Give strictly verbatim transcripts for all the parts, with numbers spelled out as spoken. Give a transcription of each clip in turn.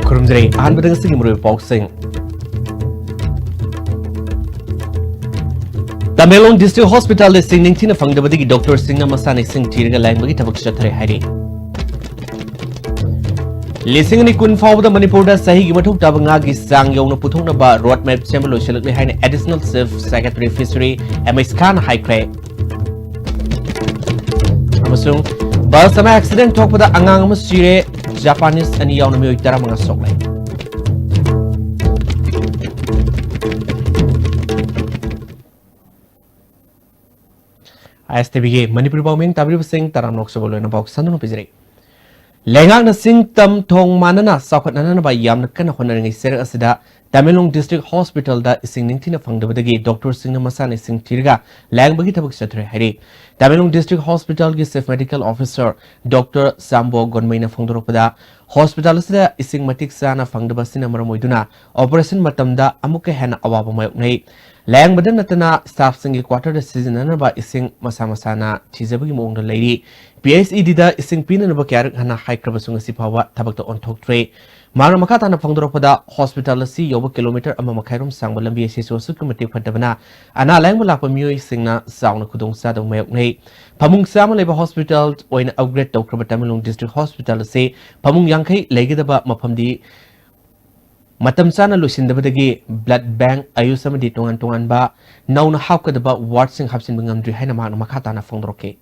ꯈꯨꯔꯨꯝꯖꯔꯤ꯫ ꯑꯍꯥꯟꯕꯗ ꯉꯁꯤꯒꯤ ꯃꯔꯨꯑꯣꯏꯕ ꯄꯥꯎꯁꯤꯡ꯫ ꯇꯃꯦꯡꯂꯣꯡ ꯗꯤꯁꯇ꯭ꯔꯤꯛ ꯍꯣꯁꯄꯤꯇꯥꯜꯗ ꯏꯁꯤꯡ ꯅꯤꯡꯊꯤꯅ ꯐꯪꯗꯕꯗꯒꯤ ꯗꯣꯛꯇꯔꯁꯤꯡꯅ ꯃꯁꯥꯅ ꯏꯁꯤꯡ ꯊꯤꯔꯒ ꯂꯥꯌꯦꯡꯕꯒꯤ ꯊꯕꯛ ꯆꯠꯊꯔꯦ ꯍꯥꯏꯔꯤ꯫ ꯂꯤꯁꯤꯡ ꯑꯅꯤ ꯀꯨꯟ ꯐꯥꯎꯕꯗ ꯃꯅꯤꯄꯨꯔꯗ ꯆꯍꯤꯒꯤ ꯃꯊꯧ ꯇꯥꯕ ꯉꯥꯒꯤ ꯆꯥꯡ ꯌꯧꯅ ꯄꯨꯊꯣꯛꯅꯕ ꯔꯣꯗ ꯃꯦꯞ ꯁꯦꯝꯕ ꯂꯣꯏꯁꯤꯜꯂꯛꯂꯦ ꯍꯥꯏꯅ additional chief secretary fishery M S ꯈꯥꯟꯅ ꯍꯥꯏꯈ꯭ꯔꯦ꯫ ꯑꯃꯁꯨꯡ ꯕꯁ ꯑꯃ ꯑꯦꯛꯁꯤꯗꯦꯟ ꯊꯣꯛꯄꯗ ꯑꯉꯥꯡ ꯑꯃ ꯁꯤꯔꯦ, ꯖꯄꯥꯅꯤꯁ ꯑꯅꯤ ꯌꯥꯎꯅ ꯃꯤꯑꯣꯏ ꯇꯔꯥꯃꯉꯥ ꯁꯣꯛꯂꯦ꯫ ꯑꯥꯏ ꯑꯦꯁ ꯇꯤ ꯚꯤꯒꯤ ꯃꯅꯤꯄꯨꯔꯤ ꯄꯥꯎꯃꯤ ꯇꯥꯕꯤꯔꯤꯕꯁꯤꯡ ꯇꯔꯥꯝꯅ ꯑꯣꯛꯆꯕ ꯂꯣꯏꯅ ꯄꯥꯎ ꯁꯟꯗꯣꯛꯅ ꯄꯤꯖꯔꯤ꯫ ꯂꯩꯉꯥꯛꯅ ꯁꯤꯡ ꯇꯝ ꯊꯣꯡ ꯃꯥꯟꯅꯅ ꯆꯥꯎꯈꯠꯅꯅꯕ ꯌꯥꯝꯅ ꯀꯟꯅ ꯍꯣꯠꯅꯔꯤꯉꯩ ꯆꯩꯔꯛ ꯑꯁꯤꯗ ꯇꯃꯦꯡꯂꯣꯡ ꯗꯤꯁꯇ꯭ꯔꯤꯛ ꯍꯣꯁꯄꯤꯇꯥꯜꯗ ꯏꯁꯤꯡ ꯅꯤꯡꯊꯤꯅ ꯐꯪꯗꯕꯗꯒꯤ ꯗꯣꯛꯇꯔꯁꯤꯡꯅ ꯃꯁꯥꯅ ꯏꯁꯤꯡ ꯊꯤꯔꯒ ꯂꯥꯌꯦꯡꯕꯒꯤ ꯊꯕꯛ ꯆꯠꯊꯔꯦ ꯍꯥꯏꯔꯤ꯫ ꯇꯃꯦꯡꯂꯣꯡ ꯗꯤꯁꯇ꯭ꯔꯤꯛ ꯍꯣꯁꯄꯤꯇꯥꯜꯒꯤ chief medical officer doctor Chambo ꯒꯣꯟꯃꯩꯅ ꯐꯣꯡꯗꯣꯔꯛꯄꯗ, ꯍꯣꯁꯄꯤꯇꯥꯜ ꯑꯁꯤꯗ ꯏꯁꯤꯡ ꯃꯇꯤꯛ ꯆꯥꯅ ꯐꯪꯗꯕ ꯑꯁꯤꯅ ꯃꯔꯝ ꯑꯣꯏꯗꯨꯅ ꯑꯣꯄꯔꯦꯁꯟ ꯃꯇꯝꯗ ꯑꯃꯨꯛꯀ ꯍꯦꯟꯅ ꯑꯋꯥꯕ ꯃꯥꯌꯣꯛꯅꯩ꯫ ꯂꯥꯌꯦꯡꯕꯗ ꯅꯠꯇꯅ ꯁ꯭ꯇꯥꯐꯁꯤꯡꯒꯤ ꯀ꯭ꯋꯥꯇꯔꯗ ꯁꯤꯖꯤꯟꯅꯅꯕ ꯏꯁꯤꯡ ꯃꯁꯥ ꯃꯁꯥꯅ ꯊꯤꯖꯕꯒꯤ ꯃꯑꯣꯡꯗ ꯂꯩꯔꯤ꯫ ꯄꯤ ꯑꯩꯆ ꯏ ꯗꯤꯗ ꯏꯁꯤꯡ ꯄꯤꯅꯅꯕ ꯀꯌꯥꯔꯛ ꯍꯟꯅ ꯍꯥꯏꯈ꯭ꯔꯕꯁꯨ ꯉꯁꯤ ꯐꯥꯎꯕ ꯊꯕꯛꯇ ꯑꯣꯟꯊꯣꯛꯇ꯭ꯔꯦ꯫ ꯃꯍꯥꯛꯅ ꯃꯈꯥ ꯇꯥꯅ ꯐꯣꯡꯗꯣꯔꯛꯄꯗ, ꯍꯣꯁꯄꯤꯇꯥꯜ ꯑꯁꯤ ꯌꯧꯕ ꯀꯤꯂꯣꯃꯤꯇꯔ ꯑꯃ ꯃꯈꯥꯏꯔꯣꯝ ꯁꯥꯡꯕ ꯂꯝꯕꯤ ꯑꯁꯤꯁꯨ ꯑꯁꯨꯛꯀꯤ ꯃꯇꯤꯛ ꯐꯠꯇꯕꯅ ꯑꯅꯥ ꯂꯥꯌꯦꯡꯕ ꯂꯥꯛꯄ ꯃꯤꯑꯣꯏꯁꯤꯡꯅ ꯆꯥꯎꯅ ꯈꯨꯗꯣꯡꯆꯥꯗꯕ ꯃꯥꯌꯣꯛꯅꯩ꯫ ꯐꯃꯨꯡ ꯆꯥꯝꯃ ꯂꯩꯕ ꯍꯣꯁꯄꯤꯇꯥꯜ ꯑꯣꯏꯅ ꯑꯞꯒ꯭ꯔꯦꯗ ꯇꯧꯈ꯭ꯔꯕ ꯇꯃꯦꯡꯂꯣꯡ ꯗꯤꯁꯇ꯭ꯔꯤꯛ ꯍꯣꯁꯄꯤꯇꯥꯜ ꯑꯁꯤ ꯐꯃꯨꯡ ꯌꯥꯡꯈꯩ ꯂꯩꯒꯗꯕ ꯃꯐꯝꯗꯤ ꯃꯇꯝ ꯆꯥꯅ ꯂꯣꯏꯁꯤꯟꯗꯕꯗꯒꯤ ꯕ꯭ꯂꯗ ꯕꯦꯡꯛ, ꯑꯌꯨꯁ ꯑꯃꯗꯤ ꯇꯣꯉꯥꯟ ꯇꯣꯉꯥꯟꯕ ꯅꯧꯅ ꯍꯥꯞꯀꯗꯕ ꯋꯥꯔꯗꯁꯤꯡ ꯍꯥꯞꯆꯤꯟꯕ ꯉꯝꯗ꯭ꯔꯤ ꯍꯥꯏꯅ ꯃꯍꯥꯛꯅ ꯃꯈꯥ ꯇꯥꯅ ꯐꯣꯡꯗꯣꯔꯛꯈꯤ꯫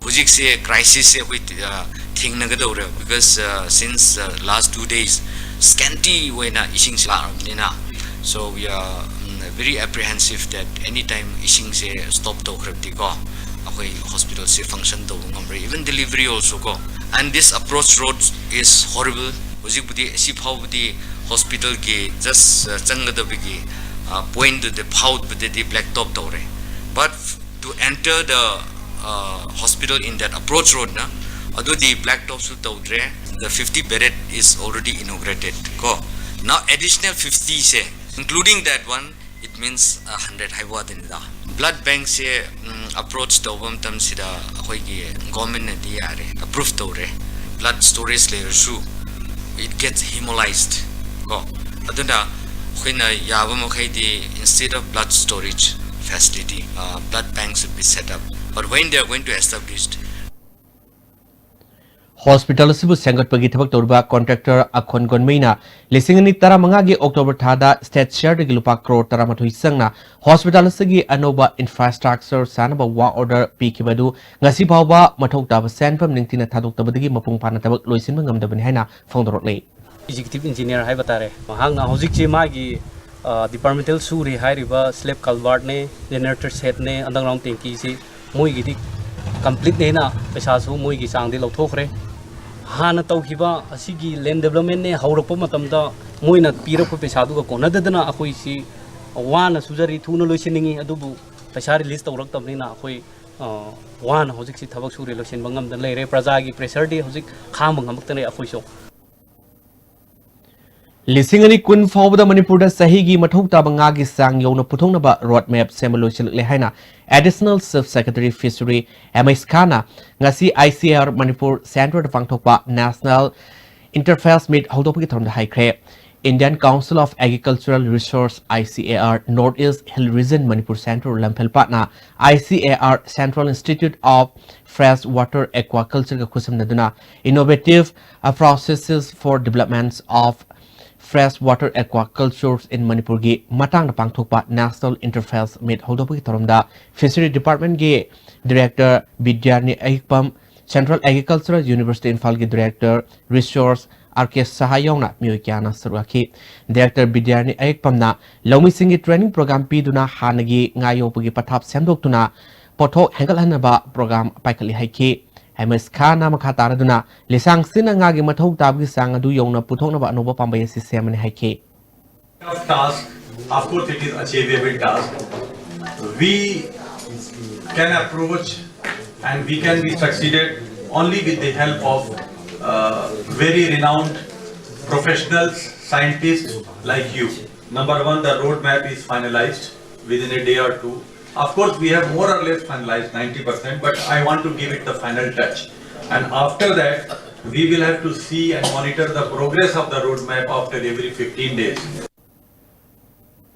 ꯍꯧꯖꯤꯛꯁꯦ ꯀ꯭ꯔꯥꯏꯁꯤꯁꯁꯦ ꯑꯩꯈꯣꯏ, ꯑ, ꯊꯦꯡꯅꯒꯗꯧꯔꯦ, because, ꯑ, since, ꯑ, last two days scanty ꯑꯣꯏꯅ ꯏꯁꯤꯡꯁꯦ ꯂꯥꯛꯑꯕꯅꯤꯅ, so we are, um, very apprehensive that any time ꯏꯁꯤꯡꯁꯦ ꯁ꯭ꯇꯣꯞ ꯇꯧꯈ꯭ꯔꯕꯗꯤꯀꯣ, ꯑꯩꯈꯣꯏ ꯍꯣꯁꯄꯤꯇꯥꯜꯁꯦ ꯐꯪꯁꯟ ꯇꯧꯕ ꯉꯝꯔꯣꯏ, even delivery also ꯀꯣ꯫ And this approach road is horrible. ꯍꯧꯖꯤꯛꯄꯨꯗꯤ ꯑꯁꯤ ꯐꯥꯎꯕꯗꯤ ꯍꯣꯁꯄꯤꯇꯥꯜꯒꯤ just, ꯑ, ꯆꯪꯒꯗꯕꯒꯤ, ꯑ, ꯄꯣꯏꯟꯗꯨꯗ ꯐꯥꯎꯕꯗꯗꯤ ꯕ꯭ꯂꯦꯛ ꯇꯣꯞ ꯇꯧꯔꯦ, but To enter the uh, hospital in that approach road, na, ꯑꯗꯨꯗꯤ black top ꯁꯨ ꯇꯧꯗ꯭ꯔꯦ. The fifty bedded is already inaugurated, ꯀꯣ. Now additional fifty say, including that one, it means a hundred ꯍꯥꯏꯕ ꯋꯥꯗꯅꯤꯗ. Blood bank ꯁꯦ, ꯎꯝ, approach ꯇꯧꯕ ꯃꯇꯝꯁꯤꯗ ꯑꯩꯈꯣꯏꯒꯤ government ꯅꯗꯤ ꯌꯥꯔꯦ, approve ꯇꯧꯔꯦ, blood storage ꯂꯩꯔꯁꯨ. It gets hemolyzed, ꯀꯣ. ꯑꯗꯨꯅ ꯑꯩꯈꯣꯏꯅ ꯌꯥꯕ ꯃꯈꯩꯗꯤ, instead of blood storage facility, uh, blood bank should be set up. But when they are going to establish, hospital ꯑꯁꯤꯕꯨ ꯁꯦꯝꯒꯠꯄꯒꯤ ꯊꯕꯛ ꯇꯧꯔꯤꯕ ꯀꯣꯟꯇ꯭ꯔꯦꯛꯇꯔ ꯑꯈꯣꯟ ꯒꯣꯟꯃꯩꯅ ꯂꯤꯁꯤꯡ ꯑꯅꯤ ꯇꯔꯥꯃꯉꯥꯒꯤ ꯑꯣꯛꯇꯣꯕꯔ ꯊꯥꯗ ꯁ꯭ꯇꯦꯠ ꯁꯤꯌꯔꯗꯒꯤ ꯂꯨꯄꯥ ꯀ꯭ꯔꯣꯔ ꯇꯔꯥꯃꯥꯊꯣꯏ ꯆꯪꯅ ꯍꯣꯁꯄꯤꯇꯥꯜ ꯑꯁꯤꯒꯤ ꯑꯅꯧꯕ ꯏꯟꯐ꯭ꯔꯥꯁ꯭ꯇ꯭ꯔꯛꯆꯔ ꯁꯥꯅꯕ ꯋꯥꯔꯛ ꯑꯣꯔꯗꯔ ꯄꯤꯈꯤꯕ ꯑꯗꯨ ꯉꯁꯤ ꯐꯥꯎꯕ ꯃꯊꯧ ꯇꯥꯕ ꯁꯦꯟꯐꯝ ꯅꯤꯡꯊꯤꯅ ꯊꯥꯗꯣꯛꯇꯕꯗꯒꯤ ꯃꯄꯨꯡ ꯐꯥꯅ ꯊꯕꯛ ꯂꯣꯏꯁꯤꯟꯕ ꯉꯝꯗꯕꯅꯤ ꯍꯥꯏꯅ ꯐꯣꯡꯗꯣꯔꯛꯂꯤ꯫ ꯑꯦꯛꯖꯤꯀ꯭ꯌꯨꯇꯤꯚ ꯏꯟꯖꯤꯅꯤꯌꯔ ꯍꯥꯏꯕ ꯇꯥꯔꯦ, ꯃꯍꯥꯛꯅ ꯍꯧꯖꯤꯛꯁꯤ ꯃꯥꯒꯤ ꯗꯤꯄꯥꯔꯠꯃꯦꯟꯇꯦꯜ ꯁꯨꯔꯤ ꯍꯥꯏꯔꯤꯕ ꯁ꯭ꯂꯦꯕ ꯀꯜꯚꯥꯔꯠꯅꯦ, ꯖꯦꯅꯦꯔꯦꯇꯔ ꯁꯦꯠꯅꯦ, ꯑꯟꯗꯔꯒ꯭ꯔꯥꯎꯟ ꯇꯦꯡꯀꯤꯁꯤ ꯃꯣꯏꯒꯤꯗꯤ ꯀꯝꯄ꯭ꯂꯤꯠꯅꯦꯅ ꯄꯩꯁꯥꯁꯨ ꯃꯣꯏꯒꯤ ꯆꯥꯡꯗꯤ ꯂꯧꯊꯣꯛꯈ꯭ꯔꯦ꯫ ꯍꯥꯟꯅ ꯇꯧꯈꯤꯕ ꯑꯁꯤꯒꯤ ꯂꯦꯟ ꯗꯦꯕꯂꯞꯃꯦꯟꯅꯦ ꯍꯧꯔꯛꯄ ꯃꯇꯝꯗ ꯃꯣꯏꯅ ꯄꯤꯔꯛꯄ ꯄꯩꯁꯥꯗꯨꯒ ꯀꯣꯟꯅꯗꯗꯅ ꯑꯩꯈꯣꯏꯁꯤ ꯋꯥꯅ ꯁꯨꯖꯔꯤ, ꯊꯨꯅ ꯂꯣꯏꯁꯤꯟꯅꯤꯡꯉꯤ, ꯑꯗꯨꯕꯨ ꯄꯩꯁꯥ ꯔꯤꯂꯤꯁ ꯇꯧꯔꯛꯇꯕꯅꯤꯅ ꯑꯩꯈꯣꯏ ꯋꯥꯅ ꯍꯧꯖꯤꯛꯁꯤ ꯊꯕꯛ ꯁꯨꯔꯤ, ꯂꯣꯏꯁꯤꯟꯕ ꯉꯝꯗꯅ ꯂꯩꯔꯦ꯫ ꯄ꯭ꯔꯖꯥꯒꯤ ꯄ꯭ꯔꯦꯁꯔꯗꯤ ꯍꯧꯖꯤꯛ ꯈꯥꯡꯕ ꯉꯝꯃꯛꯇ꯭ꯔꯦ ꯑꯩꯈꯣꯏꯁꯨ꯫ ꯂꯤꯁꯤꯡ ꯑꯅꯤ ꯀꯨꯟ ꯐꯥꯎꯕꯗ ꯃꯅꯤꯄꯨꯔꯗ ꯆꯍꯤꯒꯤ ꯃꯊꯧ ꯇꯥꯕ ꯉꯥꯒꯤ ꯆꯥꯡ ꯌꯧꯅ ꯄꯨꯊꯣꯛꯅꯕ ꯔꯣꯗ ꯃꯦꯞ ꯁꯦꯝꯕ ꯂꯣꯏꯁꯤꯜꯂꯛꯂꯦ ꯍꯥꯏꯅ additional chief secretary fishery M H ꯈꯥꯟꯅ ꯉꯁꯤ I C A R Manipur ꯁꯦꯟꯇꯔꯗ ꯄꯥꯡꯊꯣꯛꯄ ꯅꯦꯁꯅꯦꯜ ꯏꯟꯇꯔꯐꯦꯁ ꯃꯤꯠ ꯍꯧꯗꯣꯛꯄꯒꯤ ꯊꯧꯔꯝꯗ ꯍꯥꯏꯈ꯭ꯔꯦ꯫ Indian Council of Agricultural Research, I C A R, North East Hill Region, Manipur Central, ꯂꯝꯐꯦꯜꯄꯥꯠꯅ I C A R, Central Institute of Fresh Water Aquaculture ꯒ ꯈꯨꯠꯁꯝꯅꯗꯨꯅ Innovative Processes for Development of Fresh Water Aquaculture in Manipur ꯒꯤ ꯃꯇꯥꯡꯗ ꯄꯥꯡꯊꯣꯛꯄ national interface ꯃꯤꯠ ꯍꯧꯗꯣꯛꯄꯒꯤ ꯊꯧꯔꯝꯗ fishery ꯗꯤꯄꯥꯔꯠꯃꯦꯟꯒꯤ director ꯕꯤꯗ꯭ꯌꯥꯔꯅꯤ ꯑꯌꯦꯛꯄꯝ, central agricultural university ꯏꯝꯐꯥꯜꯒꯤ director resources R ꯀꯦ ꯁꯍꯥ ꯌꯥꯎꯅ ꯃꯤꯑꯣꯏ ꯀꯌꯥꯅ ꯁꯔꯨꯛ ꯌꯥꯈꯤ꯫ ꯗꯤꯔꯦꯛꯇꯔ ꯕꯤꯗ꯭ꯌꯥꯔꯅꯤ ꯑꯌꯦꯛꯄꯝꯅ ꯂꯧꯃꯤꯁꯤꯡꯒꯤ ꯇ꯭ꯔꯦꯅꯤꯡ ꯄ꯭ꯔꯣꯒ꯭ꯔꯥꯝ ꯄꯤꯗꯨꯅ ꯍꯥꯟꯅꯒꯤ ꯉꯥ ꯌꯣꯛꯄꯒꯤ ꯄꯊꯥꯞ ꯁꯦꯝꯗꯣꯛꯇꯨꯅ ꯄꯣꯠꯊꯣꯛ ꯍꯦꯟꯒꯠꯍꯟꯅꯕ ꯄ꯭ꯔꯣꯒ꯭ꯔꯥꯝ ꯄꯥꯏꯈꯠꯂꯤ ꯍꯥꯏꯈꯤ꯫ ꯑꯦꯝ ꯑꯦꯁ ꯈꯥꯟꯅ ꯃꯈꯥ ꯇꯥꯔꯗꯨꯅ ꯂꯤꯁꯥꯡꯁꯤꯠꯅ ꯉꯥꯒꯤ ꯃꯊꯧ ꯇꯥꯕꯒꯤ ꯆꯥꯡ ꯑꯗꯨ ꯌꯧꯅ ꯄꯨꯊꯣꯛꯅꯕ ꯑꯅꯧꯕ ꯄꯥꯝꯕꯩ ꯑꯁꯤ ꯁꯦꯝꯃꯅꯤ ꯍꯥꯏꯈꯤ꯫ Tough task, of course it is achievable task. We can approach and we can be succeeded only with the help of uh, very renowned professionals, scientists like you. Number one, the roadmap is finalized within a day or two. Of course, we have more or less finalized ninety percent, but I want to give it the final touch. And after that, we will have to see and monitor the progress of the roadmap after every fifteen days.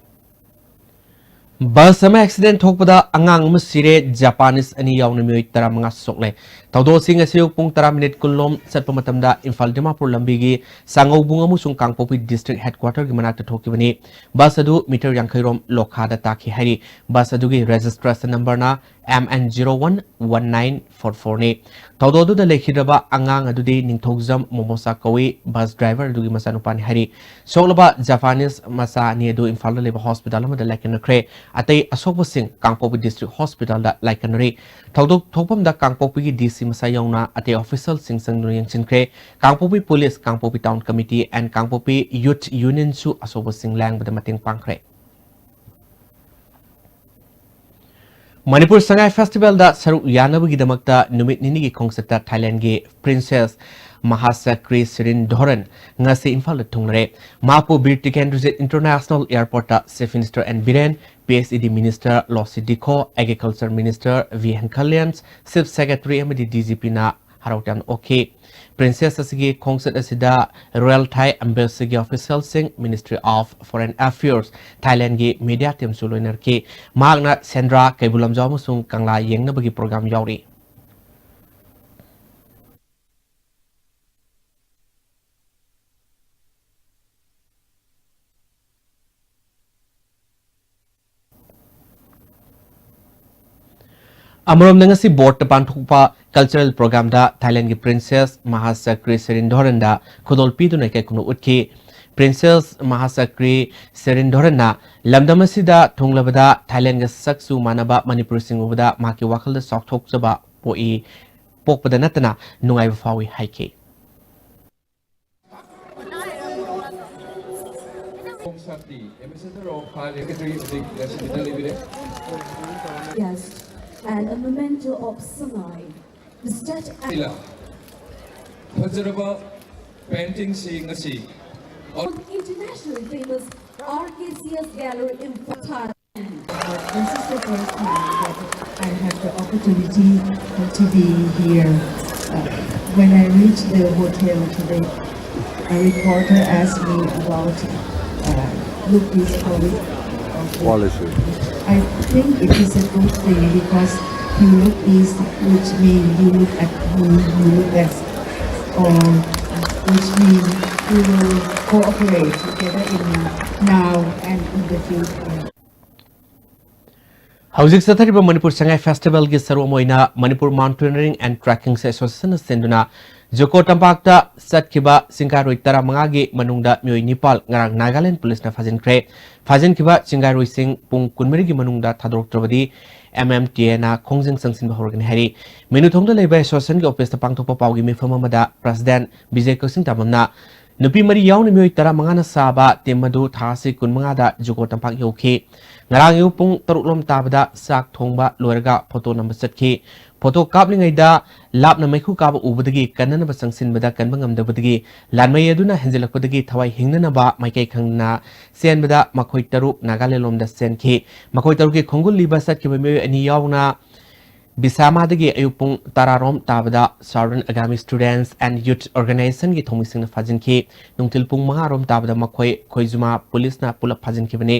Bus ꯑꯃ accident ꯊꯣꯛꯄꯗ ꯑꯉꯥꯡ ꯑꯃ ꯁꯤꯔꯦ, Japanese ꯑꯅꯤ ꯌꯥꯎꯅ ꯃꯤꯑꯣꯏ ꯇꯔꯥꯃꯉꯥ ꯁꯣꯛꯂꯦ꯫ ꯊꯧꯗꯣꯛ ꯑꯁꯤ ꯉꯁꯤ ꯑꯌꯨꯛ ꯄꯨꯡ ꯇꯔꯥ ꯃꯤꯅꯤꯠ ꯀꯨꯟ ꯂꯣꯝ ꯆꯠꯄ ꯃꯇꯝꯗ ꯏꯝꯐꯥꯜ ꯗꯤꯃꯥꯄꯨꯔ ꯂꯝꯕꯤꯒꯤ ꯁꯥꯡꯉꯧꯕꯨꯡ ꯑꯃꯁꯨꯡ ꯀꯥꯡꯄꯣꯛꯄꯤ ꯗꯤꯁꯇ꯭ꯔꯤꯛ ꯍꯦꯗꯀ꯭ꯋꯥꯇꯔꯒꯤ ꯃꯅꯥꯛꯇ ꯊꯣꯛꯈꯤꯕꯅꯤ꯫ ꯕꯁ ꯑꯗꯨ ꯃꯤꯇꯔ ꯌꯥꯡꯈꯩ ꯔꯣꯝ ꯂꯣꯈꯥꯗ ꯇꯥꯈꯤ ꯍꯥꯏꯔꯤ꯫ ꯕꯁ ꯑꯗꯨꯒꯤ ꯔꯦꯖꯤꯁꯇ꯭ꯔꯦꯁꯟ ꯅꯝꯕꯔꯅ M N zero one one nine four four ꯅꯤ꯫ ꯊꯧꯗꯣꯛ ꯑꯗꯨꯗ ꯂꯩꯈꯤꯗ꯭ꯔꯕ ꯑꯉꯥꯡ ꯑꯗꯨꯗꯤ ꯅꯤꯡꯊꯧꯖꯝ ꯃꯣꯃꯣꯁꯥ ꯀꯧꯏ, ꯕꯁ ꯗ꯭ꯔꯥꯏꯚꯔ ꯑꯗꯨꯒꯤ ꯃꯆꯥꯅꯨꯄꯥꯅꯤ ꯍꯥꯏꯔꯤ꯫ ꯁꯣꯛꯂꯕ ꯖꯄꯥꯅꯤꯁ ꯃꯆꯥ ꯑꯅꯤ ꯑꯗꯨ ꯏꯝꯐꯥꯜꯗ ꯂꯩꯕ ꯍꯣꯁꯄꯤꯇꯥꯜ ꯑꯃꯗ ꯂꯥꯏꯀꯠꯅꯈ꯭ꯔꯦ꯫ ꯑꯇꯩ ꯑꯁꯣꯛꯄꯁꯤꯡ ꯀꯥꯡꯄꯣꯛꯄꯤ ꯗꯤꯁꯇ꯭ꯔꯤꯛ ꯍꯣꯁꯄꯤꯇꯥꯜꯗ ꯂꯥꯏꯀꯠꯅꯔꯤ꯫ ꯊꯧꯗꯣꯛ ꯊꯣꯛꯐꯝꯗ ꯀꯥꯡꯄꯣꯛꯄꯤꯒꯤ D C ꯃꯁꯥ ꯌꯥꯎꯅ ꯑꯇꯩ ꯑꯣꯐꯤꯁꯤꯌꯦꯜꯁꯤꯡ ꯆꯪꯗꯨꯅ ꯌꯦꯡꯁꯤꯟꯈ꯭ꯔꯦ꯫ Kangpokpi police, Kangpokpi town committee and Kangpokpi youth ꯌꯨꯅꯤꯌꯟꯁꯨ ꯑꯁꯣꯛꯄꯁꯤꯡ ꯂꯥꯌꯦꯡꯕꯗ ꯃꯇꯦꯡ ꯄꯥꯡꯈ꯭ꯔꯦ꯫ ꯃꯅꯤꯄꯨꯔ ꯁꯉꯥꯏ ꯐꯦꯁꯇꯤꯚꯦꯜꯗ ꯁꯔꯨꯛ ꯌꯥꯅꯕꯒꯤꯗꯃꯛꯇ ꯅꯨꯃꯤꯠ ꯅꯤꯅꯤꯒꯤ ꯈꯣꯡꯆꯠꯇ ꯊꯥꯏꯂꯦꯟꯒꯤ ꯄ꯭ꯔꯤꯟꯁꯦꯁ ꯃꯍꯥꯁꯀ꯭ꯔꯤ ꯁꯤꯔꯤꯟ ꯙꯣꯔꯟ ꯉꯁꯤ ꯏꯝꯐꯥꯜꯗ ꯊꯨꯡꯂꯔꯦ꯫ ꯃꯍꯥꯛꯄꯨ ꯕꯤꯔ ꯇꯤꯀꯦꯟꯗ꯭ꯔꯖꯤꯠ ꯏꯟꯇꯔꯅꯦꯁꯅꯦꯜ ꯑꯦꯌꯔꯄꯣꯔꯠꯇ Chief Minister N Biren, P H E D Minister Losii Dikho, Agriculture Minister V Henkhalian, Chief Secretary ꯑꯃꯗꯤ D G Pꯅ ꯍꯔꯥꯎ ꯇꯌꯥꯝꯅ ꯑꯣꯛꯈꯤ꯫ ꯄ꯭ꯔꯤꯟꯁꯦꯁ ꯑꯁꯤꯒꯤ ꯈꯣꯡꯆꯠ ꯑꯁꯤꯗ ꯔꯣꯌꯦꯜ ꯊꯥꯏ ꯑꯦꯝꯕꯦꯁꯤꯒꯤ ꯑꯣꯐꯤꯁꯤꯌꯦꯜꯁꯤꯡ, Ministry of Foreign Affairs, ꯊꯥꯏꯂꯦꯟꯒꯤ ꯃꯤꯗꯤꯌꯥ ꯇꯤꯝꯁꯨ ꯂꯣꯏꯅꯔꯛꯈꯤ꯫ ꯃꯍꯥꯛꯅ ꯁꯦꯟꯗ꯭ꯔꯥ, ꯀꯩꯕꯨꯜ ꯂꯝꯖꯥꯎ ꯑꯃꯁꯨꯡ ꯀꯪꯂꯥ ꯌꯦꯡꯅꯕꯒꯤ ꯄ꯭ꯔꯣꯒ꯭ꯔꯥꯝ ꯌꯥꯎꯔꯤ꯫ ꯑꯃꯔꯣꯝꯗ ꯉꯁꯤ ꯕꯣꯔꯗꯇ ꯄꯥꯡꯊꯣꯛꯄ ꯀꯜꯆꯔꯦꯜ ꯄ꯭ꯔꯣꯒ꯭ꯔꯥꯝꯗ ꯊꯥꯏꯂꯦꯟꯒꯤ ꯄ꯭ꯔꯤꯟꯁꯦꯁ ꯃꯍꯥꯁꯀ꯭ꯔꯤ ꯁꯤꯔꯤꯟ ꯙꯣꯔꯟꯗ ꯈꯨꯗꯣꯜ ꯄꯤꯗꯨꯅ ꯏꯀꯥꯏ ꯈꯨꯝꯅꯧ ꯎꯠꯈꯤ꯫ ꯄ꯭ꯔꯤꯟꯁꯦꯁ ꯃꯍꯥꯁꯀ꯭ꯔꯤ ꯁꯤꯔꯤꯟ ꯙꯣꯔꯟꯅ ꯂꯝꯗꯝ ꯑꯁꯤꯗ ꯊꯨꯡꯂꯕꯗ ꯊꯥꯏꯂꯦꯟꯒ ꯁꯛ ꯆꯨ ꯃꯥꯟꯅꯕ ꯃꯅꯤꯄꯨꯔꯁꯤꯡ ꯎꯕꯗ ꯃꯍꯥꯛꯀꯤ ꯋꯥꯈꯜꯗ ꯆꯥꯎꯊꯣꯛꯆꯕ ꯄꯣꯛꯏ, ꯄꯣꯛꯄꯗ ꯅꯠꯇꯅ ꯅꯨꯡꯉꯥꯏꯕ ꯐꯥꯎꯏ ꯍꯥꯏꯈꯤ꯫ Om Shanti, Ambassador of Thailand, Secretary, ꯍꯧꯖꯤꯛ ꯂꯩꯁꯤꯟꯕꯤꯗ ꯂꯩꯕꯤꯔꯦ꯫ Yes. And a memento of Sangai. The statue. ꯐꯖꯔꯕ painting ꯁꯤ ꯉꯁꯤ internationally famous R K C S Gallery in Thailand. This is the first time that I have the opportunity to be here. Uh, when I reached the hotel today, a reporter asked me about uh, Lukis policy. Policy. I think it is a good thing because you look east, which means you look at me, you look at all, which means we will cooperate together in now and in the future. ꯍꯧꯖꯤꯛ ꯆꯠꯊꯔꯤꯕ ꯃꯅꯤꯄꯨꯔ ꯁꯉꯥꯏ ꯐꯦꯁꯇꯤꯚꯦꯜꯒꯤ ꯁꯔꯨꯛ ꯑꯃ ꯑꯣꯏꯅ Manipur mountaineering and trekking ꯑꯦꯁꯣꯁꯤꯌꯦꯁꯟꯅ ꯁꯤꯟꯗꯨꯅ ꯖꯨꯀꯣ ꯇꯝꯄꯥꯛꯇ ꯆꯠꯈꯤꯕ ꯆꯤꯡꯒꯥꯔꯣꯏ ꯇꯔꯥꯃꯉꯥꯒꯤ ꯃꯅꯨꯡꯗ ꯃꯤꯑꯣꯏ ꯅꯤꯄꯥꯜ ꯉꯔꯥꯡ ꯅꯥꯒꯥꯂꯦꯟ ꯄꯨꯂꯤꯁꯅ ꯐꯥꯖꯤꯟꯈ꯭ꯔꯦ꯫ ꯐꯥꯖꯤꯟꯈꯤꯕ ꯆꯤꯡꯒꯥꯔꯣꯏꯁꯤꯡ ꯄꯨꯡ ꯀꯨꯟꯃꯔꯤꯒꯤ ꯃꯅꯨꯡꯗ ꯊꯥꯗꯣꯔꯛꯇ꯭ꯔꯕꯗꯤ ꯑꯦꯝ ꯑꯦꯝ ꯇꯤ ꯑꯦꯅ ꯈꯣꯡꯖꯪ ꯆꯪꯁꯤꯟꯕ ꯍꯧꯔꯒꯅꯤ ꯍꯥꯏꯔꯤ꯫ ꯃꯤꯅꯨꯊꯣꯡꯗ ꯂꯩꯕ ꯑꯦꯁꯣꯁꯤꯌꯦꯁꯟꯒꯤ ꯑꯣꯐꯤꯁꯇ ꯄꯥꯡꯊꯣꯛꯄ ꯄꯥꯎꯒꯤ ꯃꯤꯐꯝ ꯑꯃꯗ ꯄ꯭ꯔꯁꯤꯗꯦꯟ ꯕꯤꯖꯦ ꯀꯛꯆꯤꯡ ꯇꯥꯕꯝꯅ ꯅꯨꯄꯤ ꯃꯔꯤ ꯌꯥꯎꯅ ꯃꯤꯑꯣꯏ ꯇꯔꯥꯃꯉꯥꯅ ꯁꯥꯕ ꯇꯤꯝ ꯑꯗꯨ ꯊꯥ ꯑꯁꯤ ꯀꯨꯟꯃꯉꯥꯗ ꯖꯨꯀꯣ ꯇꯝꯄꯥꯛ ꯌꯧꯈꯤ꯫ ꯉꯔꯥꯡ ꯑꯌꯨꯛ ꯄꯨꯡ ꯇꯔꯨꯛ ꯂꯣꯝ ꯇꯥꯕꯗ ꯆꯥꯛ ꯊꯣꯡꯕ ꯂꯣꯏꯔꯒ ꯐꯣꯇꯣ ꯅꯝꯕ ꯆꯠꯈꯤ꯫ ꯐꯣꯇꯣ ꯀꯥꯞꯂꯤꯉꯩꯗ ꯂꯥꯞꯅ ꯃꯩꯈꯨ ꯀꯥꯕ ꯎꯕꯗꯒꯤ ꯀꯟꯅꯅꯕ ꯆꯪꯁꯤꯟꯕꯗ ꯀꯟꯕ ꯉꯝꯗꯕꯗꯒꯤ ꯂꯥꯟꯃꯩ ꯑꯗꯨꯅ ꯍꯦꯟꯖꯤꯜꯂꯛꯄꯗꯒꯤ ꯊꯋꯥꯏ ꯍꯤꯡꯅꯅꯕ ꯃꯥꯏꯀꯩ ꯈꯪꯗꯅ ꯆꯦꯟꯕꯗ ꯃꯈꯣꯏ ꯇꯔꯨꯛ ꯅꯥꯒꯥꯂꯦꯟꯂꯣꯝꯗ ꯆꯦꯟꯈꯤ꯫ ꯃꯈꯣꯏ ꯇꯔꯨꯛꯀꯤ ꯈꯣꯡꯒꯨꯜ ꯂꯤꯕ ꯆꯠꯈꯤꯕ ꯃꯤꯑꯣꯏ ꯑꯅꯤ ꯌꯥꯎꯅ ꯕꯤꯁꯥꯃꯥꯗꯒꯤ ꯑꯌꯨꯛ ꯄꯨꯡ ꯇꯔꯥꯔꯣꯝ ꯇꯥꯕꯗ Southern Angami Students and Youth Organizationꯒꯤ ꯊꯧꯃꯤꯁꯤꯡꯅ ꯐꯥꯖꯤꯟꯈꯤ꯫ ꯅꯨꯡꯊꯤꯜ ꯄꯨꯡ ꯃꯉꯥꯔꯣꯝ ꯇꯥꯕꯗ ꯃꯈꯣꯏ ꯈꯣꯏꯖꯨꯃꯥ ꯄꯨꯂꯤꯁꯅ ꯄꯨꯂꯞ ꯐꯥꯖꯤꯟꯈꯤꯕꯅꯤ꯫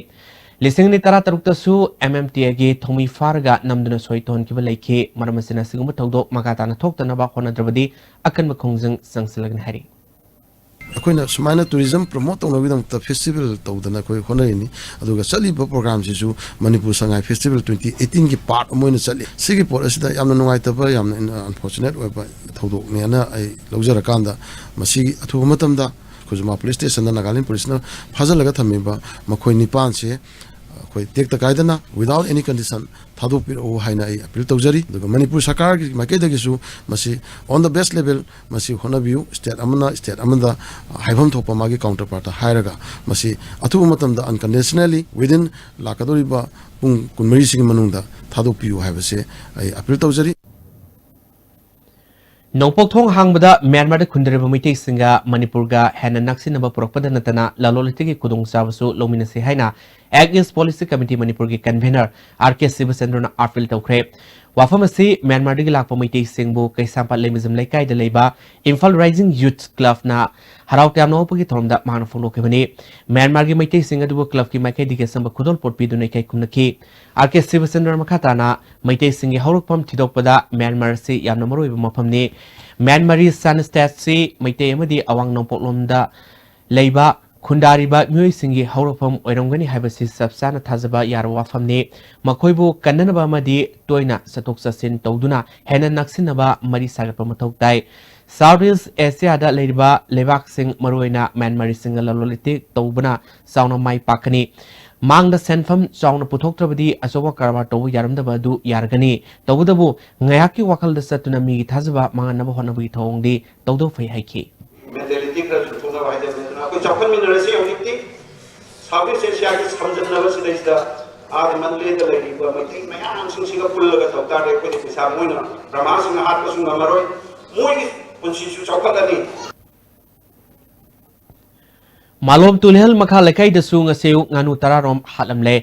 ꯂꯤꯁꯤꯡ ꯑꯅꯤ ꯇꯔꯥꯇꯔꯨꯛꯇꯁꯨ ꯑꯦꯝ ꯑꯦꯝ ꯇꯤ ꯑꯦꯒꯤ ꯊꯧꯃꯤ ꯐꯥꯔꯒ ꯅꯝꯗꯨꯅ ꯁꯣꯏ ꯇꯧꯍꯟꯈꯤꯕ ꯂꯩꯈꯤ꯫ ꯃꯔꯝ ꯑꯁꯤꯅ ꯑꯁꯤꯒꯨꯝꯕ ꯊꯧꯗꯣꯛ ꯃꯈꯥ ꯇꯥꯅ ꯊꯣꯛꯇꯅꯕ ꯍꯣꯠꯅꯗ꯭ꯔꯕꯗꯤ ꯑꯀꯟꯕ ꯈꯣꯡꯖꯪ ꯆꯪꯁꯤꯜꯂꯒꯅꯤ ꯍꯥꯏꯔꯤ꯫ ꯑꯩꯈꯣꯏꯅ ꯁꯨꯃꯥꯏꯅ ꯇꯨꯔꯤꯖꯝ ꯄ꯭ꯔꯃꯣꯠ ꯇꯧꯅꯕꯒꯤꯗꯃꯛꯇ ꯐꯦꯁꯇꯤꯚꯦꯜ ꯇꯧꯗꯅ ꯑꯩꯈꯣꯏ ꯍꯣꯠꯅꯔꯤꯅꯤ꯫ ꯑꯗꯨꯒ ꯆꯠꯂꯤꯕ ꯄ꯭ꯔꯣꯒ꯭ꯔꯥꯝꯁꯤꯁꯨ Manipur Sangai festival twenty ꯑꯩꯠꯇꯤꯟꯒꯤ part ꯑꯃ ꯑꯣꯏꯅ ꯆꯠꯂꯤ꯫ ꯁꯤꯒꯤ ꯄꯣꯠ ꯑꯁꯤꯗ ꯌꯥꯝꯅ ꯅꯨꯡꯉꯥꯏꯇꯕ, ꯌꯥꯝꯅ ꯑꯟꯐꯣꯔꯆꯨꯅꯦꯠ ꯑꯣꯏꯕ ꯊꯧꯗꯣꯛꯅꯦꯅ ꯑꯩ ꯂꯧꯖꯔꯀꯥꯟꯗ, ꯃꯁꯤ ꯑꯊꯨꯕ ꯃꯇꯝꯗ ꯈꯨꯖꯃꯥ ꯄꯨꯂꯤꯁ ꯁ꯭ꯇꯦꯁꯟꯗ ꯅꯥꯒꯥꯂꯦꯟ ꯄꯨꯂꯤꯁꯅ ꯐꯥꯖꯤꯜꯂꯒ ꯊꯝꯃꯤꯕ ꯃꯈꯣꯏ ꯅꯤꯄꯥꯟꯁꯦ ꯑꯩꯈꯣꯏ ꯇꯦꯛꯇ ꯀꯥꯏꯗꯅ, without any condition, ꯊꯥꯗꯣꯛꯄꯤꯔꯛꯎ ꯍꯥꯏꯅ ꯑꯩ ꯑꯄꯤꯜ ꯇꯧꯖꯔꯤ꯫ ꯑꯗꯨꯒ ꯃꯅꯤꯄꯨꯔ ꯁꯔꯀꯥꯔꯒꯤ ꯃꯥꯏꯀꯩꯗꯒꯤꯁꯨ ꯃꯁꯤ on the best level ꯃꯁꯤ ꯍꯣꯠꯅꯕꯤꯌꯨ꯫ ꯁ꯭ꯇꯦꯠ ꯑꯃꯅ ꯁ꯭ꯇꯦꯠ ꯑꯃꯗ ꯍꯥꯏꯐꯝ ꯊꯣꯛꯄ ꯃꯥꯒꯤ counterpartꯇ ꯍꯥꯏꯔꯒ ꯃꯁꯤ ꯑꯊꯨꯕ ꯃꯇꯝꯗ unconditionally within ꯂꯥꯛꯀꯗꯧꯔꯤꯕ ꯄꯨꯡ ꯀꯨꯟꯃꯔꯤꯁꯤꯒꯤ ꯃꯅꯨꯡꯗ ꯊꯥꯗꯣꯛꯄꯤꯌꯨ ꯍꯥꯏꯕꯁꯦ ꯑꯩ ꯑꯄꯤꯜ ꯇꯧꯖꯔꯤ꯫ ꯅꯣꯡꯄꯣꯛ ꯊꯣꯡ ꯍꯥꯡꯕꯗ ꯃ꯭ꯌꯥꯟꯃꯥꯔꯗ ꯈꯨꯟꯗꯔꯤꯕ ꯃꯩꯇꯩꯁꯤꯡꯒ ꯃꯅꯤꯄꯨꯔꯒ ꯍꯦꯟꯅ ꯅꯛꯁꯤꯟꯅꯕ ꯄꯨꯔꯛꯄꯗ ꯅꯠꯇꯅ ꯂꯂꯣꯟ ꯏꯇꯤꯛꯀꯤ ꯈꯨꯗꯣꯡꯆꯥꯕꯁꯨ ꯂꯧꯃꯤꯟꯅꯁꯤ ꯍꯥꯏꯅ Act East Policy Committee ꯃꯅꯤꯄꯨꯔꯒꯤ convener R K ꯁꯤꯕꯆꯟꯗ꯭ꯔꯅ ꯑꯥꯄꯤꯜ ꯇꯧꯈ꯭ꯔꯦ꯫ ꯋꯥꯐꯝ ꯑꯁꯤ ꯃ꯭ꯌꯥꯟꯃꯥꯔꯗꯒꯤ ꯂꯥꯛꯄ ꯃꯩꯇꯩꯁꯤꯡꯕꯨ ꯀꯩꯁꯥꯝꯄꯥꯠ ꯂꯩꯃꯖꯝ ꯂꯩꯀꯥꯏꯗ ꯂꯩꯕ Imphal Rising Youth Clubꯅ ꯍꯔꯥꯎ ꯇꯌꯥꯝꯅ ꯑꯣꯛꯄꯒꯤ ꯊꯧꯔꯝꯗ ꯃꯍꯥꯛꯅ ꯐꯣꯡꯗꯣꯛꯈꯤꯕꯅꯤ꯫ ꯃ꯭ꯌꯥꯟꯃꯥꯔꯒꯤ ꯃꯩꯇꯩꯁꯤꯡ ꯑꯗꯨꯕꯨ clubꯀꯤ ꯃꯥꯏꯀꯩꯗꯒꯤ ꯑꯆꯝꯕ ꯈꯨꯗꯣꯜꯄꯣꯠ ꯄꯤꯗꯨꯅ ꯏꯀꯥꯏ ꯈꯨꯝꯅꯈꯤ꯫ R K ꯁꯤꯕꯆꯟꯗ꯭ꯔ ꯃꯈꯥ ꯇꯥꯅ ꯃꯩꯇꯩꯁꯤꯡꯒꯤ ꯍꯧꯔꯛꯐꯝ ꯊꯤꯗꯣꯛꯄꯗ ꯃ꯭ꯌꯥꯟꯃꯥꯔ ꯑꯁꯤ ꯌꯥꯝꯅ ꯃꯔꯨꯑꯣꯏꯕ ꯃꯐꯝꯅꯤ꯫ ꯃ꯭ꯌꯥꯟꯃꯥꯔꯤ ꯁꯟ ꯁ꯭ꯇꯦꯠꯁꯤ ꯃꯩꯇꯩ ꯑꯃꯗꯤ ꯑꯋꯥꯡ ꯅꯣꯡꯄꯣꯛꯂꯣꯝꯗ ꯂꯩꯕ ꯈꯨꯟꯗꯥꯔꯤꯕ ꯃꯤꯑꯣꯏꯁꯤꯡꯒꯤ ꯍꯧꯔꯛꯐꯝ ꯑꯣꯏꯔꯝꯒꯅꯤ ꯍꯥꯏꯕꯁꯤ ꯆꯞ ꯆꯥꯅ ꯊꯥꯖꯕ ꯌꯥꯔꯕ ꯋꯥꯐꯝꯅꯤ꯫ ꯃꯈꯣꯏꯕꯨ ꯀꯟꯅꯅꯕ ꯑꯃꯗꯤ ꯇꯣꯏꯅ ꯆꯠꯊꯣꯛ ꯆꯠꯁꯤꯟ ꯇꯧꯗꯨꯅ ꯍꯦꯟꯅ ꯅꯛꯁꯤꯟꯅꯕ ꯃꯔꯤ ꯁꯥꯒꯠꯄ ꯃꯊꯧ ꯇꯥꯏ꯫ South East Asiaꯗ ꯂꯩꯔꯤꯕ ꯂꯩꯕꯥꯛꯁꯤꯡ, ꯃꯔꯨꯑꯣꯏꯅ ꯃ꯭ꯌꯥꯟꯃꯥꯔꯤꯁꯤꯡꯒ ꯂꯂꯣꯟ ꯏꯇꯤꯛ ꯇꯧꯕꯅ ꯆꯥꯎꯅ ꯃꯥꯏ ꯄꯥꯛꯀꯅꯤ꯫ ꯃꯥꯡꯗ ꯁꯦꯟꯐꯝ ꯆꯥꯎꯅ ꯄꯨꯊꯣꯛꯇ꯭ꯔꯕꯗꯤ ꯑꯆꯧꯕ ꯀꯔꯕꯥꯔ ꯇꯧꯕ ꯌꯥꯔꯝꯗꯕ ꯑꯗꯨ ꯌꯥꯔꯒꯅꯤ꯫ ꯇꯧꯕꯇꯕꯨ ꯉꯥꯏꯍꯥꯛꯀꯤ ꯋꯥꯈꯜꯗ ꯆꯠꯇꯨꯅ ꯃꯤꯒꯤ ꯊꯥꯖꯕ ꯃꯥꯡꯍꯟꯅꯕ ꯍꯣꯠꯅꯕꯒꯤ ꯊꯧꯑꯣꯡꯗꯤ ꯇꯧꯗꯧ ꯐꯩ ꯍꯥꯏꯈꯤ꯫ Mentality ꯈꯔ ꯆꯨꯝꯊꯣꯛꯅꯕ ꯍꯥꯏꯖꯕꯅꯤ꯫ ꯑꯗꯨꯅ ꯑꯩꯈꯣꯏ ꯆꯥꯎꯈꯠꯃꯤꯟꯅꯔꯁꯤ꯫ ꯍꯧꯖꯤꯛꯇꯤ South East Asiaꯒꯤ ꯁꯝꯖꯟꯅꯕꯁꯤꯗꯩꯁꯤꯗ ꯑꯥꯗ ꯃꯟꯗꯂꯦꯗ ꯂꯩꯔꯤꯕ ꯃꯩꯇꯩ ꯃꯌꯥꯝꯁꯤꯡꯁꯤꯒ ꯄꯨꯜꯂꯒ ꯇꯧ ꯇꯥꯔꯗꯤ ꯑꯩꯈꯣꯏꯗꯤ ꯄꯩꯁꯥ ꯃꯣꯏꯅ ꯕ꯭ꯔꯍꯃꯥꯁꯤꯡꯅ ꯍꯥꯠꯄꯁꯨ ꯉꯝꯃꯔꯣꯏ, ꯃꯣꯏꯒꯤ ꯄꯨꯟꯁꯤꯁꯨ ꯆꯥꯎꯈꯠꯂꯅꯤ꯫ ꯃꯥꯂꯣꯝ ꯇꯨꯂꯤꯍꯜ ꯃꯈꯥ ꯂꯩꯀꯥꯏꯗꯁꯨ ꯉꯁꯤ ꯑꯌꯨꯛ ꯉꯥꯅꯨ ꯇꯔꯥꯔꯣꯝ ꯍꯥꯠꯂꯝꯂꯦ꯫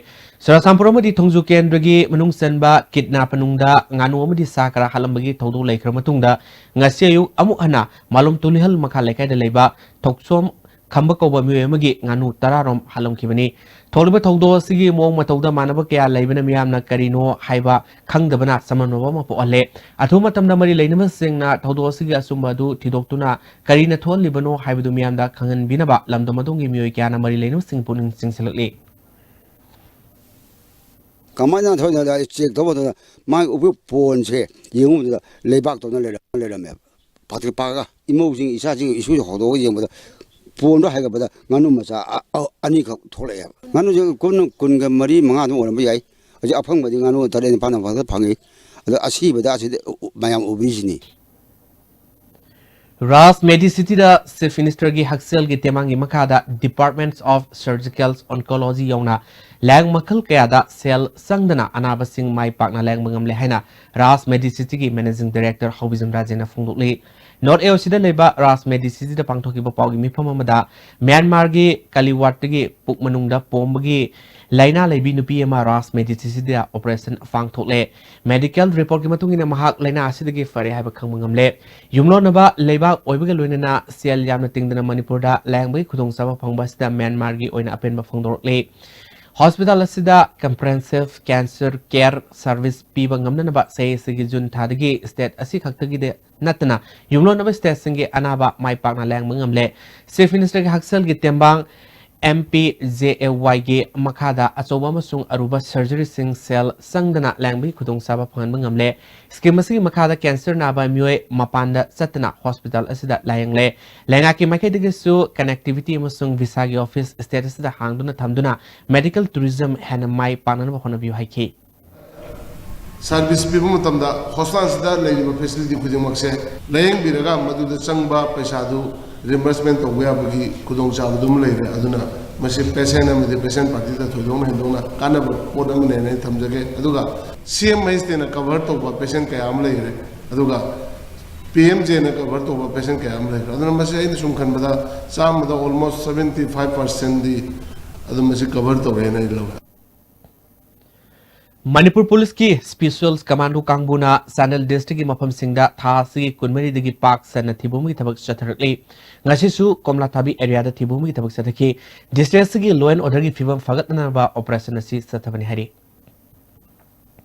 ꯆꯨꯔꯆꯥꯟꯄꯨꯔ ꯑꯃꯗꯤ ꯊꯣꯡꯖꯨ ꯀꯦꯟꯗ꯭ꯔꯒꯤ ꯃꯅꯨꯡ ꯆꯟꯕ ꯀꯤꯠꯅꯥ ꯄꯅꯨꯡꯗ ꯉꯥꯅꯨ ꯑꯃꯗꯤ ꯁꯥ ꯈꯔ ꯍꯥꯠꯂꯝꯕꯒꯤ ꯊꯧꯗꯣꯛ ꯂꯩꯈ꯭ꯔ ꯃꯇꯨꯡꯗ, ꯉꯁꯤ ꯑꯌꯨꯛ ꯑꯃꯨꯛ ꯍꯟꯅ ꯃꯥꯂꯣꯝ ꯇꯨꯂꯤꯍꯜ ꯃꯈꯥ ꯂꯩꯀꯥꯏꯗ ꯂꯩꯕ ꯊꯣꯛꯆꯣꯝ ꯈꯝꯕ ꯀꯧꯕ ꯃꯤꯑꯣꯏ ꯑꯃꯒꯤ ꯉꯥꯅꯨ ꯇꯔꯥꯔꯣꯝ ꯍꯥꯠꯂꯝꯈꯤꯕꯅꯤ꯫ ꯊꯣꯛꯂꯤꯕ ꯊꯧꯗꯣꯛ ꯑꯁꯤꯒꯤ ꯃꯑꯣꯡ ꯃꯇꯧꯗ ꯃꯥꯟꯅꯕ ꯀꯌꯥ ꯂꯩꯕꯅ ꯃꯤꯌꯥꯝꯅ ꯀꯔꯤꯅꯣ ꯍꯥꯏꯕ ꯈꯪꯗꯕꯅ ꯆꯃꯝꯅꯕ ꯑꯃ ꯄꯣꯛꯍꯜꯂꯦ꯫ ꯑꯊꯨꯕ ꯃꯇꯝꯗ ꯃꯔꯤ ꯂꯩꯅꯕꯁꯤꯡꯅ ꯊꯧꯗꯣꯛ ꯑꯁꯤꯒꯤ ꯑꯆꯨꯝꯕ ꯑꯗꯨ ꯊꯤꯗꯣꯛꯇꯨꯅ ꯀꯔꯤꯅ ꯊꯣꯛꯍꯜꯂꯤꯕꯅꯣ ꯍꯥꯏꯕꯗꯨ ꯃꯤꯌꯥꯝꯗ ꯈꯪꯍꯟꯕꯤꯅꯕ ꯂꯝꯗꯝ ꯑꯗꯣꯝꯒꯤ ꯃꯤꯑꯣꯏ ꯀꯌꯥꯅ ꯃꯔꯤ ꯂꯩꯅꯕꯁꯤꯡ ꯄꯨꯛꯅꯤꯡ ꯆꯤꯡꯁꯤꯜꯂꯛꯂꯤ꯫ ꯀꯃꯥꯏꯅ ꯊꯣꯛꯏꯅꯣꯗ ꯑꯩ ꯆꯦꯛ ꯇꯧꯕ ꯃꯇꯝꯗ ꯃꯥꯒꯤ ꯎꯄꯨ ꯄꯣꯟꯁꯦ ꯌꯦꯡꯕ ꯃꯇꯝꯗ ꯂꯩꯕꯥꯛꯇꯧꯅ ꯂꯩꯔꯝ- ꯂꯩꯔꯝꯃꯦꯕ꯫ ꯄꯥꯇ꯭ꯔꯤꯛ ꯄꯥꯛꯑꯒ ꯏꯃꯧꯁꯤꯡ, ꯏꯆꯥꯁꯤꯡ, ꯏꯁꯨꯁꯤꯡ ꯍꯧꯗꯣꯛꯑꯒ ꯌꯦꯡꯕꯗ ꯄꯣꯟꯗꯣ ꯍꯥꯏꯒꯠꯄꯗ ꯉꯥꯅꯨ ꯃꯆꯥ ꯑ- ꯑ- ꯑꯅꯤꯈꯛ ꯊꯣꯛꯂꯛꯑꯦꯕ꯫ ꯉꯥꯅꯨꯁꯦ ꯀꯨꯟ ꯀꯨꯟꯒ ꯃꯔꯤ ꯃꯉꯥ ꯑꯗꯨꯝ ꯑꯣꯏꯔꯝꯕ ꯌꯥꯏ꯫ ꯍꯧꯖꯤꯛ ꯑꯐꯪꯕꯗꯤ ꯉꯥꯅꯨ ꯇꯔꯦꯠ ꯅꯤꯄꯥꯜ ꯃꯥꯄꯜ ꯈꯛꯇ ꯐꯪꯉꯤ꯫ ꯑꯗꯣ ꯑꯁꯤꯕꯗ ꯑꯁꯤꯗꯤ ꯎ- ꯎ- ꯃꯌꯥꯝ ꯎꯕꯤꯁꯤꯅꯤ꯫ ꯔꯥꯖ ꯃꯦꯗꯤꯁꯤꯇꯤꯗ ꯆꯤꯐ ꯃꯤꯅꯤꯁꯇꯔꯒꯤ ꯍꯛꯁꯦꯜꯒꯤ ꯇꯦꯡꯕꯥꯡꯒꯤ ꯃꯈꯥꯗ Departments of Surgical Oncology ꯌꯧꯅ ꯂꯥꯏꯌꯦꯡ ꯃꯈꯜ ꯀꯌꯥꯗ ꯁꯦꯜ ꯆꯪꯗꯅ ꯑꯅꯥꯕꯁꯤꯡ ꯃꯥꯏ ꯄꯥꯛꯅ ꯂꯥꯏꯌꯦꯡꯕ ꯉꯝꯂꯦ ꯍꯥꯏꯅ ꯔꯥꯖ ꯃꯦꯗꯤꯁꯤꯇꯤꯒꯤ ꯃꯦꯅꯦꯖꯤꯡ ꯗꯥꯏꯔꯦꯛꯇꯔ ꯍꯧꯕꯤꯖꯝ ꯔꯥꯖꯦꯅ ꯐꯣꯡꯗꯣꯛꯂꯤ꯫ ꯅꯣꯔꯠ ꯑꯦ ꯑꯣ ꯁꯤꯗ ꯂꯩꯕ ꯔꯥꯖ ꯃꯦꯗꯤꯁꯤꯇꯤꯗ ꯄꯥꯡꯊꯣꯛꯈꯤꯕ ꯄꯥꯎꯒꯤ ꯃꯤꯐꯝ ꯑꯃꯗ ꯃ꯭ꯌꯥꯟꯃꯥꯔꯒꯤ ꯀꯂꯤꯋꯥꯠꯇꯒꯤ ꯄꯨꯛ ꯃꯅꯨꯡꯗ ꯄꯣꯝꯕꯒꯤ ꯂꯥꯏꯅꯥ ꯂꯩꯕꯤ ꯅꯨꯄꯤ ꯑꯃ ꯔꯥꯖ ꯃꯦꯗꯤꯁꯤꯇꯤꯗ ꯑꯣꯄꯔꯦꯁꯟ ꯄꯥꯡꯊꯣꯛꯂꯦ꯫ ꯃꯦꯗꯤꯀꯦꯜ ꯔꯤꯄꯣꯔꯠꯀꯤ ꯃꯇꯨꯡ ꯏꯟꯅ ꯃꯍꯥꯛ ꯂꯥꯏꯅꯥ ꯑꯁꯤꯗꯒꯤ ꯐꯔꯦ ꯍꯥꯏꯕ ꯈꯪꯕ ꯉꯝꯂꯦ꯫ ꯌꯨꯝꯂꯣꯟꯅꯕ ꯂꯩꯕꯥꯛ ꯑꯣꯏꯕꯒ ꯂꯣꯏꯅꯅ ꯁꯦꯜ ꯌꯥꯝꯅ ꯇꯤꯡꯗꯅ ꯃꯅꯤꯄꯨꯔꯗ ꯂꯥꯌꯦꯡꯕꯒꯤ ꯈꯨꯗꯣꯡꯆꯥꯕ ꯐꯪꯕ ꯑꯁꯤꯗ ꯃ꯭ꯌꯥꯟꯃꯥꯔꯒꯤ ꯑꯣꯏꯅ ꯑꯄꯦꯟꯕ ꯐꯣꯡꯗꯣꯔꯛꯂꯤ꯫ ꯍꯣꯁꯄꯤꯇꯥꯜ ꯑꯁꯤꯗ comprehensive cancer care service ꯄꯤꯕ ꯉꯝꯅꯅꯕ ꯆꯍꯤ ꯑꯁꯤꯒꯤ ꯖꯨꯟ ꯊꯥꯗꯒꯤ ꯁ꯭ꯇꯦꯠ ꯑꯁꯤꯈꯛꯇꯒꯤꯗ ꯅꯠꯇꯅ ꯌꯨꯝꯂꯣꯟꯅꯕ ꯁ꯭ꯇꯦꯠꯁꯤꯡꯒꯤ ꯑꯅꯥꯕ ꯃꯥꯏ ꯄꯥꯛꯅ ꯂꯥꯌꯦꯡꯕ ꯉꯝꯂꯦ꯫ ꯆꯤꯐ ꯃꯤꯅꯤꯁꯇꯔꯒꯤ ꯍꯛꯁꯦꯜꯒꯤ ꯇꯦꯡꯕꯥꯡ ꯑꯦꯝ ꯄꯤ ꯖꯦ ꯑꯦ ꯋꯥꯏꯒꯤ ꯃꯈꯥꯗ ꯑꯆꯧꯕ ꯑꯃꯁꯨꯡ ꯑꯔꯨꯕ ꯁꯔꯖꯔꯤꯁꯤꯡ ꯁꯦꯜ ꯆꯪꯗꯅ ꯂꯥꯌꯦꯡꯕꯒꯤ ꯈꯨꯗꯣꯡꯆꯥꯕ ꯐꯪꯍꯟꯕ ꯉꯝꯂꯦ꯫ ꯁ꯭ꯀꯤꯝ ꯑꯁꯤꯒꯤ ꯃꯈꯥꯗ ꯀꯦꯟꯁꯔ ꯅꯥꯕ ꯃꯤꯑꯣꯏ ꯃꯄꯥꯟꯗ ꯆꯠꯇꯅ ꯍꯣꯁꯄꯤꯇꯥꯜ ꯑꯁꯤꯗ ꯂꯥꯌꯦꯡꯂꯦ꯫ ꯂꯩꯉꯥꯛꯀꯤ ꯃꯥꯏꯀꯩꯗꯒꯤꯁꯨ ꯀꯅꯦꯛꯇꯤꯚꯤꯇꯤ ꯑꯃꯁꯨꯡ ꯚꯤꯁꯥꯒꯤ ꯑꯣꯐꯤꯁ ꯁ꯭ꯇꯦꯠ ꯑꯁꯤꯗ ꯍꯥꯡꯗꯨꯅ ꯊꯝꯗꯨꯅ ꯃꯦꯗꯤꯀꯦꯜ ꯇꯨꯔꯤꯖꯝ ꯍꯦꯟꯅ ꯃꯥꯏ ꯄꯥꯛꯅꯅꯕ ꯍꯣꯠꯅꯕꯤꯌꯨ ꯍꯥꯏꯈꯤ꯫ ꯁꯥꯔꯚꯤꯁ ꯄꯤꯕ ꯃꯇꯝꯗ ꯍꯣꯁꯄꯤꯇꯥꯜꯁꯤꯗ ꯂꯩꯔꯤꯕ ꯐꯦꯁꯤꯂꯤꯇꯤ ꯈꯨꯗꯤꯡꯃꯛꯁꯦ ꯂꯥꯌꯦꯡꯕꯤꯔꯒ ꯃꯗꯨꯗ ꯆꯪꯕ ꯄꯩꯁꯥꯗꯨ ꯔꯤꯝꯕꯔꯁꯃꯦꯟ ꯇꯧꯕ ꯌꯥꯕꯒꯤ ꯈꯨꯗꯣꯡꯆꯥꯕꯗꯨꯃ ꯂꯩꯔꯦ꯫ ꯑꯗꯨꯅ ꯃꯁꯤ ꯄꯦꯁꯦꯟ ꯑꯃꯗꯤ ꯄꯦꯁꯦꯟ ꯄꯥꯔꯇꯤꯗ ꯊꯣꯏꯗꯣꯛꯅ ꯍꯦꯟꯗꯣꯛꯅ ꯀꯥꯟꯅꯕ ꯄꯣꯠ ꯑꯃꯅꯦꯅ ꯑꯩ ꯊꯝꯖꯒꯦ꯫ ꯑꯗꯨꯒ ꯁꯤ ꯑꯦꯝ ꯑꯩꯆ ꯇꯤꯅ ꯀꯚꯔ ꯇꯧꯕ ꯄꯦꯁꯦꯟ ꯀꯌꯥ ꯑꯃ ꯂꯩꯔꯦ꯫ ꯑꯗꯨꯒ ꯄꯤ ꯑꯦꯝ ꯖꯦꯅ ꯀꯚꯔ ꯇꯧꯕ ꯄꯦꯁꯦꯟ ꯀꯌꯥ ꯑꯃ ꯂꯩꯔꯦ꯫ ꯑꯗꯨꯅ ꯃꯁꯤ ꯑꯩꯅ ꯁꯨꯝ ꯈꯟꯕꯗ ꯆꯥꯝꯃꯗ almost seventy five percentꯗꯤ ꯑꯗꯨꯝ ꯃꯁꯤ ꯀꯚꯔ ꯇꯧꯔꯦꯅ ꯑꯩ ꯂꯧꯏ꯫ ꯃꯅꯤꯄꯨꯔ ꯄꯨꯂꯤꯁꯀꯤ ꯁ꯭ꯄꯦꯁꯤꯌꯦꯜ ꯀꯃꯥꯟꯗꯣ ꯀꯥꯡꯕꯨꯅ ꯆꯥꯟꯗꯦꯜ ꯗꯤꯁꯇ꯭ꯔꯤꯛꯀꯤ ꯃꯐꯝꯁꯤꯡꯗ ꯊꯥ ꯑꯁꯤꯒꯤ ꯀꯨꯟꯃꯔꯤꯗꯒꯤ ꯄꯥꯛ ꯁꯟꯅ ꯊꯤꯕ ꯍꯨꯝꯕꯒꯤ ꯊꯕꯛ ꯆꯠꯊꯔꯛꯂꯤ꯫ ꯉꯁꯤꯁꯨ ꯀꯣꯝꯂꯥꯊꯥꯕꯤ ꯑꯦꯔꯤꯌꯥꯗ ꯊꯤꯕ ꯍꯨꯝꯕꯒꯤ ꯊꯕꯛ ꯆꯠꯊꯈꯤ꯫ ꯗꯤꯁꯇ꯭ꯔꯤꯛ ꯑꯁꯤꯒꯤ law and orderꯒꯤ ꯐꯤꯕꯝ ꯐꯒꯠꯅꯅꯕ ꯑꯣꯄꯔꯦꯁꯟ ꯑꯁꯤ ꯆꯠꯊꯕꯅꯤ ꯍꯥꯏꯔꯤ꯫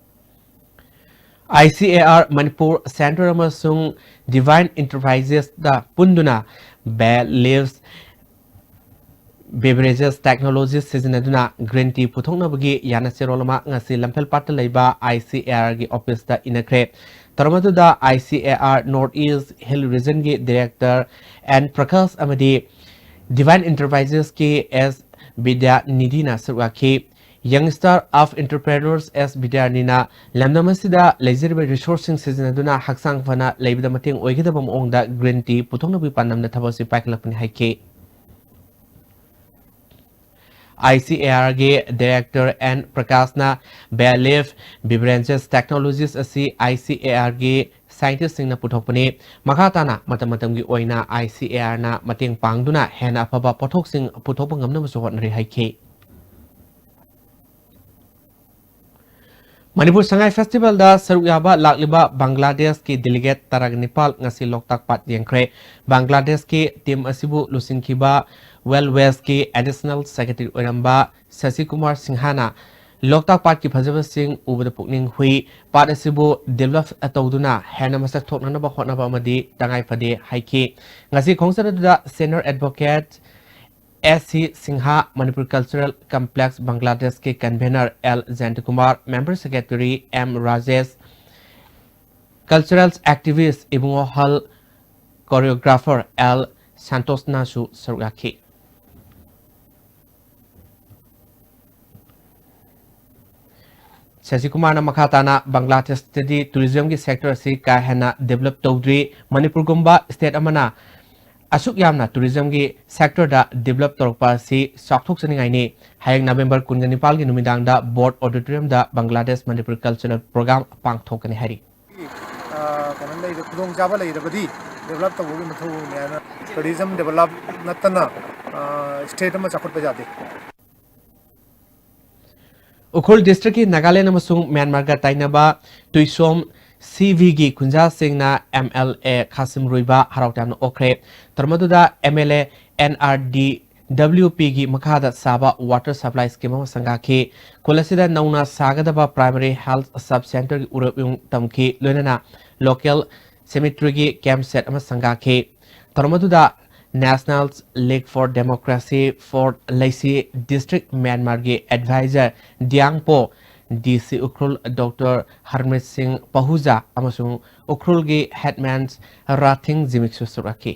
ꯑꯥꯏ C A R Manipur centre ꯑꯃꯁꯨꯡ ꯗꯤꯚꯥꯏꯟ ꯏꯟꯇꯔꯄ꯭ꯔꯥꯏꯖꯦꯁꯇ ꯄꯨꯟꯗꯨꯅ ꯕꯦ ꯂꯤꯐ ꯕꯦꯕꯔꯦꯖꯦꯁ ꯇꯦꯛꯅꯣꯂꯣꯖꯤ ꯁꯤꯖꯤꯟꯅꯗꯨꯅ ꯒ꯭ꯔꯤꯟ ꯇꯤ ꯄꯨꯊꯣꯛꯅꯕꯒꯤ ꯌꯥꯅꯆꯦꯔꯣꯜ ꯑꯃ ꯉꯁꯤ ꯂꯝꯐꯦꯜꯄꯥꯠꯇ ꯂꯩꯕ ꯑꯥꯏ ꯁꯤ ꯑꯦ ꯑꯥꯔꯒꯤ ꯑꯣꯐꯤꯁꯇ ꯏꯅꯈ꯭ꯔꯦ꯫ ꯊꯧꯔꯝ ꯑꯗꯨꯗ I C A R north east hill ꯔꯤꯖꯟꯒꯤ ꯗꯤꯔꯦꯛꯇꯔ ꯑꯦꯟ ꯄ꯭ꯔꯀꯥꯁ ꯑꯃꯗꯤ Divine Enterprises ꯀꯤ ꯑꯦꯁ ꯕꯤꯗ꯭ꯌꯥꯅꯤꯙꯤꯅ ꯁꯔꯨꯛ ꯌꯥꯈꯤ꯫ Young Star of Entrepreneurs ꯑꯦꯁ ꯕꯤꯗ꯭ꯌꯥꯅꯤꯅ ꯂꯝꯗꯝ ꯑꯁꯤꯗ ꯂꯩꯖꯔꯤꯕ resource ꯁꯤꯡ ꯁꯤꯖꯤꯟꯅꯗꯨꯅ ꯍꯛꯆꯥꯡ ꯐꯅ ꯂꯩꯕꯗ ꯃꯇꯦꯡ ꯑꯣꯏꯒꯗꯕ ꯃꯑꯣꯡꯗ green tea ꯄꯨꯊꯣꯛꯅꯕꯒꯤ ꯄꯥꯟꯗꯝꯗ ꯊꯕꯛ ꯑꯁꯤ ꯄꯥꯏꯈꯠꯂꯛꯄꯅꯤ ꯍꯥꯏꯈꯤ꯫ ꯑꯥꯏ ꯁꯤ ꯑꯦ ꯑꯥꯔ ꯒꯤ director ꯑꯦꯟ ꯄ꯭ꯔꯀꯥꯁꯅ Baleaf Beverages Technologies ꯑꯁꯤ ꯑꯥꯏ ꯁꯤ ꯑꯦ ꯑꯥꯔ ꯒꯤ scientist ꯁꯤꯡꯅ ꯄꯨꯊꯣꯛꯄꯅꯤ꯫ ꯃꯈꯥ ꯇꯥꯅ ꯃꯇꯝ ꯃꯇꯝꯒꯤ ꯑꯣꯏꯅ ꯑꯥꯏ ꯁꯤ ꯑꯦ ꯑꯥꯔ ꯅ ꯃꯇꯦꯡ ꯄꯥꯡꯗꯨꯅ ꯍꯦꯟꯅ ꯑꯐꯕ ꯄꯣꯠꯊꯣꯛꯁꯤꯡ ꯄꯨꯊꯣꯛꯄ ꯉꯝꯅꯕꯁꯨ ꯍꯣꯠꯅꯔꯤ ꯍꯥꯏꯈꯤ꯫ ꯃꯅꯤꯄꯨꯔ ꯁꯉꯥꯏ ꯐꯦꯁꯇꯤꯚꯦꯜꯗ ꯁꯔꯨꯛ ꯌꯥꯕ ꯂꯥꯛꯂꯤꯕ ꯕꯪꯒ꯭ꯂꯥꯗꯦꯁꯀꯤ delegate ꯇꯔꯥꯅꯤꯄꯥꯜ ꯉꯁꯤ ꯂꯣꯛꯇꯥꯛ ꯄꯥꯠ ꯌꯦꯡꯈ꯭ꯔꯦ꯫ ꯕꯪꯒ꯭ꯂꯥꯗꯦꯁꯀꯤ team ꯑꯁꯤꯕꯨ ꯂꯨꯆꯤꯡꯈꯤꯕ Wellways ꯀꯤ additional secretary ꯑꯣꯏꯔꯝꯕ ꯁꯁꯤ ꯀꯨꯃꯥꯔ ꯁꯤꯡꯍꯅ ꯂꯣꯛꯇꯥꯛ ꯄꯥꯠꯀꯤ ꯐꯖꯕꯁꯤꯡ ꯎꯕꯗ ꯄꯨꯛꯅꯤꯡ ꯍꯨꯏ, ꯄꯥꯠ ꯑꯁꯤꯕꯨ develop ꯇꯧꯗꯨꯅ ꯍꯦꯟꯅ ꯃꯁꯛ ꯊꯣꯛꯅꯅꯕ ꯍꯣꯠꯅꯕ ꯑꯃꯗꯤ ꯇꯉꯥꯏ ꯐꯗꯦ ꯍꯥꯏꯈꯤ꯫ ꯉꯁꯤ ꯈꯣꯡꯆꯠ ꯑꯗꯨꯗ senior advocate S C Singh, Manipur Cultural Complex ꯕꯪꯒ꯭ꯂꯥꯗꯦꯁꯀꯤ convener L Jayantakumar, member secretary M Rajesh, cultural activist Ibungohal, choreographer L ꯁꯥꯟꯇꯣꯁꯅꯁꯨ ꯁꯔꯨꯛ ꯌꯥꯈꯤ꯫ ꯁꯁꯤꯀꯨꯃꯥꯔꯅ ꯃꯈꯥ ꯇꯥꯅ ꯕꯪꯒ꯭ꯂꯥꯗꯦꯁꯇꯗꯤ tourism ꯒꯤ sector ꯑꯁꯤ ꯀꯥ ꯍꯦꯟꯅ develop ꯇꯧꯗ꯭ꯔꯤ, ꯃꯅꯤꯄꯨꯔꯒꯨꯝꯕ state ꯑꯃꯅ ꯑꯁꯨꯛ ꯌꯥꯝꯅ tourism ꯒꯤ sector ꯗ develop ꯇꯧꯔꯛꯄ ꯑꯁꯤ ꯆꯥꯎꯊꯣꯛꯆꯅꯤꯡꯉꯥꯏꯅꯤ꯫ ꯍꯌꯦꯡ ꯅꯕꯦꯝꯕꯔ ꯀꯨꯟꯒ ꯅꯤꯄꯥꯜꯒꯤ ꯅꯨꯃꯤꯗꯥꯡꯗ Borge Auditorium ꯗ ꯕꯪꯒ꯭ꯂꯥꯗꯦꯁ ꯃꯅꯤꯄꯨꯔ cultural program ꯄꯥꯡꯊꯣꯛꯀꯅꯤ ꯍꯥꯏꯔꯤ꯫ ꯑ, ꯀꯩꯅꯣ ꯂꯩꯔ-, ꯈꯨꯗꯣꯡꯆꯥꯕ ꯂꯩꯔꯕꯗꯤ develop ꯇꯧꯕꯒꯤ ꯃꯊꯧꯅꯤ ꯍꯥꯏꯅ, tourism develop ꯅꯠꯇꯅ, ꯑ, state ꯑꯃ ꯆꯥꯎꯈꯠꯄ ꯌꯥꯗꯦ꯫ ꯎꯈ꯭ꯔꯨꯜ district ꯀꯤ ꯅꯥꯒꯥꯂꯦꯟ ꯑꯃꯁꯨꯡ ꯃ꯭ꯌꯥꯟꯃꯥꯔꯒ ꯇꯥꯏꯅꯕ ꯇꯨꯏꯁꯣꯝ ꯁꯤ ꯚꯤ ꯒꯤ ꯈꯨꯟꯖꯥꯁꯤꯡꯅ ꯑꯦꯝ ꯑꯦꯜ ꯑꯦ ꯈꯥꯁꯤꯝ ꯔꯨꯏꯕꯥ ꯍꯔꯥꯎ ꯇꯌꯥꯝꯅ ꯑꯣꯛꯈ꯭ꯔꯦ꯫ ꯊꯧꯔꯝ ꯑꯗꯨꯗ M L A N R D W P ꯒꯤ ꯃꯈꯥꯗ ꯁꯥꯕ water supply scheme ꯑꯃ ꯁꯪꯒꯥꯈꯤ꯫ ꯈꯨꯜ ꯑꯁꯤꯗ ꯅꯧꯅ ꯁꯥꯒꯗꯕ primary health sub centre ꯒꯤ ꯎꯔꯦꯞ ꯇꯝꯈꯤ, ꯂꯣꯏꯅꯅ local cemetery ꯒꯤ camp site ꯑꯃ ꯁꯪꯒꯥꯈꯤ꯫ ꯊꯧꯔꯝ ꯑꯗꯨꯗ National League for Democracy for Lheisi District ꯃ꯭ꯌꯥꯟꯃꯥꯔꯒꯤ advisor ꯗꯤꯌꯥꯡꯄꯣ, ꯗꯤ ꯁꯤ ꯎꯈ꯭ꯔꯨꯜ ꯗꯣꯛꯇꯔ ꯍꯔꯃꯤꯠ ꯁꯤꯡ ꯄꯍꯨꯖꯥ ꯑꯃꯁꯨꯡ ꯎꯈ꯭ꯔꯨꯜꯒꯤ headman ꯔꯥꯊꯤꯡ ꯖꯤꯃꯤꯛꯁꯨ ꯁꯔꯨꯛ ꯌꯥꯈꯤ꯫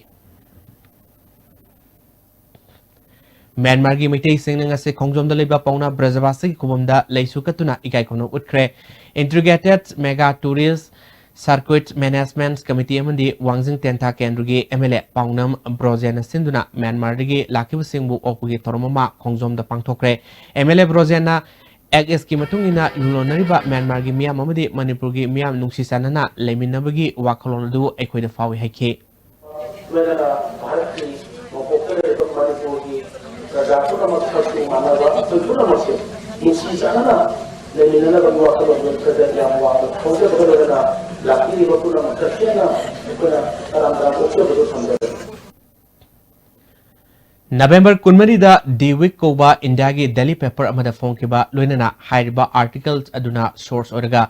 ꯃ꯭ꯌꯥꯟꯃꯥꯔꯒꯤ ꯃꯩꯇꯩꯁꯤꯡꯅ ꯉꯁꯤ ꯈꯣꯡꯖꯣꯝꯗ ꯂꯩꯕ ꯄꯥꯎꯅ ꯕ꯭ꯔꯖꯕꯥꯁꯤꯒꯤ ꯈꯨꯕꯝꯗ ꯂꯩꯁꯨ ꯀꯠꯇꯨꯅ ꯏꯀꯥꯏ ꯈꯨꯝꯅꯕ ꯎꯠꯈ꯭ꯔꯦ꯫ Integrated Mega Tourist Circuit Management Committee ꯑꯃꯗꯤ ꯋꯥꯡꯖꯤꯡ ꯇꯦꯟꯊꯥ ꯀꯦꯟꯗ꯭ꯔꯒꯤ M L A ꯄꯥꯎꯅꯝ ꯕ꯭ꯔꯣꯖꯦꯟꯅ ꯁꯤꯟꯗꯨꯅ ꯃ꯭ꯌꯥꯟꯃꯥꯔꯗꯒꯤ ꯂꯥꯛꯈꯤꯕꯁꯤꯡꯕꯨ ꯑꯣꯛꯄꯒꯤ ꯊꯧꯔꯝ ꯑꯃ ꯈꯣꯡꯖꯣꯝꯗ ꯄꯥꯡꯊꯣꯛꯈ꯭ꯔꯦ꯫ M L A ꯕ꯭ꯔꯣꯖꯦꯟꯅ Act East ꯀꯤ ꯃꯇꯨꯡ ꯏꯟꯅ ꯂꯨꯂꯣꯟꯅꯔꯤꯕ ꯃ꯭ꯌꯥꯟꯃꯥꯔꯒꯤ ꯃꯤꯌꯥꯝ ꯑꯃꯗꯤ ꯃꯅꯤꯄꯨꯔꯒꯤ ꯃꯤꯌꯥꯝ ꯅꯨꯡꯁꯤ ꯆꯥꯟꯅꯅ ꯂꯩꯃꯤꯟꯅꯕꯒꯤ ꯋꯥꯈꯜꯂꯣꯟ ꯑꯗꯨ ꯑꯩꯈꯣꯏꯗ ꯐꯥꯎꯏ ꯍꯥꯏꯈꯤ꯫ ꯂꯣꯏꯅꯅ ꯚꯥꯔꯠꯀꯤ ꯅꯣꯡꯄꯣꯛꯇ ꯂꯩꯔꯤꯕ ꯃꯅꯤꯄꯨꯔꯒꯤ ꯄ꯭ꯔꯖꯥ ꯄꯨꯝꯅꯃꯛ ꯃꯆꯨ ꯃꯥꯟꯅꯕ ꯑꯩꯈꯣꯏ ꯄꯨꯝꯅꯃꯛꯁꯦ ꯅꯨꯡꯁꯤ ꯆꯥꯟꯅꯅ ꯂꯩꯃꯤꯟꯅꯅꯕꯒꯤ ꯋꯥꯈꯜꯂꯣꯟ ꯑꯗꯨ ꯑꯩꯈꯣꯏꯗ ꯌꯥꯝ ꯋꯥꯡꯅ ꯊꯧꯖꯕꯒ ꯂꯣꯏꯅꯅ ꯂꯥꯛꯄꯤꯔꯤꯕ ꯄꯨꯝꯅꯃꯛꯇ ꯍꯦꯟꯅ ꯑꯩꯈꯣꯏꯅ ꯇꯔꯥꯝ ꯇꯔꯥꯝ ꯑꯣꯛꯆꯕꯗꯨ ꯊꯝꯖꯔꯤ꯫ ꯅꯕꯦꯝꯕꯔ ꯀꯨꯟꯃꯔꯤꯗ The Week ꯀꯧꯕ ꯏꯟꯗꯤꯌꯥꯒꯤ daily paper ꯑꯃꯗ ꯐꯣꯡꯈꯤꯕ ꯂꯣꯏꯅꯅ ꯍꯥꯏꯔꯤꯕ article ꯑꯗꯨꯅ source ꯑꯣꯏꯔꯒ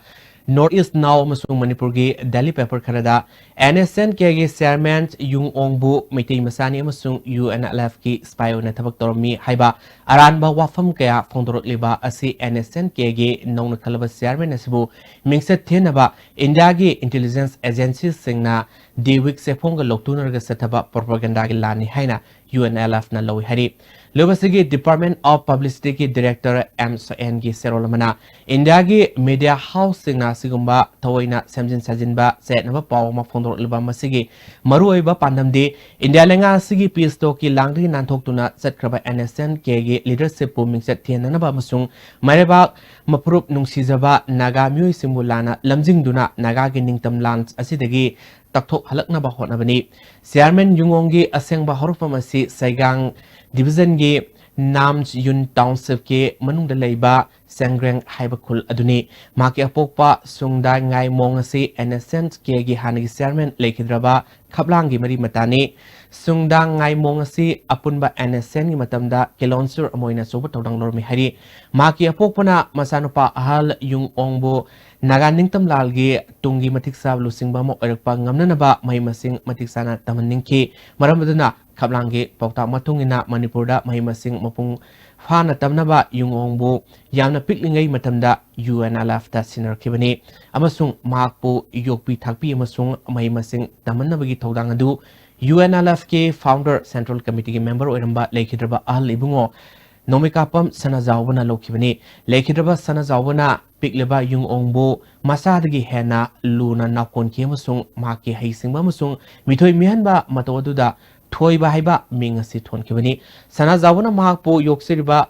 North East Now ꯑꯃꯁꯨꯡ ꯃꯅꯤꯄꯨꯔꯒꯤ daily paper ꯈꯔꯗ N S N K ꯒꯤ chairman ꯌꯨꯡ ꯑꯣꯡꯕꯨ ꯃꯩꯇꯩ ꯃꯆꯥꯅꯤ ꯑꯃꯁꯨꯡ U N L F ꯀꯤ spy ꯑꯣꯏꯅ ꯊꯕꯛ ꯇꯧꯔꯝꯃꯤ ꯍꯥꯏꯕ ꯑꯔꯥꯟꯕ ꯋꯥꯐꯝ ꯀꯌꯥ ꯐꯣꯡꯗꯣꯔꯛꯂꯤꯕ ꯑꯁꯤ N S N K ꯒꯤ ꯅꯧꯅ ꯈꯜꯂꯕ chairman ꯑꯁꯤꯕꯨ ꯃꯤꯡꯆꯠ ꯊꯤꯍꯟꯅꯕ ꯏꯟꯗꯤꯌꯥꯒꯤ intelligence agency ꯁꯤꯡꯅ The Week ꯁꯦ ꯐꯣꯡꯒ ꯂꯧꯇꯨꯅꯔꯒ ꯆꯠꯊꯕ propaganda ꯒꯤ ꯂꯥꯟꯅꯤ ꯍꯥꯏꯅ U N L F ꯅ ꯂꯧꯏ ꯍꯥꯏꯔꯤ꯫ ꯂꯣꯏꯕꯁꯤꯒꯤ Department of Publicity ꯒꯤ director M ꯁꯣꯌꯦꯟꯒꯤ ꯆꯦꯔꯣꯜ ꯑꯃꯅ ꯏꯟꯗꯤꯌꯥꯒꯤ media house ꯁꯤꯡꯅ ꯑꯁꯤꯒꯨꯝꯕ ꯊꯑꯣꯏꯅ ꯁꯦꯝꯖꯤꯟ ꯁꯥꯖꯤꯟꯕ ꯆꯌꯦꯠꯅꯕ ꯄꯥꯎ ꯑꯃ ꯐꯣꯡꯗꯣꯔꯛꯂꯤꯕ ꯃꯁꯤꯒꯤ ꯃꯔꯨꯑꯣꯏꯕ ꯄꯥꯟꯗꯝꯗꯤ ꯏꯟꯗꯤꯌꯥ ꯂꯩꯉꯥꯛ ꯑꯁꯤꯒꯤ peace talk ꯀꯤ ꯂꯥꯡꯗꯒꯤ ꯅꯥꯟꯊꯣꯛꯇꯨꯅ ꯆꯠꯈ꯭ꯔꯕ N S N K ꯒꯤ leadership ꯄꯨ ꯃꯤꯡꯆꯠ ꯊꯤꯍꯟꯅꯅꯕ ꯑꯃꯁꯨꯡ ꯃꯩꯔꯩꯕꯥꯛ ꯃꯐꯨꯔꯨꯞ ꯅꯨꯡꯁꯤꯖꯕ ꯅꯥꯒꯥ ꯃꯤꯑꯣꯏꯁꯤꯡꯕꯨ ꯂꯥꯟꯅ ꯂꯝꯖꯤꯡꯗꯨꯅ ꯅꯥꯒꯥꯒꯤ ꯅꯤꯡꯇꯝ ꯂꯥꯟ ꯑꯁꯤꯗꯒꯤ ꯇꯛꯊꯣꯛꯍꯜꯂꯛꯅꯕ ꯍꯣꯠꯅꯕꯅꯤ꯫ Chairman ꯌꯨꯡ ꯑꯣꯡꯒꯤ ꯑꯁꯦꯡꯕ ꯍꯧꯔꯛꯐꯝ ꯑꯁꯤ ꯁꯩꯒꯥꯡ division ꯒꯤ ꯅꯥꯝꯌꯨꯟ township ꯀꯤ ꯃꯅꯨꯡꯗ ꯂꯩꯕ ꯆꯦꯡꯒ꯭ꯔꯦꯡ ꯍꯥꯏꯕ ꯈꯨꯜ ꯑꯗꯨꯅꯤ꯫ ꯃꯍꯥꯛꯀꯤ ꯑꯄꯣꯛꯄ ꯁꯨꯡꯗꯥꯏ ꯉꯥꯏꯃꯣꯡ ꯑꯁꯤ N S N K ꯒꯤ ꯍꯥꯟꯅꯒꯤ chairman ꯂꯩꯈꯤꯗ꯭ꯔꯕ ꯈꯞꯂꯥꯡꯒꯤ ꯃꯔꯤ ꯃꯇꯥꯅꯤ꯫ ꯁꯨꯡꯗꯥꯡ ꯉꯥꯏꯃꯣꯡ ꯑꯁꯤ ꯑꯄꯨꯟꯕ N S N ꯒꯤ ꯃꯇꯝꯗ ꯀꯦꯂꯣꯟꯁꯨꯔ ꯑꯃ ꯑꯣꯏꯅ ꯑꯆꯧꯕ ꯊꯧꯗꯥꯡ ꯂꯧꯔꯝꯃꯤ ꯍꯥꯏꯔꯤ꯫ ꯃꯍꯥꯛꯀꯤ ꯑꯄꯣꯛꯄꯅ ꯃꯆꯥꯅꯨꯄꯥ ꯑꯍꯜ ꯌꯨꯡ ꯑꯣꯡꯕꯨ ꯅꯥꯒꯥ ꯅꯤꯡꯇꯝ ꯂꯥꯜꯒꯤ ꯇꯨꯡꯒꯤ ꯃꯇꯤꯛ ꯆꯥꯕ ꯂꯨꯆꯤꯡꯕ ꯑꯃ ꯑꯣꯏꯔꯛꯄ ꯉꯝꯅꯅꯕ ꯃꯍꯩ ꯃꯁꯤꯡ ꯃꯇꯤꯛ ꯆꯥꯅ ꯇꯝꯍꯟꯅꯤꯡꯈꯤ꯫ ꯃꯔꯝ ꯑꯗꯨꯅ ꯈꯞꯂꯥꯡꯒꯤ ꯄꯥꯎꯇꯥꯛ ꯃꯇꯨꯡ ꯏꯟꯅ ꯃꯅꯤꯄꯨꯔꯗ ꯃꯍꯩ ꯃꯁꯤꯡ ꯃꯄꯨꯡ ꯐꯥꯅ ꯇꯝꯅꯕ ꯌꯨꯡ ꯑꯣꯡꯕꯨ ꯌꯥꯝꯅ ꯄꯤꯛꯂꯤꯉꯩ ꯃꯇꯝꯗ U N L F ꯇ ꯁꯤꯟꯅꯔꯛꯈꯤꯕꯅꯤ ꯑꯃꯁꯨꯡ ꯃꯍꯥꯛꯄꯨ ꯌꯣꯛꯄꯤ ꯊꯥꯛꯄꯤ ꯑꯃꯁꯨꯡ ꯃꯍꯩ ꯃꯁꯤꯡ ꯇꯝꯍꯟꯅꯕꯒꯤ ꯊꯧꯗꯥꯡ ꯑꯗꯨ ꯌꯨ ꯑꯦꯟ ꯑꯦꯜ ꯑꯦꯐꯀꯤ founder, central committeeꯒꯤ member ꯑꯣꯏꯔꯝꯕ ꯂꯩꯈꯤꯗ꯭ꯔꯕ ꯑꯍꯜ ꯏꯕꯨꯡꯉꯣ ꯅꯣꯡꯃꯩꯀꯥꯄꯝ ꯁꯅꯥꯖꯥꯎꯕꯅ ꯂꯧꯈꯤꯕꯅꯤ꯫ ꯂꯩꯈꯤꯗ꯭ꯔꯕ ꯁꯅꯥꯖꯥꯎꯕꯅ ꯄꯤꯛꯂꯤꯕ ꯌꯨꯝꯑꯣꯡꯕꯨ ꯃꯁꯥꯗꯒꯤ ꯍꯦꯟꯅ ꯂꯨꯅ ꯅꯥꯎꯀꯣꯟꯈꯤ ꯑꯃꯁꯨꯡ ꯃꯍꯥꯛꯀꯤ ꯍꯩꯁꯤꯡꯕ ꯑꯃꯁꯨꯡ ꯃꯤꯊꯣꯏ ꯃꯤꯍꯦꯟꯕ ꯃꯇꯧ ꯑꯗꯨꯗ ꯊꯣꯏꯕ ꯍꯥꯏꯕ ꯃꯤꯡ ꯑꯁꯤ ꯊꯣꯟꯈꯤꯕꯅꯤ꯫ ꯁꯅꯥꯖꯥꯎꯕꯅ ꯃꯍꯥꯛꯄꯨ ꯌꯣꯛꯆꯔꯤꯕ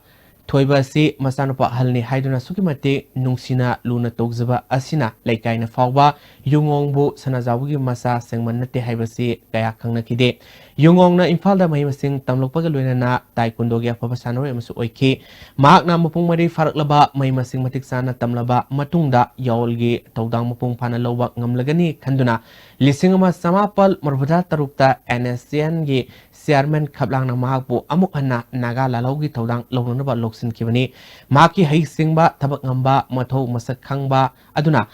ꯊꯣꯏꯕ ꯑꯁꯤ ꯃꯆꯥꯅꯨꯄꯥ ꯑꯍꯜꯅꯤ ꯍꯥꯏꯗꯨꯅ ꯑꯁꯨꯛꯀꯤ ꯃꯇꯤꯛ ꯅꯨꯡꯁꯤꯅ ꯂꯨꯅ ꯇꯧꯖꯕ ꯑꯁꯤꯅ ꯂꯩꯀꯥꯏꯅ ꯐꯥꯎꯕ ꯌꯨꯝꯑꯣꯡꯕꯨ ꯁꯅꯥꯖꯥꯎꯕꯒꯤ ꯃꯆꯥ ꯁꯦꯡꯃꯟ ꯅꯠꯇꯦ ꯍꯥꯏꯕꯁꯤ ꯀꯌꯥ ꯈꯪꯅꯈꯤꯗꯦ꯫ ꯌꯨꯝꯑꯣꯡꯅ ꯏꯝꯐꯥꯜꯗ ꯃꯍꯩ ꯃꯁꯤꯡ ꯇꯝꯂꯛꯄꯒ ꯂꯣꯏꯅꯅ ꯇꯥꯏꯀꯨꯟꯗꯣꯒꯤ ꯑꯐꯕ ꯁꯥꯟꯅꯔꯣꯏ ꯑꯃꯁꯨ ꯑꯣꯏꯈꯤ꯫ ꯃꯍꯥꯛꯅ ꯃꯄꯨꯡ ꯃꯔꯩ ꯐꯥꯔꯛꯂꯕ ꯃꯍꯩ ꯃꯁꯤꯡ ꯃꯇꯤꯛ ꯆꯥꯅ ꯇꯝꯂꯕ ꯃꯇꯨꯡꯗ ꯌꯥꯑꯣꯜꯒꯤ ꯊꯧꯗꯥꯡ ꯃꯄꯨꯡ ꯐꯥꯅ ꯂꯧꯕ ꯉꯝꯂꯒꯅꯤ ꯈꯟꯗꯨꯅ ꯂꯤꯁꯤꯡ ꯑꯃ ꯆꯃꯥꯄꯜ ꯃꯔꯤꯐꯨꯇꯔꯥ ꯇꯔꯨꯛꯇ ꯑꯦꯟ ꯑꯦꯁ ꯑꯦꯟꯒꯤ chairman ꯈꯞꯂꯥꯡꯅ ꯃꯍꯥꯛꯄꯨ ꯑꯃꯨꯛ ꯍꯟꯅ ꯅꯥꯒꯥ ꯂꯥꯜꯍꯧꯒꯤ ꯊꯧꯗꯥꯡ ꯂꯧꯅꯅꯕ ꯂꯧꯁꯤꯟꯈꯤꯕꯅꯤ꯫ ꯃꯍꯥꯛꯀꯤ ꯍꯩꯁꯤꯡꯕ, ꯊꯕꯛ ꯉꯝꯕ, ꯃꯊꯧ ꯃꯁꯛ ꯈꯪꯕ ꯑꯗꯨꯅ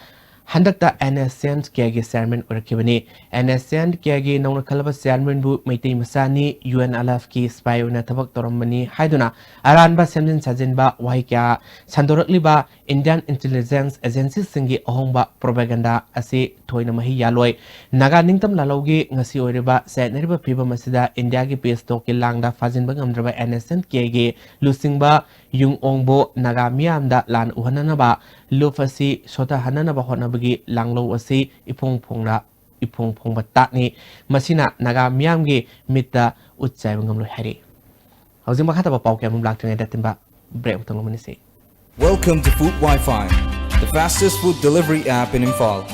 ꯍꯟꯗꯛꯇ ꯑꯦꯟ ꯑꯦꯁ ꯑꯦꯟ ꯀꯦꯒꯤ chairman ꯑꯣꯏꯔꯛꯈꯤꯕꯅꯤ꯫ ꯑꯦꯟ ꯑꯦꯁ ꯑꯦꯟ ꯀꯦꯒꯤ ꯅꯧꯅ ꯈꯜꯂꯕ chairmanꯕꯨ ꯃꯩꯇꯩ ꯃꯆꯥꯅꯤ, ꯌꯨ ꯑꯦꯟ ꯑꯦꯜ ꯑꯦꯐꯀꯤ ꯁꯤꯄꯥꯏ ꯑꯣꯏꯅ ꯊꯕꯛ ꯇꯧꯔꯝꯕꯅꯤ ꯍꯥꯏꯗꯨꯅ ꯑꯔꯥꯟꯕ ꯁꯦꯝꯖꯤꯟ ꯁꯥꯖꯤꯟꯕ ꯋꯥꯍꯩ ꯀꯌꯥ ꯁꯟꯗꯣꯔꯛꯂꯤꯕ Indian intelligence agencyꯁꯤꯡꯒꯤ ꯑꯍꯣꯡꯕ propaganda ꯑꯁꯤ ꯊꯣꯏꯅ ꯃꯍꯩ ꯌꯥꯜꯂꯣꯏ꯫ ꯅꯥꯒꯥ ꯅꯤꯡꯇꯝ ꯂꯥꯜꯍꯧꯒꯤ ꯉꯁꯤ ꯑꯣꯏꯔꯤꯕ ꯆꯌꯦꯠꯅꯔꯤꯕ ꯐꯤꯕꯝ ꯑꯁꯤꯗ ꯏꯟꯗꯤꯌꯥꯒꯤ peace talkꯀꯤ ꯂꯥꯡꯗ ꯐꯥꯖꯤꯟꯕ ꯉꯝꯗ꯭ꯔꯕ ꯑꯦꯟ ꯑꯦꯁ ꯑꯦꯟ ꯀꯦꯒꯤ ꯂꯨꯆꯤꯡꯕ ꯌꯨꯝꯑꯣꯡꯕꯨ ꯅꯥꯒꯥ ꯃꯤꯌꯥꯝꯗ ꯂꯥꯟ ꯎꯍꯟꯅꯅꯕ ꯂꯨꯞ ꯑꯁꯤ ꯁꯣꯊꯍꯟꯅꯅꯕ ꯍꯣꯠꯅꯕꯒꯤ ꯂꯥꯡꯂꯧ ꯑꯁꯤ ꯏꯐꯣꯡ ꯐꯣꯡꯅ, ꯏꯐꯣꯡ ꯐꯣꯡꯕ ꯇꯥꯛꯅꯤ꯫ ꯃꯁꯤꯅ ꯅꯥꯒꯥ ꯃꯤꯌꯥꯝꯒꯤ ꯃꯤꯠꯇ ꯎꯠ ꯆꯥꯏꯕ ꯉꯝꯂꯣꯏ ꯍꯥꯏꯔꯤ꯫ ꯍꯧꯖꯤꯛ ꯃꯈꯥ ꯇꯥꯕ ꯄꯥꯎ ꯀꯌꯥ ꯑꯃ ꯂꯥꯛꯇ꯭ꯔꯤꯉꯩꯗ ꯇꯤꯟꯕ break ꯑꯃꯇꯪ ꯂꯧꯃꯤꯟꯅꯁꯤ꯫ Welcome to Food Wi-Fi, the fastest food delivery app in Imphal.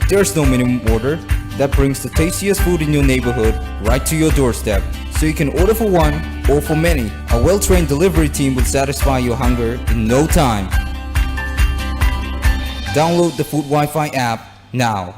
There's no minimum order that brings the tastiest food in your neighborhood right to your doorstep, so you can order for one or for many. A well-trained delivery team will satisfy your hunger in no time. Download the Food Wi-Fi app now.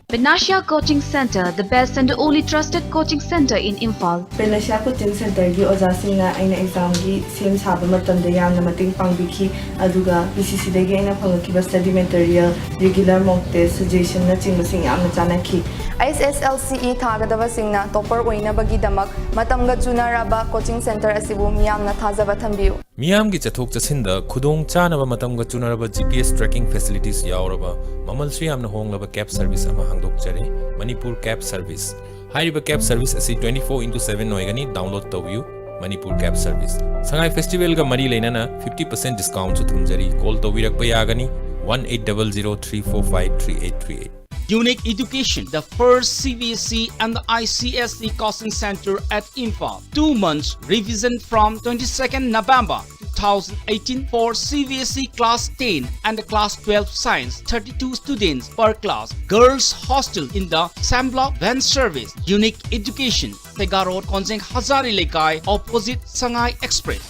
Panacea Coaching Center, the best and only trusted coaching center in Imphal. Panacea Coaching Centerꯒꯤ ꯑꯣꯖꯥꯁꯤꯡꯅ ꯑꯩꯅ examꯒꯤ ꯁꯦꯝ ꯁꯥꯕ ꯃꯇꯝꯗ ꯌꯥꯝꯅ ꯃꯇꯦꯡ ꯄꯥꯡꯕꯤꯈꯤ, ꯑꯗꯨꯒ ꯄꯤ ꯁꯤ ꯁꯤꯗꯒꯤ ꯑꯩꯅ ꯐꯪꯂꯛꯈꯤꯕ study material, regular mock test, suggestionꯅꯆꯤꯡꯕꯁꯤꯡ ꯌꯥꯝꯅ ꯆꯥꯟꯅꯈꯤ꯫ ꯑꯩꯆ ꯑꯦꯁ ꯑꯦꯜ ꯁꯤ ꯏ ꯊꯥꯒꯗꯕꯁꯤꯡꯅ topper ꯑꯣꯏꯅꯕꯒꯤꯗꯃꯛ ꯃꯇꯝꯒ ꯆꯨꯅꯔꯕ coaching center ꯑꯁꯤꯕꯨ ꯃꯤꯌꯥꯝꯅ ꯊꯥꯖꯕ ꯊꯝꯕꯤꯌꯨ꯫ ꯃꯤꯌꯥꯝꯒꯤ ꯆꯠꯊꯣꯛ ꯆꯠꯁꯤꯟꯗ ꯈꯨꯗꯣꯡ ꯆꯥꯅꯕ ꯃꯇꯝꯒ ꯆꯨꯅꯔꯕ G P S tracking facilities ꯌꯥꯎꯔꯕ ꯃꯃꯜꯁꯨ ꯌꯥꯝꯅ ꯍꯣꯡꯂꯕ cab service ꯑꯃ ꯍꯥꯡꯗꯣꯛꯆꯔꯤ, ꯃꯅꯤꯄꯨꯔ cab service꯫ ꯍꯥꯏꯔꯤꯕ cab service ꯑꯁꯤ twenty four into seven ꯑꯣꯏꯒꯅꯤ꯫ Download ꯇꯧꯕꯤꯌꯨ꯫ Manipur cab service꯫ ꯁꯉꯥꯏ festivalꯒ ꯃꯔꯤ ꯂꯩꯅꯅ fifty percent discountꯁꯨ ꯊꯝꯖꯔꯤ꯫ Call ꯇꯧꯕꯤꯔꯛꯄ ꯌꯥꯒꯅꯤ one eight double zero three four five three eight three eight. Unique Education, the first C B S E and the I C S E coaching center at Imphal. Two months revision from twenty-second November two thousand eighteen for C B S E class ten and class twelve science, thirty-two students per class. Girls hostel in the Sambla van service. Unique Education, Sega Road, Konzeng Hazari Lekai, opposite Sangai Express.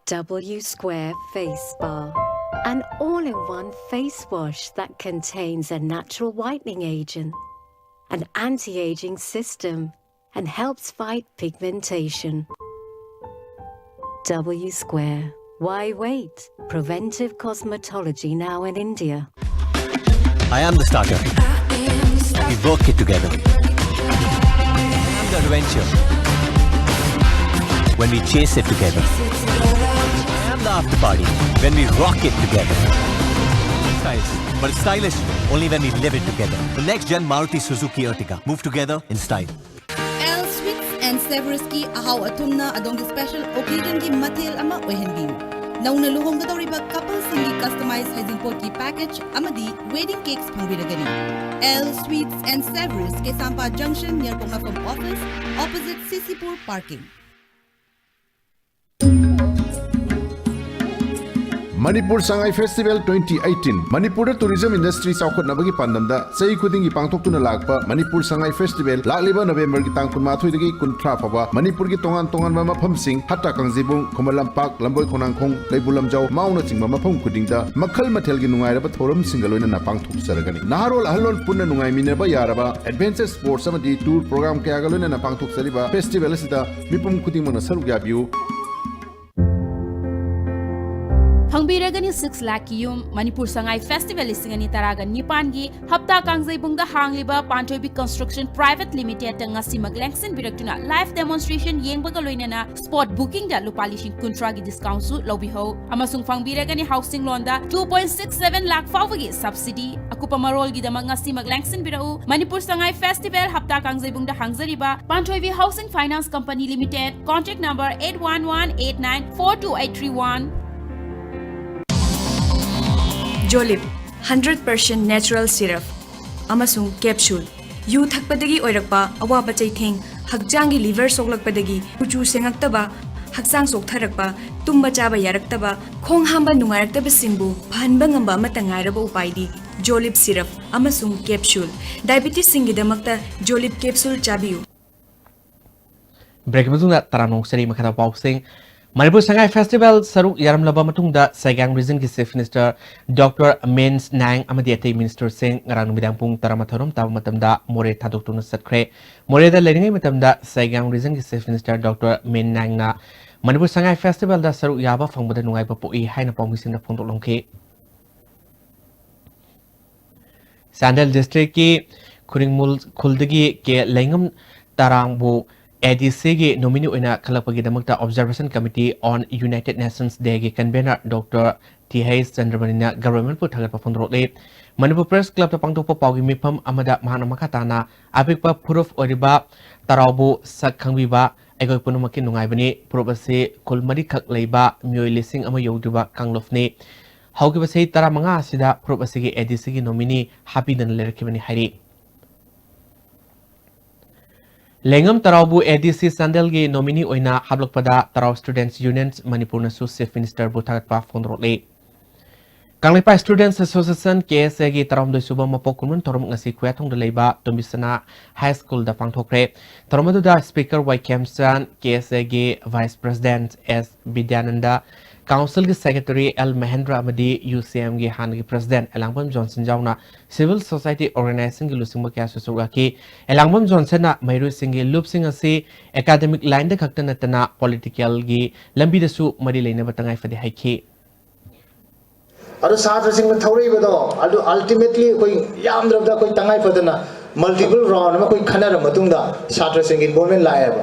W Square Face Bar, an all-in-one face wash that contains a natural whitening agent, an anti-aging system, and helps fight pigmentation. W Square. Why wait? Preventive cosmetology now in India. I am the starter. We work it together. I am the adventure. When we chase it together. I am the after party. When we rock it together. Styles, but it's stylish only when we live it together. The next gen Maruti Suzuki Ertiga. Move together in style. L Sweets and Savourieski ꯑꯍꯥꯎ ꯑꯊꯨꯝꯅ ꯑꯗꯣꯝꯒꯤ special occasionꯒꯤ ꯃꯊꯦꯜ ꯑꯃ ꯑꯣꯏꯍꯟꯕꯤꯌꯨ꯫ ꯅꯧꯅ ꯂꯨꯍꯣꯡꯒꯗꯧꯔꯤꯕ coupleꯁꯤꯡꯒꯤ customize ꯍꯩꯖꯤꯡꯄꯣꯠꯀꯤ package ꯑꯃꯗꯤ wedding cakes ꯐꯪꯕꯤꯔꯒꯅꯤ꯫ L Sweets and Savourieski, Keisampha Junction, near Poknafam Office, opposite C C Pur Parking. Manipur Sangai Festival twenty eighteen꯫ ꯃꯅꯤꯄꯨꯔꯗ tourism industry ꯆꯥꯎꯈꯠꯅꯕꯒꯤ ꯄꯥꯟꯗꯝꯗ ꯆꯍꯤ ꯈꯨꯗꯤꯡꯒꯤ ꯄꯥꯡꯊꯣꯛꯇꯨꯅ ꯂꯥꯛꯄ ꯃꯅꯤꯄꯨꯔ ꯁꯉꯥꯏ Festival ꯂꯥꯛꯂꯤꯕ Novemberꯒꯤ ꯇꯥꯡ ꯀꯨꯟꯃꯥꯊꯣꯏꯗꯒꯤ ꯀꯨꯟꯊ꯭ꯔꯥ ꯐꯥꯎꯕ ꯃꯅꯤꯄꯨꯔꯒꯤ ꯇꯣꯉꯥꯟ ꯇꯣꯉꯥꯟꯕ ꯃꯐꯝꯁꯤꯡ, ꯍꯠꯇ ꯀꯥꯡꯖꯩꯕꯨꯡ, ꯈꯨꯃꯟ ꯂꯝꯄꯥꯛ, ꯂꯝꯕꯣꯏ ꯈꯣꯡꯅꯥꯡꯈꯣꯡ, ꯀꯩꯕꯨꯜ ꯂꯝꯖꯥꯎ, ꯃꯥꯎꯅꯆꯤꯡꯕ ꯃꯐꯝ ꯈꯨꯗꯤꯡꯗ ꯃꯈꯜ ꯃꯊꯦꯜꯒꯤ ꯅꯨꯡꯉꯥꯏꯔꯕ ꯊꯧꯔꯝꯁꯤꯡꯒ ꯂꯣꯏꯅꯅ ꯄꯥꯡꯊꯣꯛꯆꯔꯒꯅꯤ꯫ ꯅꯍꯥꯔꯣꯜ ꯑꯍꯜꯂꯣꯟ ꯄꯨꯟꯅ ꯅꯨꯡꯉꯥꯏꯃꯤꯟꯅꯕ ꯌꯥꯔꯕ adventure sports ꯑꯃꯗꯤ tour program ꯀꯌꯥꯒ ꯂꯣꯏꯅꯅ ꯄꯥꯡꯊꯣꯛꯆꯔꯤꯕ festival ꯑꯁꯤꯗ ꯃꯤꯄꯨꯝ ꯈꯨꯗꯤꯡꯃꯛꯅ ꯁꯔꯨꯛ ꯌꯥꯕꯤꯌꯨ꯫ ꯐꯪꯕꯤꯔꯒꯅꯤ ꯁꯤꯛꯁ ꯂꯥꯈꯀꯤ ꯌꯨꯝ꯫ ꯃꯅꯤꯄꯨꯔ ꯁꯉꯥꯏ ꯐꯦꯁꯇꯤꯚꯦꯜ ꯂꯤꯁꯤꯡ ꯑꯅꯤ ꯇꯔꯥꯒ ꯅꯤꯄꯥꯟꯒꯤ ꯍꯞꯇꯥ ꯀꯥꯡꯖꯩꯕꯨꯡꯗ ꯍꯥꯡꯂꯤꯕ ꯄꯥꯟꯊꯣꯏꯕꯤ ꯀꯟꯁꯇ꯭ꯔꯛꯁꯟ ꯄ꯭ꯔꯥꯏꯚꯦꯠ ꯂꯤꯃꯤꯇꯦꯗꯇ ꯉꯁꯤꯃꯛ ꯂꯦꯡꯁꯤꯟꯕꯤꯔꯛꯇꯨꯅ ꯂꯥꯏꯚ ꯗꯦꯃꯣꯟꯁꯇ꯭ꯔꯦꯁꯟ ꯌꯦꯡꯕꯒ ꯂꯣꯏꯅꯅ ꯁ꯭ꯄꯣꯠ ꯕꯨꯀꯤꯡꯗ ꯂꯨꯄꯥ ꯂꯤꯁꯤꯡ ꯀꯨꯟꯊ꯭ꯔꯥꯒꯤ ꯗꯤꯁꯀꯥꯎꯟꯁꯨ ꯂꯧꯕꯤꯍꯧ꯫ ꯑꯃꯁꯨꯡ ꯐꯪꯕꯤꯔꯒꯅꯤ ꯍꯥꯎꯁꯤꯡ ꯂꯣꯟꯗ two point six seven lakh ꯐꯥꯎꯕꯒꯤ ꯁꯕꯁꯤꯗꯤ꯫ ꯑꯀꯨꯞꯄ ꯃꯔꯣꯜꯒꯤꯗꯃꯛ ꯉꯁꯤꯃꯛ ꯂꯦꯡꯁꯤꯟꯕꯤꯔꯛꯎ꯫ ꯃꯅꯤꯄꯨꯔ ꯁꯉꯥꯏ ꯐꯦꯁꯇꯤꯚꯦꯜ ꯍꯞꯇꯥ ꯀꯥꯡꯖꯩꯕꯨꯡꯗ ꯍꯥꯡꯖꯔꯤꯕ Panthoibi housing finance company limited, contact number eight one one eight nine four two eight three one. ꯖꯣꯂꯤꯞ ꯍꯟꯗ꯭ꯔꯦꯠ ꯄꯔꯁꯦꯟꯠ ꯅꯦꯆꯔꯦꯜ ꯁꯤꯔꯞ ꯑꯃꯁꯨꯡ ꯀꯦꯞꯁꯨꯜ꯫ ꯌꯨ ꯊꯛꯄꯗꯒꯤ ꯑꯣꯏꯔꯛꯄ ꯑꯋꯥꯕ ꯆꯩꯊꯦꯡ, ꯍꯛꯆꯥꯡꯒꯤ ꯂꯤꯚꯔ ꯁꯣꯛꯂꯛꯄꯗꯒꯤ ꯀꯨꯆꯨ ꯁꯦꯡꯉꯛꯇꯕ, ꯍꯛꯆꯥꯡ ꯆꯣꯛꯊꯔꯛꯄ, ꯇꯨꯝꯕ ꯆꯥꯕ ꯌꯥꯔꯛꯇꯕ, ꯈꯣꯡ ꯍꯥꯝꯕ ꯅꯨꯡꯉꯥꯏꯔꯛꯇꯕꯁꯤꯡꯕꯨ ꯐꯍꯟꯕ ꯉꯝꯕ ꯑꯃꯠꯇ ꯉꯥꯏꯔꯕ ꯎꯄꯥꯏꯗꯤ ꯖꯣꯂꯤꯞ ꯁꯤꯔꯞ ꯑꯃꯁꯨꯡ ꯀꯦꯞꯁꯨꯜ꯫ ꯗꯥꯏꯕꯤꯇꯤꯁꯁꯤꯡꯒꯤꯗꯃꯛꯇ ꯖꯣꯂꯤꯞ ꯀꯦꯞꯁꯨꯜ ꯆꯥꯕꯤꯌꯨ꯫ ꯕ꯭ꯔꯦꯛꯀꯤ ꯃꯇꯨꯡꯗ ꯇꯔꯥꯝꯅ ꯑꯣꯛꯆꯔꯤ꯫ ꯃꯈꯥꯗ ꯄꯥꯎꯁꯤꯡ꯫ ꯃꯅꯤꯄꯨꯔ ꯁꯉꯥꯏ ꯐꯦꯁꯇꯤꯚꯦꯜ ꯁꯔꯨꯛ ꯌꯥꯔꯝꯂꯕ ꯃꯇꯨꯡꯗ ꯁꯦꯒꯥꯡ ꯔꯤꯖꯟꯒꯤ ꯆꯤꯐ ꯃꯤꯅꯤꯁꯇꯔ ꯗꯣꯛꯇꯔ ꯃꯤꯟ ꯅꯥꯏꯡ ꯑꯃꯗꯤ ꯑꯇꯩ ꯃꯤꯅꯤꯁꯇꯔꯁꯤꯡ ꯉꯔꯥꯡ ꯅꯨꯃꯤꯗꯥꯡ ꯄꯨꯡ ꯇꯔꯥꯃꯥꯊꯣꯏ ꯔꯣꯝ ꯇꯥꯕ ꯃꯇꯝꯗ ꯃꯣꯔꯦ ꯊꯥꯗꯣꯛꯇꯨꯅ ꯆꯠꯈ꯭ꯔꯦ꯫ ꯃꯣꯔꯦꯗ ꯂꯩꯔꯤꯉꯩ ꯃꯇꯝꯗ ꯁꯦꯒꯥꯡ ꯔꯤꯖꯟꯒꯤ ꯆꯤꯐ ꯃꯤꯅꯤꯁꯇꯔ ꯗꯣꯛꯇꯔ ꯃꯤꯟ ꯅꯥꯏꯡꯅ ꯃꯅꯤꯄꯨꯔ ꯁꯉꯥꯏ ꯐꯦꯁꯇꯤꯚꯦꯜꯗ ꯁꯔꯨꯛ ꯌꯥꯕ ꯐꯪꯕꯗ ꯅꯨꯡꯉꯥꯏꯕ ꯄꯣꯛꯏ ꯍꯥꯏꯅ ꯄꯥꯎꯃꯤꯁꯤꯡꯗ ꯐꯣꯡꯗꯣꯛꯂꯝꯈꯤ꯫ ꯆꯥꯟꯗꯦꯜ ꯗꯤꯁꯇ꯭ꯔꯤꯛꯀꯤ ꯈꯨꯔꯤꯡꯃꯨꯜ ꯈꯨꯜꯗꯒꯤ ꯀꯦ ꯂꯩꯉꯝ ꯇꯔꯥꯡꯕꯨ ꯑꯦ ꯗꯤ ꯁꯤꯒꯤ ꯅꯣꯃꯤꯅꯤ ꯑꯣꯏꯅ ꯈꯜꯂꯛꯄꯒꯤꯗꯃꯛꯇ Observation Committee on United Nations Dayꯒꯤ ꯀꯟꯚꯦꯅꯔ ꯗꯣꯛꯇꯔ ꯇꯤ ꯍꯩꯆ ꯆꯟꯗ꯭ꯔꯃꯅꯤꯅ ꯒꯚꯔꯟꯃꯦꯟꯠꯄꯨ ꯊꯥꯒꯠꯄ ꯐꯣꯡꯗꯣꯔꯛꯂꯤ꯫ ꯃꯅꯤꯄꯨꯔ ꯄ꯭ꯔꯦꯁ ꯀ꯭ꯂꯕꯇ ꯄꯥꯡꯊꯣꯛꯄ ꯄꯥꯎꯒꯤ ꯃꯤꯐꯝ ꯑꯃꯗ ꯃꯍꯥꯛꯅ ꯃꯈꯥ ꯇꯥꯅ ꯑꯄꯤꯛꯄ ꯐꯨꯔꯨꯞ ꯑꯣꯏꯔꯤꯕ ꯇꯔꯥꯎꯕꯨ ꯁꯛ ꯈꯪꯕꯤꯕ ꯑꯩꯈꯣꯏ ꯄꯨꯝꯅꯃꯛꯀꯤ ꯅꯨꯡꯉꯥꯏꯕꯅꯤ꯫ ꯐꯨꯔꯨꯞ ꯑꯁꯤ ꯈꯨꯜ ꯃꯔꯤꯈꯛ ꯂꯩꯕ ꯃꯤꯑꯣꯏ ꯂꯤꯁꯤꯡ ꯑꯃ ꯌꯧꯗ꯭ꯔꯤꯕ ꯀꯥꯡꯂꯨꯞꯅꯤ꯫ ꯍꯧꯈꯤꯕ ꯆꯍꯤ ꯇꯔꯥꯃꯉꯥ ꯑꯁꯤꯗ ꯐꯨꯔꯨꯞ ꯑꯁꯤꯒꯤ ꯑꯦ ꯗꯤ ꯁꯤꯒꯤ ꯅꯣꯃꯤꯅꯤ ꯍꯥꯞꯄꯤꯗꯅ ꯂꯩꯔꯛꯈꯤꯕꯅꯤ ꯍꯥꯏꯔꯤ꯫ ꯂꯩꯉꯝ ꯇꯔꯥꯎꯕꯨ ꯑꯦ ꯗꯤ ꯁꯤ ꯆꯥꯟꯗꯦꯜꯒꯤ ꯅꯣꯃꯤꯅꯤ ꯑꯣꯏꯅ ꯍꯥꯞꯂꯛꯄꯗ ꯇꯔꯥꯎ ꯁ꯭ꯇꯨꯗꯦꯟꯠꯁ ꯌꯨꯅꯤꯌꯟ ꯃꯅꯤꯄꯨꯔꯅꯁꯨ ꯆꯤꯐ ꯃꯤꯅꯤꯁꯇꯔꯕꯨ ꯊꯥꯒꯠꯄ ꯐꯣꯡꯗꯣꯔꯛꯂꯤ꯫ ꯀꯪꯂꯩꯄꯥꯛ ꯁ꯭ꯇꯨꯗꯦꯟꯠꯁ ꯑꯦꯁꯣꯁꯤꯌꯦꯁꯟ, ꯀꯦ ꯑꯦꯁ ꯑꯦꯒꯤ ꯇꯔꯥꯍꯨꯝꯗꯣꯏ ꯁꯨꯕ ꯃꯄꯣꯛ ꯀꯨꯝꯑꯣꯟ ꯊꯧꯔꯝ ꯉꯁꯤ ꯈꯨꯌꯥꯊꯣꯡꯗ ꯂꯩꯕ ꯇꯣꯝꯕꯤꯁꯅꯥ ꯍꯥꯏ ꯁ꯭ꯀꯨꯜꯗ ꯄꯥꯡꯊꯣꯛꯈ꯭ꯔꯦ꯫ ꯊꯧꯔꯝ ꯑꯗꯨꯗ ꯁ꯭ꯄꯤꯀꯔ ꯋꯥꯏ ꯈꯦꯝꯆꯥꯟ, ꯀꯦ ꯑꯦꯁ ꯑꯦꯒꯤ ꯚꯥꯏꯁ ꯄ꯭ꯔꯦꯁꯤꯗꯦꯟꯠ ꯑꯦꯁ ꯕꯤꯗ꯭ꯌꯥꯅꯟꯗ, ꯀꯥꯎꯟꯁꯤꯜꯒꯤ ꯁꯦꯀ꯭ꯔꯦꯇꯔꯤ ꯑꯦꯜ ꯃꯍꯦꯟꯗ꯭ꯔ ꯑꯃꯗꯤ ꯌꯨ ꯁꯤ ꯑꯦꯝꯒꯤ ꯍꯥꯟꯅꯒꯤ ꯄ꯭ꯔꯦꯁꯤꯗꯦꯟꯠ ꯑꯦꯂꯥꯡꯕꯝ ꯖꯣꯟꯁꯟ ꯌꯥꯎꯅ ꯁꯤꯚꯤꯜ ꯁꯣꯁꯥꯏꯇꯤ ꯑꯣꯔꯒꯅꯥꯏꯖꯦꯁꯟꯒꯤ ꯂꯨꯆꯤꯡꯕ ꯀꯌꯥꯁꯨ ꯁꯔꯨꯛ ꯌꯥꯈꯤ꯫ ꯑꯦꯂꯥꯡꯕꯝ ꯖꯣꯟꯁꯟꯅ ꯃꯍꯩꯔꯣꯏꯁꯤꯡꯒꯤ ꯂꯨꯞꯁꯤꯡ ꯑꯁꯤ ꯑꯦꯀꯥꯗꯃꯤꯛ ꯂꯥꯏꯟꯗ ꯈꯛꯇ ꯅꯠꯇꯅ ꯄꯣꯂꯤꯇꯤꯀꯦꯜꯒꯤ ꯂꯝꯕꯤꯗꯁꯨ ꯃꯔꯤ ꯂꯩꯅꯕ ꯇꯉꯥꯏ ꯐꯗꯦ ꯍꯥꯏꯈꯤ꯫ ꯑꯗꯣ ꯁꯥꯇ꯭ꯔꯁꯤꯡꯅ ꯊꯧꯔꯛꯏꯕꯗꯣ ꯑꯗꯨ ultimately ꯑꯩꯈꯣꯏ ꯌꯥꯝꯗ꯭ꯔꯕꯗ ꯑꯩꯈꯣꯏ ꯇꯉꯥꯏ ꯐꯗꯅ multiple round ꯑꯃ ꯑꯩꯈꯣꯏ ꯈꯟꯅꯔ ꯃꯇꯨꯡꯗ ꯁꯥꯇ꯭ꯔꯁꯤꯡꯒꯤ involvement ꯂꯥꯛꯑꯦꯕ꯫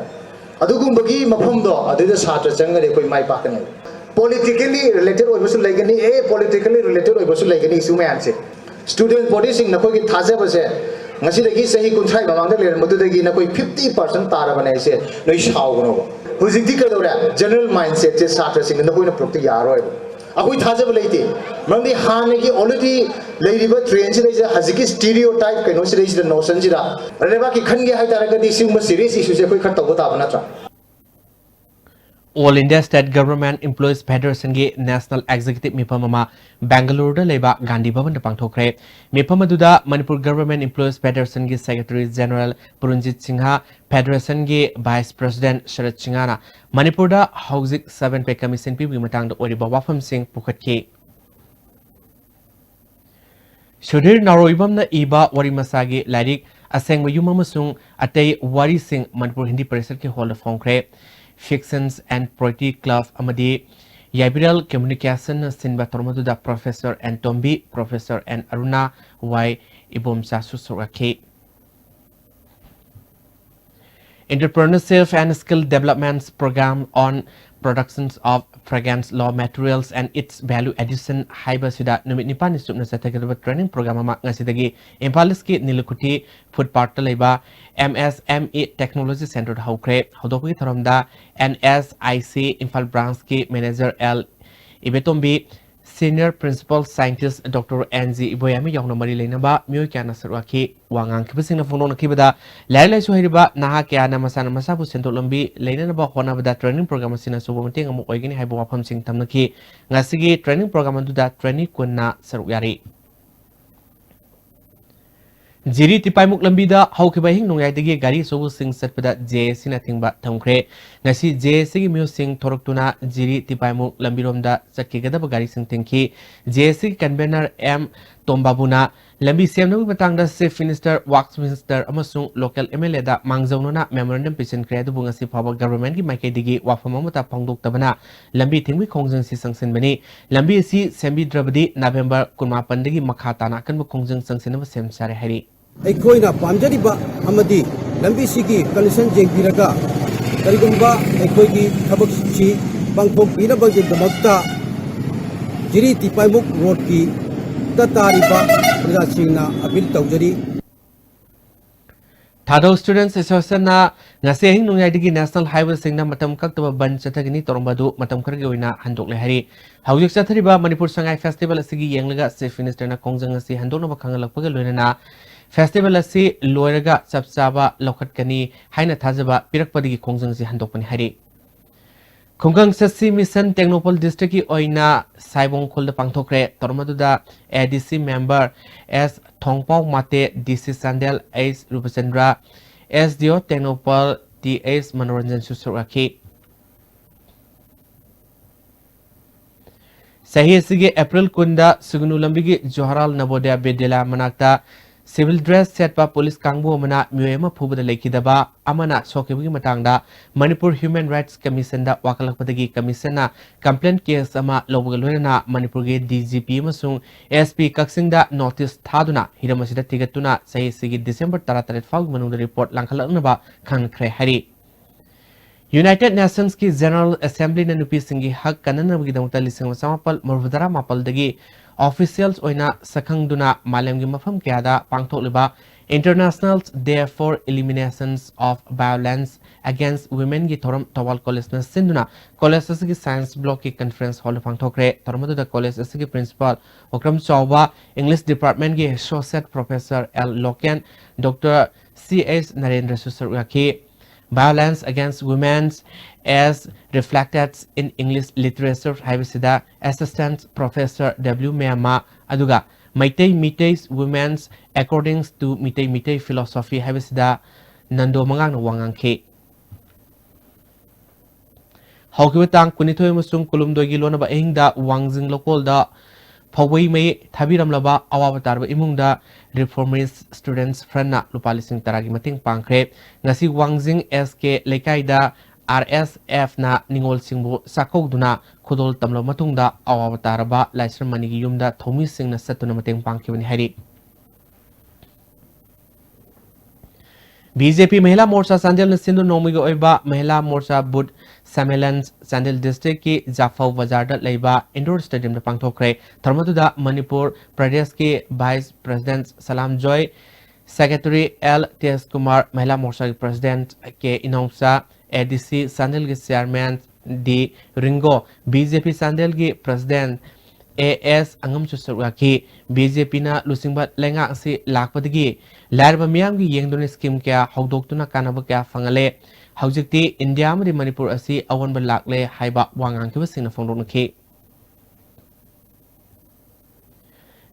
ꯑꯗꯨꯒꯨꯝꯕꯒꯤ ꯃꯐꯝꯗꯣ ꯑꯗꯨꯗ ꯁꯥꯇ꯭ꯔ ꯆꯪꯉꯗꯤ ꯑꯩꯈꯣꯏ ꯃꯥꯏ ꯄꯥꯛꯀꯅꯦꯕ꯫ Politically related ꯑꯣꯏꯕꯁꯨ ꯂꯩꯒꯅꯤ, apolitically related ꯑꯣꯏꯕꯁꯨ ꯂꯩꯒꯅꯤ, issue ꯃꯌꯥꯝꯁꯦ꯫ Student bodyꯁꯤꯡ ꯅꯈꯣꯏꯒꯤ ꯊꯥꯖꯕꯁꯦ ꯉꯁꯤꯗꯒꯤ ꯆꯍꯤ ꯀꯨꯟꯊ꯭ꯔꯥꯒꯤ ꯃꯃꯥꯡꯗ ꯂꯩꯔꯝꯕꯗꯨꯗꯒꯤ ꯅꯈꯣꯏ fifty percent ꯇꯥꯔꯕꯅꯦ ꯍꯥꯏꯁꯦ, ꯅꯣꯏ ꯁꯥꯎꯒꯅꯣꯕ꯫ ꯍꯧꯖꯤꯛꯇꯤ ꯀꯩꯗꯧꯔꯦ? General mindsetꯁꯦ ꯁꯥꯇ꯭ꯔꯁꯤꯡꯅ ꯅꯈꯣꯏꯅ ꯄꯨꯔꯛꯇ ꯌꯥꯔꯣꯏꯕ꯫ ꯑꯩꯈꯣꯏ ꯊꯥꯖꯕ ꯂꯩꯇꯦ, ꯃꯔꯝꯗꯤ ꯍꯥꯟꯅꯒꯤ already ꯂꯩꯔꯤꯕ trendꯁꯤꯗꯩꯁꯤꯗ, ꯍꯧꯖꯤꯛꯀꯤ stereotype ꯀꯩꯅꯣꯁꯤꯗꯩꯁꯤꯗ, notionꯁꯤꯗ ꯂꯩꯕꯥꯛꯀꯤ ꯈꯟꯒꯦ ꯍꯥꯏꯇꯥꯔꯒꯗꯤ ꯁꯤꯒꯨꯝꯕ serious issueꯁꯦ ꯑꯩꯈꯣꯏ ꯈꯔ ꯇꯧꯕ ꯇꯥꯕ ꯅꯠꯇ꯭ꯔꯥ? All India State Government Employees Federationꯒꯤ National Executive ꯃꯤꯐꯝ ꯑꯃ ꯕꯦꯡꯒꯂꯨꯔꯨꯗ ꯂꯩꯕ ꯒꯥꯟꯙꯤ ꯚꯕꯟꯗ ꯄꯥꯡꯊꯣꯛꯈ꯭ꯔꯦ꯫ ꯃꯤꯐꯝ ꯑꯗꯨꯗ Manipur Government Employees Federationꯒꯤ Secretary General ꯄꯨꯔꯟꯖꯤꯠ Singh, Federationꯒꯤ Vice President ꯁꯔꯠ ꯁꯤꯡꯍꯅ ꯃꯅꯤꯄꯨꯔꯗ ꯍꯧꯖꯤꯛ seven pay commission ꯄꯤꯕꯒꯤ ꯃꯇꯥꯡꯗ ꯑꯣꯏꯔꯤꯕ ꯋꯥꯐꯝꯁꯤꯡ ꯄꯨꯈꯠꯈꯤ꯫ ꯁꯨꯙꯤꯔ ꯅꯥꯎꯔꯣꯏꯕꯝꯅ ꯏꯕ ꯋꯥꯔꯤ ꯃꯆꯥꯒꯤ ꯂꯥꯏꯔꯤꯛ ꯑꯁꯦꯡꯕ ꯌꯨꯝ ꯑꯃꯁꯨꯡ ꯑꯇꯩ ꯋꯥꯔꯤꯁꯤꯡ ꯃꯅꯤꯄꯨꯔ ꯍꯤꯟꯗꯤ ꯄꯔꯤꯁꯠꯀꯤ ꯍꯣꯜꯗ ꯐꯣꯡꯈ꯭ꯔꯦ꯫ Fictions and Poetry Club ꯑꯃꯗꯤ ꯌꯥꯏꯕꯤꯔꯦꯜ Communicationꯅ ꯁꯤꯟꯕ ꯊꯧꯔꯝ ꯑꯗꯨꯗ Professor N Tombi, Professor N Aruna, Y ꯏꯕꯣꯝꯆꯥꯁꯨ ꯁꯔꯨꯛ ꯌꯥꯈꯤ꯫ Entrepreneurship and Skill Development Program on Productions of Fragrance Raw Materials and Its Value Addition ꯍꯥꯏꯕꯁꯤꯗ ꯅꯨꯃꯤꯠ ꯅꯤꯄꯥꯜꯅꯤ ꯆꯨꯞꯅ ꯆꯠꯊꯒꯗꯕ training program ꯑꯃ ꯉꯁꯤꯗꯒꯤ ꯏꯝꯐꯥꯜ ꯏꯁꯀꯤ ꯅꯤꯂꯨꯀꯨꯊꯤ food parkꯇ ꯂꯩꯕ M S M E Technology Centreꯗ ꯍꯧꯈ꯭ꯔꯦ꯫ ꯍꯧꯗꯣꯛꯄꯒꯤ ꯊꯧꯔꯝꯗ N S I C Imphal branchꯀꯤ manager L ꯏꯕꯦꯇꯣꯝꯕꯤ, Senior Principal Scientist Doctor N G ꯏꯕꯣꯌꯥꯃꯤ ꯌꯥꯎꯅ ꯃꯔꯤ ꯂꯩꯅꯕ ꯃꯤꯑꯣꯏ ꯀꯌꯥꯅ ꯁꯔꯨꯛ ꯌꯥꯈꯤ꯫ ꯋꯥ ꯉꯥꯡꯈꯤꯕꯁꯤꯡꯅ ꯐꯣꯡꯗꯣꯛꯅꯈꯤꯕꯗ, ꯂꯥꯏꯔꯤꯛ ꯂꯥꯏꯁꯨ ꯍꯩꯔꯕ ꯅꯍꯥ ꯀꯌꯥꯅ ꯃꯁꯥꯅ ꯃꯁꯥꯕꯨ ꯁꯦꯟꯊꯣꯛ ꯂꯝꯕꯤ ꯂꯩꯅꯅꯕ ꯍꯣꯠꯅꯕꯗ training program ꯑꯁꯤꯅ ꯑꯆꯧꯕ ꯃꯇꯦꯡ ꯑꯃ ꯑꯣꯏꯒꯅꯤ ꯍꯥꯏꯕ ꯋꯥꯐꯝꯁꯤꯡ ꯊꯝꯅꯈꯤ꯫ ꯉꯁꯤꯒꯤ training program ꯑꯗꯨꯗ trainee ꯀꯨꯟꯅ ꯁꯔꯨꯛ ꯌꯥꯔꯤ꯫ ꯖꯤꯔꯤ ꯇꯤꯄꯥꯏꯃꯨꯛ ꯂꯝꯕꯤꯗ ꯍꯧꯈꯤꯕ ꯑꯍꯤꯡ ꯅꯣꯡꯌꯥꯏꯗꯒꯤ ꯒꯥꯔꯤ ꯑꯆꯧꯕꯁꯤꯡ ꯆꯠꯄꯗ J A Cꯅ ꯊꯤꯡꯕ ꯊꯝꯈ꯭ꯔꯦ꯫ ꯉꯁꯤ J A Cꯒꯤ ꯃꯤꯑꯣꯏꯁꯤꯡ ꯊꯣꯔꯛꯇꯨꯅ ꯖꯤꯔꯤ ꯇꯤꯄꯥꯏꯃꯨꯛ ꯂꯝꯕꯤꯔꯣꯝꯗ ꯆꯠꯈꯤꯒꯗꯕ ꯒꯥꯔꯤꯁꯤꯡ ꯊꯤꯡꯈꯤ꯫ J A Cꯒꯤ convener M ꯇꯣꯝꯕꯥꯕꯨꯅ ꯂꯝꯕꯤ ꯁꯦꯝꯅꯕꯒꯤ ꯃꯇꯥꯡꯗ Chief Minister, Works Minister ꯑꯃꯁꯨꯡ local M L A ꯗ ꯃꯥꯡꯖꯧꯅꯅ memorandum ꯄꯤꯁꯤꯟꯈ꯭ꯔꯦ, ꯑꯗꯨꯕꯨ ꯉꯁꯤ ꯐꯥꯎꯕ government ꯀꯤ ꯃꯥꯏꯀꯩꯗꯒꯤ ꯋꯥꯐꯝ ꯑꯃꯠꯇ ꯐꯣꯡꯗꯣꯛꯇꯕꯅ ꯂꯝꯕꯤ ꯊꯤꯡꯕꯒꯤ ꯈꯣꯡꯖꯪꯁꯤ ꯆꯪꯁꯤꯟꯕꯅꯤ꯫ ꯂꯝꯕꯤ ꯑꯁꯤ ꯁꯦꯝꯕꯤꯗ꯭ꯔꯕꯗꯤ November ꯀꯨꯟꯃꯥꯄꯟꯗꯒꯤ ꯃꯈꯥ ꯇꯥꯅ ꯑꯀꯟꯕ ꯈꯣꯡꯖꯪ ꯆꯪꯁꯤꯟꯅꯕ ꯁꯦꯝ ꯁꯥꯔꯦ ꯍꯥꯏꯔꯤ꯫ ꯑꯩꯈꯣꯏꯅ ꯄꯥꯝꯖꯔꯤꯕ ꯑꯃꯗꯤ ꯂꯝꯕꯤꯁꯤꯒꯤ condition ꯌꯦꯡꯕꯤꯔꯒ ꯀꯔꯤꯒꯨꯝꯕ ꯑꯩꯈꯣꯏꯒꯤ ꯊꯕꯛꯁꯤ ꯄꯥꯡꯊꯣꯛꯄꯤꯅꯕꯒꯤꯗꯃꯛꯇ ꯖꯤꯔꯤ ꯇꯤꯄꯥꯏꯃꯨꯛ road ꯀꯤ ꯇ ꯇꯥꯔꯤꯕ ꯄ꯭ꯔꯖꯥꯁꯤꯡꯅ appeal ꯇꯧꯖꯔꯤ꯫ ꯊꯥꯗꯧ Students Association ꯅ ꯉꯁꯤ ꯑꯍꯤꯡ ꯅꯣꯡꯌꯥꯏꯗꯒꯤ National Highway ꯁꯤꯡꯗ ꯃꯇꯝ ꯀꯛꯇꯕ ꯕꯟ ꯆꯠꯊꯒꯅꯤ ꯇꯧꯔꯝꯕ ꯑꯗꯨ ꯃꯇꯝ ꯈꯔꯒꯤ ꯑꯣꯏꯅ ꯍꯟꯗꯣꯛꯂꯦ ꯍꯥꯏꯔꯤ꯫ ꯍꯧꯖꯤꯛ ꯆꯠꯊꯔꯤꯕ ꯃꯅꯤꯄꯨꯔ ꯁꯉꯥꯏ festival ꯑꯁꯤꯒꯤ ꯌꯦꯡꯂꯒ Chief Minister ꯅ ꯈꯣꯡꯖꯪ ꯑꯁꯤ ꯍꯟꯗꯣꯛꯅꯕ ꯈꯪꯍꯜꯂꯛꯄꯒ ꯂꯣꯏꯅꯅ festival ꯑꯁꯤ ꯂꯣꯏꯔꯒ ꯆꯞ ꯆꯥꯕ ꯂꯧꯈꯠꯀꯅꯤ ꯍꯥꯏꯅ ꯊꯥꯖꯕ ꯄꯤꯔꯛꯄꯗꯒꯤ ꯈꯣꯡꯖꯪ ꯑꯁꯤ ꯍꯟꯗꯣꯛꯄꯅꯤ ꯍꯥꯏꯔꯤ꯫ ꯈꯨꯡꯒꯪ ꯁꯁꯤ ꯃꯤꯁꯟ ꯇꯦꯡꯅꯧꯄꯜ district ꯀꯤ ꯑꯣꯏꯅ ꯁꯥꯏꯕꯣꯡꯈꯣꯜꯗ ꯄꯥꯡꯊꯣꯛꯈ꯭ꯔꯦ꯫ ꯊꯧꯔꯝ ꯑꯗꯨꯗ A D C member S ꯊꯣꯡꯄꯥꯎ Mate, D C Chandel H ꯔꯨꯄꯆꯟꯗ꯭ꯔ, S D O Tengnoupal T H ꯃꯅꯣꯔꯟꯖꯟꯁꯨ ꯁꯔꯨꯛ ꯌꯥꯈꯤ꯫ ꯆꯍꯤ ꯑꯁꯤꯒꯤ April ꯀꯨꯟꯗ ꯁꯨꯒꯅꯨ ꯂꯝꯕꯤꯒꯤ ꯖꯋꯥꯍꯔꯂꯥꯜ ꯅꯕꯣꯗꯌ ꯕꯤꯗ꯭ꯌꯥꯂꯌ ꯃꯅꯥꯛꯇ civil dress ꯁꯦꯠꯄ police ꯀꯥꯡꯕꯨ ꯑꯃꯅ ꯃꯤꯑꯣꯏ ꯑꯃ ꯐꯨꯕꯗ ꯂꯩꯈꯤꯗꯕ ꯑꯃꯅ ꯁꯣꯛꯈꯤꯕꯒꯤ ꯃꯇꯥꯡꯗ ꯃꯅꯤꯄꯨꯔ Human Rights Commission ꯗ ꯋꯥꯀꯠꯂꯛꯄꯗꯒꯤ commission ꯅ complaint case ꯑꯃ ꯂꯧꯕꯒ ꯂꯣꯏꯅꯅ ꯃꯅꯤꯄꯨꯔꯒꯤ D G P ꯑꯃꯁꯨꯡ S P ꯀꯛꯆꯤꯡꯗ notice ꯊꯥꯗꯨꯅ ꯍꯤꯔꯝ ꯑꯁꯤꯗ ꯊꯤꯒꯠꯇꯨꯅ ꯆꯍꯤ ꯑꯁꯤꯒꯤ December ꯇꯔꯥꯇꯔꯦꯠ ꯐꯥꯎꯒꯤ ꯃꯅꯨꯡꯗ report ꯂꯥꯡꯈꯠꯂꯛꯅꯕ ꯈꯪꯍꯟꯈ꯭ꯔꯦ ꯍꯥꯏꯔꯤ꯫ United Nations ꯀꯤ General Assembly ꯅ ꯅꯨꯄꯤꯁꯤꯡꯒꯤ ꯍꯛ ꯀꯟꯅꯅꯕꯒꯤꯗꯃꯛꯇ ꯂꯤꯁꯤꯡ ꯑꯃ ꯆꯃꯥꯄꯜ ꯃꯔꯤꯐꯨꯇꯔꯥ ꯃꯥꯄꯜꯗꯒꯤ officials ꯑꯣꯏꯅ ꯁꯛꯈꯪꯗꯨꯅ ꯃꯥꯂꯦꯝꯒꯤ ꯃꯐꯝ ꯀꯌꯥꯗ ꯄꯥꯡꯊꯣꯛꯂꯤꯕ International Day for Eliminations of Violence Against Women ꯒꯤ ꯊꯧꯔꯝ ꯊꯧꯕꯥꯜ college ꯅ ꯁꯤꯟꯗꯨꯅ college ꯑꯁꯤꯒꯤ science block ꯀꯤ conference hall ꯗ ꯄꯥꯡꯊꯣꯛꯈ꯭ꯔꯦ꯫ ꯊꯧꯔꯝ ꯑꯗꯨꯗ college ꯑꯁꯤꯒꯤ principal ꯑꯣꯀ꯭ꯔꯝ ꯆꯥꯎꯕ, English department ꯀꯤ associate professor L local, Doctor C H ꯅꯔꯦꯟꯗ꯭ꯔꯁꯨ ꯁꯔꯨꯛ ꯌꯥꯈꯤ꯫ Violence Against Women as Reflected in English Literature ꯍꯥꯏꯕꯁꯤꯗ Assistant Professor W ꯃꯌꯥꯃ, ꯑꯗꯨꯒ Meitei Meitei Women According to Meitei Meitei Philosophy ꯍꯥꯏꯕꯁꯤꯗ ꯅꯟꯗꯣ ꯃꯉꯥꯡꯅ ꯋꯥ ꯉꯥꯡꯈꯤ꯫ ꯍꯧꯈꯤꯕ ꯇꯥꯡ ꯀꯨꯟꯅꯤꯊꯣꯏ ꯑꯃꯁꯨꯡ ꯀꯨꯟꯍꯨꯝꯗꯣꯏꯒꯤ ꯂꯣꯟꯅꯕ ꯑꯍꯤꯡꯗ ꯋꯥꯡꯖꯤꯡ ꯂꯧꯀꯣꯜꯗ ꯐꯧꯕꯩ ꯃꯩ ꯊꯥꯕꯤꯔꯝꯂꯕ ꯑꯋꯥꯕ ꯇꯥꯔꯕ ꯏꯃꯨꯡꯗ Reformist Students Frontꯅ ꯂꯨꯄꯥ ꯂꯤꯁꯤꯡ ꯇꯔꯥꯒꯤ ꯃꯇꯦꯡ ꯄꯥꯡꯈ꯭ꯔꯦ꯫ ꯉꯁꯤ ꯋꯥꯡꯖꯤꯡ S K ꯂꯩꯀꯥꯏꯗ R S Fꯅ ꯅꯤꯉꯣꯜꯁꯤꯡꯕꯨ ꯆꯥꯛꯀꯧꯗꯨꯅ ꯈꯨꯗꯣꯜ ꯇꯝꯂꯕ ꯃꯇꯨꯡꯗ ꯑꯋꯥꯕ ꯇꯥꯔꯕ ꯂꯥꯏꯁ꯭ꯔꯝ ꯃꯅꯤꯒꯤ ꯌꯨꯝꯗ ꯊꯧꯃꯤꯁꯤꯡꯅ ꯆꯠꯇꯨꯅ ꯃꯇꯦꯡ ꯄꯥꯡꯈꯤꯕꯅꯤ ꯍꯥꯏꯔꯤ꯫ B J P ꯃꯍꯤꯂꯥ ꯃꯣꯔꯆꯥ ꯆꯥꯟꯗꯦꯜꯅ ꯁꯤꯟꯗꯨꯅ ꯅꯣꯡꯃꯒꯤ ꯑꯣꯏꯕ ꯃꯍꯤꯂꯥ ꯃꯣꯔꯆꯥ ꯕꯨꯊ ꯁꯝꯃꯦꯂꯟ ꯆꯥꯟꯗꯦꯜ ꯗꯤꯁꯇ꯭ꯔꯤꯛꯀꯤ ꯖꯥꯐꯧ ꯕꯖꯥꯔꯗ ꯂꯩꯕ ꯏꯟꯗꯣꯔ ꯁ꯭ꯇꯦꯗꯤꯌꯝꯗ ꯄꯥꯡꯊꯣꯛꯈ꯭ꯔꯦ꯫ ꯊꯧꯔꯝ ꯑꯗꯨꯗ ꯃꯅꯤꯄꯨꯔ ꯄ꯭ꯔꯗꯦꯁꯀꯤ vice president Salam Joy, secretary L Tej Kumar, Mahila ꯃꯣꯔꯆꯥꯒꯤ president K Inaocha, A D C ꯆꯥꯟꯗꯦꯜꯒꯤ chairman D Ringo, B J P ꯆꯥꯟꯗꯦꯜꯒꯤ ꯄ꯭ꯔꯦꯁꯤꯗꯦꯟꯠ ꯑꯦ ꯑꯦꯁ ꯑꯉꯝꯁꯨ ꯁꯔꯨꯛ ꯌꯥꯈꯤ꯫ B J Pꯅ ꯂꯨꯆꯤꯡꯕ ꯂꯩꯉꯥꯛ ꯑꯁꯤ ꯂꯥꯛꯄꯗꯒꯤ ꯂꯥꯏꯔꯕ ꯃꯤꯌꯥꯝꯒꯤ ꯌꯦꯡꯗꯨꯅ ꯁ꯭ꯀꯤꯝ ꯀꯌꯥ ꯍꯧꯗꯣꯛꯇꯨꯅ ꯀꯥꯟꯅꯕ ꯀꯌꯥ ꯐꯪꯍꯜꯂꯦ꯫ ꯍꯧꯖꯤꯛꯇꯤ ꯏꯟꯗꯤꯌꯥ ꯑꯃꯗꯤ ꯃꯅꯤꯄꯨꯔ ꯑꯁꯤ ꯑꯑꯣꯟꯕ ꯂꯥꯛꯂꯦ ꯍꯥꯏꯕ ꯋꯥ ꯉꯥꯡꯈꯤꯕꯁꯤꯡꯅ ꯐꯣꯡꯗꯣꯛꯅꯈꯤ꯫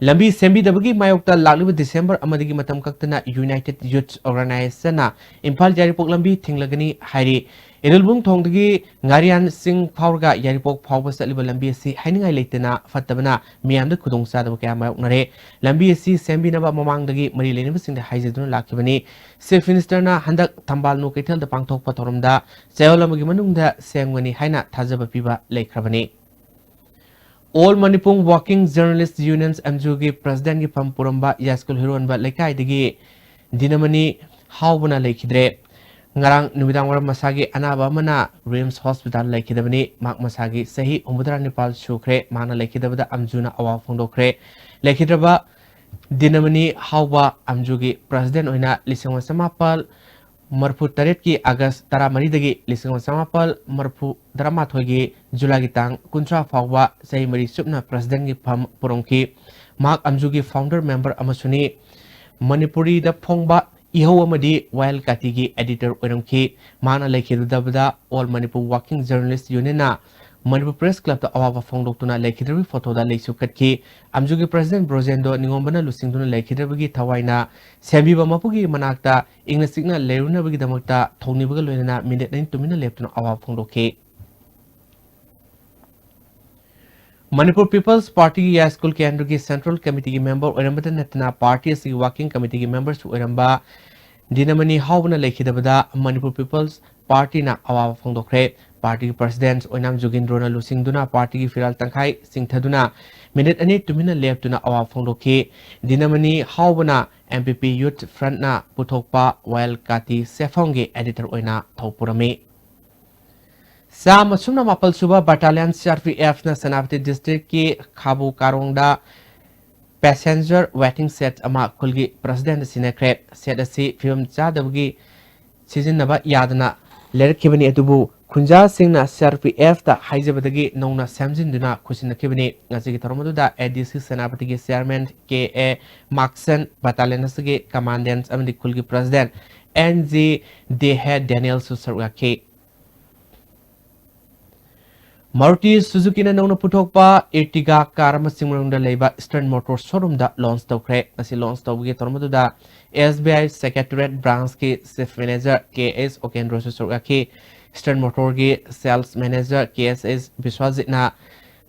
ꯂꯝꯕꯤ ꯁꯦꯝꯕꯤꯗꯕꯒꯤ ꯃꯥꯌꯣꯛꯇ ꯂꯥꯛꯂꯤꯕ ꯗꯤꯁꯦꯝꯕꯔ ꯑꯃꯗꯒꯤ ꯃꯇꯝ ꯀꯛꯇꯅ United Youth Organisationꯅ ꯏꯝꯐꯥꯜ ꯌꯥꯏꯔꯤꯄꯣꯛ ꯂꯝꯕꯤ ꯊꯤꯡꯂꯒꯅꯤ ꯍꯥꯏꯔꯤ꯫ ꯏꯔꯤꯜꯕꯨꯡ ꯊꯣꯡꯗꯒꯤ ꯉꯥꯔꯤꯌꯥꯟ ꯆꯤꯡ ꯐꯥꯎꯔꯒ ꯌꯥꯏꯔꯤꯄꯣꯛ ꯐꯥꯎꯕ ꯆꯠꯂꯤꯕ ꯂꯝꯕꯤ ꯑꯁꯤ ꯍꯥꯏꯅꯤꯡꯉꯥꯏ ꯂꯩꯇꯅ ꯐꯠꯇꯕꯅ ꯃꯤꯌꯥꯝꯗ ꯈꯨꯗꯣꯡꯆꯥꯗꯕ ꯀꯌꯥ ꯃꯥꯌꯣꯛꯅꯔꯦ꯫ ꯂꯝꯕꯤ ꯑꯁꯤ ꯁꯦꯝꯕꯤꯅꯕ ꯃꯃꯥꯡꯗꯒꯤ ꯃꯔꯤ ꯂꯩꯅꯕꯁꯤꯡꯗ ꯍꯥꯏꯖꯗꯨꯅ ꯂꯥꯛꯈꯤꯕꯅꯤ꯫ Chief Ministerꯅ ꯍꯟꯗꯛ ꯊꯝꯕꯥꯜꯅꯨ ꯀꯩꯊꯦꯜꯗ ꯄꯥꯡꯊꯣꯛꯄ ꯊꯧꯔꯝꯗ ꯆꯌꯣꯜ ꯑꯃꯒꯤ ꯃꯅꯨꯡꯗ ꯁꯦꯝꯒꯅꯤ ꯍꯥꯏꯅ ꯊꯥꯖꯕ ꯄꯤꯕ ꯂꯩꯈ꯭ꯔꯕꯅꯤ꯫ All Manipur Working Journalist Union, ꯑꯦꯝꯖꯨꯒꯤ ꯄ꯭ꯔꯦꯁꯤꯗꯦꯟꯠꯀꯤ ꯐꯝ ꯄꯨꯔꯝꯕ ꯌꯥꯏꯁ꯭ꯀꯨꯜ ꯍꯤꯔꯣꯟꯕ ꯂꯩꯀꯥꯏꯗꯒꯤ ꯗꯤꯅꯃꯅꯤ ꯍꯥꯎꯕꯅ ꯂꯩꯈꯤꯗ꯭ꯔꯦ꯫ ꯉꯔꯥꯡ ꯅꯨꯃꯤꯗꯥꯡ ꯋꯥꯏꯔꯝ ꯃꯁꯥꯒꯤ ꯑꯅꯥꯕ ꯑꯃꯅ ꯔꯤꯝꯁ ꯍꯣꯁꯄꯤꯇꯥꯜ ꯂꯩꯈꯤꯗꯕꯅꯤ꯫ ꯃꯍꯥꯛ ꯃꯁꯥꯒꯤ ꯆꯍꯤ ꯍꯨꯝꯐꯨꯇꯔꯥ ꯅꯤꯄꯥꯜ ꯁꯨꯈ꯭ꯔꯦ꯫ ꯃꯍꯥꯛꯅ ꯂꯩꯈꯤꯗꯕꯗ ꯑꯦꯝꯖꯨꯅ ꯑꯋꯥꯕ ꯐꯣꯡꯗꯣꯛꯈ꯭ꯔꯦ꯫ ꯂꯩꯈꯤꯗ꯭ꯔꯕ ꯗꯤꯅꯃꯅꯤ ꯍꯥꯎꯕ ꯑꯦꯝꯖꯨꯒꯤ ꯄ꯭ꯔꯦꯁꯤꯗꯦꯟꯠ ꯑꯣꯏꯅ ꯂꯤꯁꯤꯡ ꯑꯃ ꯆꯃꯥꯄꯜ ꯃꯔꯤꯐꯨ ꯇꯔꯦꯠꯀꯤ ꯑꯥꯒꯁ ꯇꯔꯥꯃꯔꯤꯗꯒꯤ ꯂꯤꯁꯤꯡ ꯑꯃ ꯆꯃꯥꯄꯜ ꯃꯔꯤꯐꯨ ꯇꯔꯥꯃꯥꯊꯣꯏꯒꯤ ꯖꯨꯂꯥꯏꯒꯤ ꯇꯥꯡ ꯀꯨꯟꯊ꯭ꯔꯥ ꯐꯥꯎꯕ ꯆꯍꯤ ꯃꯔꯤ ꯆꯨꯞꯅ ꯄ꯭ꯔꯦꯁꯤꯗꯦꯟꯠꯀꯤ ꯐꯝ ꯄꯨꯔꯝꯈꯤ꯫ ꯃꯍꯥꯛ ꯑꯦꯝꯖꯨꯒꯤ ꯐꯥꯎꯟꯗꯔ ꯃꯦꯝꯕꯔ ꯑꯃꯁꯨꯅꯤ꯫ ꯃꯅꯤꯄꯨꯔꯤꯗ ꯐꯣꯡꯕ ꯏꯍꯧ ꯑꯃꯗꯤ ꯋꯥꯌꯦꯜ ꯀꯥꯇꯤꯒꯤ ꯑꯦꯗꯤꯇꯔ ꯑꯣꯏꯔꯝꯈꯤ꯫ ꯃꯍꯥꯛꯅ ꯂꯩꯈꯤꯗꯕꯗ All Manipur Working Journalist Unionꯅ ꯃꯅꯤꯄꯨꯔ ꯄ꯭ꯔꯦꯁ ꯀ꯭ꯂꯕꯇ ꯑꯋꯥꯕ ꯐꯣꯡꯗꯣꯛꯇꯨꯅ ꯂꯩꯈꯤꯗ꯭ꯔꯕꯒꯤ ꯐꯣꯇꯣꯗ ꯂꯩꯁꯨ ꯀꯠꯈꯤ꯫ ꯑꯦꯝꯖꯨꯒꯤ ꯄ꯭ꯔꯦꯁꯤꯗꯦꯟꯠ ꯕ꯭ꯔꯣꯖꯦꯟꯗꯣ ꯅꯤꯉꯣꯝꯕꯅ ꯂꯨꯆꯤꯡꯗꯨꯅ ꯂꯩꯈꯤꯗ꯭ꯔꯕꯒꯤ ꯊꯋꯥꯏꯅ ꯁꯦꯝꯕꯤꯕ ꯃꯄꯨꯒꯤ ꯃꯅꯥꯛꯇ ꯏꯪꯅ ꯆꯤꯛꯅ ꯂꯩꯔꯨꯅꯕꯒꯤꯗꯃꯛꯇ ꯊꯧꯅꯤꯕꯒ ꯂꯣꯏꯅꯅ ꯃꯤꯅꯤꯠ ꯑꯅꯤ ꯇꯨꯃꯤꯟꯅ ꯂꯦꯞꯇꯨꯅ ꯑꯋꯥꯕ ꯐꯣꯡꯗꯣꯛꯈꯤ꯫ ꯃꯅꯤꯄꯨꯔ ꯄꯤꯄꯜꯁ ꯄꯥꯔꯇꯤꯒꯤ ꯌꯥꯏꯁ꯭ꯀꯨꯜ ꯀꯦꯟꯗ꯭ꯔꯒꯤ ꯁꯦꯟꯇ꯭ꯔꯦꯜ ꯀꯃꯤꯇꯤꯒꯤ ꯃꯦꯝꯕꯔ ꯑꯣꯏꯔꯝꯕꯗ ꯅꯠꯇꯅ ꯄꯥꯔꯇꯤ ꯑꯁꯤꯒꯤ ꯋꯥꯔꯀꯤꯡ ꯀꯃꯤꯇꯤꯒꯤ ꯃꯦꯝꯕꯔꯁꯨ ꯑꯣꯏꯔꯝꯕ ꯗꯤꯅꯃꯅꯤ ꯍꯥꯎꯕꯅ ꯂꯩꯈꯤꯗꯕꯗ ꯃꯅꯤꯄꯨꯔ ꯄꯤꯄꯜꯁ ꯄꯥꯔꯇꯤꯅ ꯑꯋꯥꯕ ꯐꯣꯡꯗꯣꯛꯈ꯭ꯔꯦ꯫ ꯄꯥꯔꯇꯤꯒꯤ ꯄ꯭ꯔꯁꯤꯗꯦꯟꯠ ꯑꯣꯏꯅꯥꯝ ꯖꯣꯒꯤꯟꯗ꯭ꯔꯣꯅ ꯂꯨꯆꯤꯡꯗꯨꯅ ꯄꯥꯔꯇꯤꯒꯤ ꯐꯤꯔꯥꯜ ꯇꯪꯈꯥꯏ ꯆꯤꯡꯊꯗꯨꯅ ꯃꯤꯅꯤꯠ ꯑꯅꯤ ꯇꯨꯃꯤꯟꯅ ꯂꯦꯞꯇꯨꯅ ꯑꯋꯥꯕ ꯐꯣꯡꯗꯣꯛꯈꯤ꯫ ꯗꯤꯅꯃꯅꯤ ꯍꯥꯎꯕꯅ ꯑꯦꯝ ꯄꯤ ꯄꯤ ꯌꯨꯊ ꯐ꯭ꯔꯟꯠꯅ ꯄꯨꯊꯣꯛꯄ ꯋꯥꯏꯜ ꯀꯥꯇꯤ ꯁꯦꯐꯣꯡꯒꯤ ꯑꯦꯗꯤꯇꯔ ꯑꯣꯏꯅ ꯊꯧ ꯄꯨꯔꯝꯃꯤ꯫ ꯆꯥꯝꯃ ꯁꯨꯞꯅ ꯃꯥꯄꯜ ꯁꯨꯕ battalion C R P ꯑꯦꯐꯅ Senapati ꯗꯤꯁꯇ꯭ꯔꯤꯛꯀꯤ ꯈꯥꯕꯨ ꯀꯥꯔꯣꯡꯗ ꯄꯦꯁꯦꯟꯖꯔ ꯋꯦꯇꯤꯡ ꯁꯦꯠ ꯑꯃ ꯈꯨꯜꯒꯤ ꯄ꯭ꯔꯁꯤꯗꯦꯟꯠ ꯁꯤꯟꯅꯈ꯭ꯔꯦ꯫ ꯁꯦꯠ ꯑꯁꯤ ꯐꯤꯕꯝ ꯆꯥꯗꯕꯒꯤ ꯁꯤꯖꯤꯟꯅꯕ ꯌꯥꯗꯅ ꯂꯩꯔꯛꯈꯤꯕꯅꯤ, ꯑꯗꯨꯕꯨ ꯈꯨꯟꯖꯥꯁꯤꯡꯅ ꯁꯤ ꯑꯥꯔ ꯄꯤ ꯑꯦꯐꯇ ꯍꯥꯏꯖꯕꯗꯒꯤ ꯅꯧꯅ ꯁꯦꯝꯖꯤꯟꯗꯨꯅ ꯈꯨꯠꯁꯤꯟꯅꯈꯤꯕꯅꯤ꯫ ꯉꯁꯤꯒꯤ ꯊꯧꯔꯝ ꯑꯗꯨꯗ ꯑꯦ ꯗꯤ ꯁꯤ ꯁꯦꯅꯥꯄꯇꯤꯒꯤ ꯆꯤꯌꯥꯔꯃꯦꯟ ꯀꯦ ꯑꯦ ꯃꯥꯛꯁꯟ, ꯕꯠꯇꯥꯂꯤꯌꯟ ꯑꯁꯤꯒꯤ ꯀꯃꯥꯟꯗꯦꯟꯠ ꯑꯃꯗꯤ ꯈꯨꯜꯒꯤ ꯄ꯭ꯔꯁꯤꯗꯦꯟꯠ ꯑꯦꯟ ꯖꯤ ꯗꯦꯍꯦ ꯗꯦꯅꯤꯌꯦꯜꯁꯨ ꯁꯔꯨꯛ ꯌꯥꯈꯤ꯫ ꯃꯥꯔꯨꯇꯤ ꯁꯨꯖꯨꯀꯤꯅ ꯅꯧꯅ ꯄꯨꯊꯣꯛꯄ ꯏꯔꯇꯤꯒꯥ ꯀꯥꯔ ꯑꯃ ꯆꯤꯡꯃꯩꯔꯣꯡꯗ ꯂꯩꯕ ꯏꯁꯇꯔꯟ ꯃꯣꯇꯣꯔ ꯁꯣꯔꯨꯝꯗ ꯂꯣꯟꯆ ꯇꯧꯈ꯭ꯔꯦ꯫ ꯉꯁꯤ ꯂꯣꯟꯆ ꯇꯧꯕꯒꯤ ꯊꯧꯔꯝ ꯑꯗꯨꯗ ꯑꯦꯁ ꯕꯤ ꯑꯥꯏ ꯁꯦꯀ꯭ꯔꯦꯇꯔꯤꯌꯦꯠ ꯕ꯭ꯔꯥꯟꯆꯀꯤ ꯆꯤꯐ ꯃꯦꯅꯦꯖꯔ ꯀꯦ ꯑꯦꯁ ꯑꯣꯀꯦꯟꯗ꯭ꯔꯣꯁꯨ ꯁꯔꯨꯛ ꯌꯥꯈꯤ꯫ ꯏꯁꯇꯔꯟ ꯃꯣꯇꯣꯔꯒꯤ ꯁꯦꯜꯁ ꯃꯦꯅꯦꯖꯔ ꯀꯦ ꯑꯦꯁ ꯑꯦꯁ ꯕꯤꯁ꯭ꯋꯥꯖꯤꯠꯅ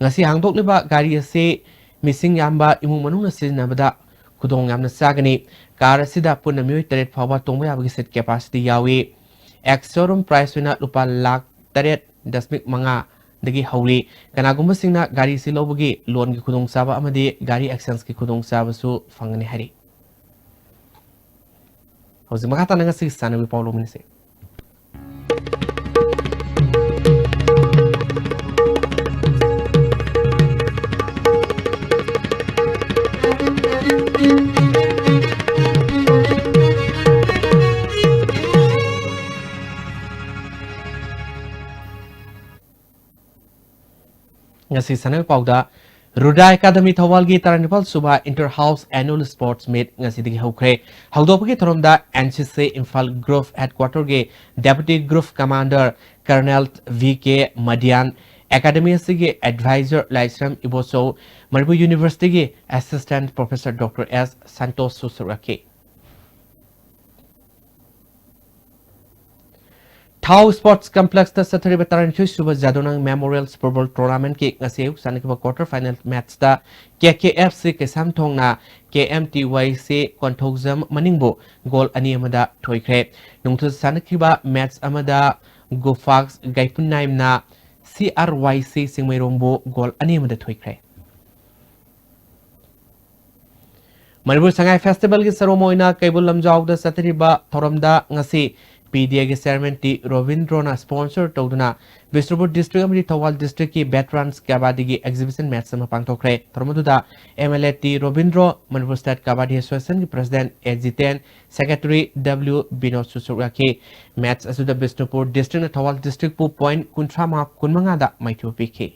ꯉꯁꯤ ꯍꯥꯡꯗꯣꯛꯂꯤꯕ ꯒꯥꯔꯤ ꯑꯁꯤ ꯃꯤꯁꯤꯡ ꯌꯥꯝꯕ ꯏꯃꯨꯡ ꯃꯅꯨꯡꯅ ꯁꯤꯖꯤꯟꯅꯕꯗ ꯈꯨꯗꯣꯡ ꯌꯥꯝꯅ ꯆꯥꯒꯅꯤ꯫ ꯀꯥꯔ ꯑꯁꯤꯗ ꯄꯨꯟꯅ ꯃꯤꯑꯣꯏ ꯇꯔꯦꯠ ꯐꯥꯎꯕ ꯇꯣꯡꯕ ꯌꯥꯕꯒꯤ ꯁꯤꯠ ꯀꯦꯄꯥꯁꯤꯇꯤ ꯌꯥꯎꯏ꯫ ꯑꯦꯛꯁ ꯁꯣꯔꯨꯝ ꯄ꯭ꯔꯥꯏꯁ ꯑꯣꯏꯅ ꯂꯨꯄꯥ ꯂꯥꯈ ꯇꯔꯦꯠ ꯗꯁꯃꯤꯛ ꯃꯉꯥꯗꯒꯤ ꯍꯧꯔꯤ꯫ ꯀꯅꯥꯒꯨꯝꯕꯁꯤꯡꯅ ꯒꯥꯔꯤ ꯑꯁꯤ ꯂꯧꯕꯒꯤ ꯂꯣꯟꯒꯤ ꯈꯨꯗꯣꯡꯆꯥꯕ ꯑꯃꯗꯤ ꯒꯥꯔꯤ ꯑꯦꯛꯁꯆꯦꯟꯖꯀꯤ ꯈꯨꯗꯣꯡꯆꯥꯕꯁꯨ ꯐꯪꯒꯅꯤ ꯍꯥꯏꯔꯤ꯫ ꯍꯧꯖꯤꯛ ꯃꯈꯥ ꯇꯥꯅ ꯉꯁꯤꯒꯤ ꯆꯥꯅꯕꯤ ꯄꯥꯎ ꯂꯧꯃꯤꯟꯅꯁꯤ꯫ ꯉꯁꯤ ꯁꯥꯟꯅꯕ ꯄꯥꯎꯗ, ꯔꯨꯗꯥ ꯑꯦꯀꯥꯗꯃꯤ ꯊꯧꯕꯥꯜꯒꯤ ꯇꯔꯥꯅꯤꯄꯥꯜ ꯁꯨꯕ inter house annual sports meet ꯉꯁꯤꯗꯒꯤ ꯍꯧꯈ꯭ꯔꯦ꯫ ꯍꯧꯗꯣꯛꯄꯒꯤ ꯊꯧꯔꯝꯗ N C C Imphal group ꯍꯦꯗꯀ꯭ꯋꯥꯇꯔꯒꯤ deputy group commander colonel V K ꯃꯗꯤꯌꯥꯟ, ꯑꯦꯀꯥꯗꯃꯤ ꯑꯁꯤꯒꯤ ꯑꯦꯗꯚꯥꯏꯖꯔ ꯂꯥꯏꯁ꯭ꯔꯝ ꯏꯕꯣꯆꯧ, ꯃꯅꯤꯄꯨꯔ ꯌꯨꯅꯤꯚꯔꯁꯤꯇꯤꯒꯤ ꯑꯦꯁꯤꯁꯇꯦꯟꯠ ꯄ꯭ꯔꯣꯐꯦꯁꯔ ꯗꯣꯛꯇꯔ ꯑꯦꯁ ꯁꯟꯇꯣꯁꯁꯨ ꯁꯔꯨꯛ ꯌꯥꯈꯤ꯫ ꯊꯥꯎ Sports Complexꯇ ꯆꯠꯊꯔꯤꯕ ꯇꯔꯥꯅꯤꯊꯣꯏ ꯁꯨꯕ ꯖꯥꯗꯣꯅꯪ Memorial Football Tournamentꯀꯤ ꯉꯁꯤ ꯑꯌꯨꯛ ꯁꯥꯟꯅꯈꯤꯕ quarter final matchꯇ K K F C ꯀꯩꯁꯥꯝꯊꯣꯡꯅ K M T Y C Konthoujam ꯃꯅꯤꯡꯕꯨ goal ꯑꯅꯤ ꯑꯃꯗ ꯊꯣꯏꯈ꯭ꯔꯦ꯫ ꯅꯨꯡꯊꯤꯜ ꯁꯥꯟꯅꯈꯤꯕ match ꯑꯃꯗ Gufax ꯒꯥꯏꯄꯨꯟꯅꯥꯏꯝꯅ C R Y C ꯆꯤꯡꯃꯩꯔꯣꯡꯕꯨ goal ꯑꯅꯤ ꯑꯃꯗ ꯊꯣꯏꯈ꯭ꯔꯦ꯫ ꯃꯅꯤꯄꯨꯔ ꯁꯉꯥꯏ Festivalꯒꯤ ꯁꯔꯨꯛ ꯑꯃ ꯑꯣꯏꯅ ꯀꯩꯕꯨꯜ ꯂꯝꯖꯥꯎꯗ ꯆꯠꯊꯔꯤꯕ ꯊꯧꯔꯝꯗ ꯉꯁꯤ P D Aꯒꯤ Chairman T ꯔꯣꯕꯤꯟꯗ꯭ꯔꯣꯅ sponsor ꯇꯧꯗꯨꯅ ꯕꯤꯁꯅꯨꯄꯨꯔ district ꯑꯃꯗꯤ ꯊꯧꯕꯥꯜ districtꯀꯤ veterans ꯀꯕꯥꯗꯤꯒꯤ exhibition match ꯑꯃ ꯄꯥꯡꯊꯣꯛꯈ꯭ꯔꯦ꯫ ꯊꯧꯔꯝ ꯑꯗꯨꯗ M L A T Robindro, Manipur State kabaddi Associationꯒꯤ President A Jiten, Secretary W ꯕꯤꯅꯣꯗꯁꯨ ꯁꯔꯨꯛ ꯌꯥꯈꯤ꯫ Match ꯑꯁꯤꯗ ꯕꯤꯁꯅꯨꯄꯨꯔ districtꯅ ꯊꯧꯕꯥꯜ districtꯄꯨ point ꯀꯨꯟꯊ꯭ꯔꯥ ꯃꯉꯥ, ꯀꯨꯟꯃꯉꯥꯗ ꯃꯥꯏꯊꯤꯕ ꯄꯤꯈꯤ꯫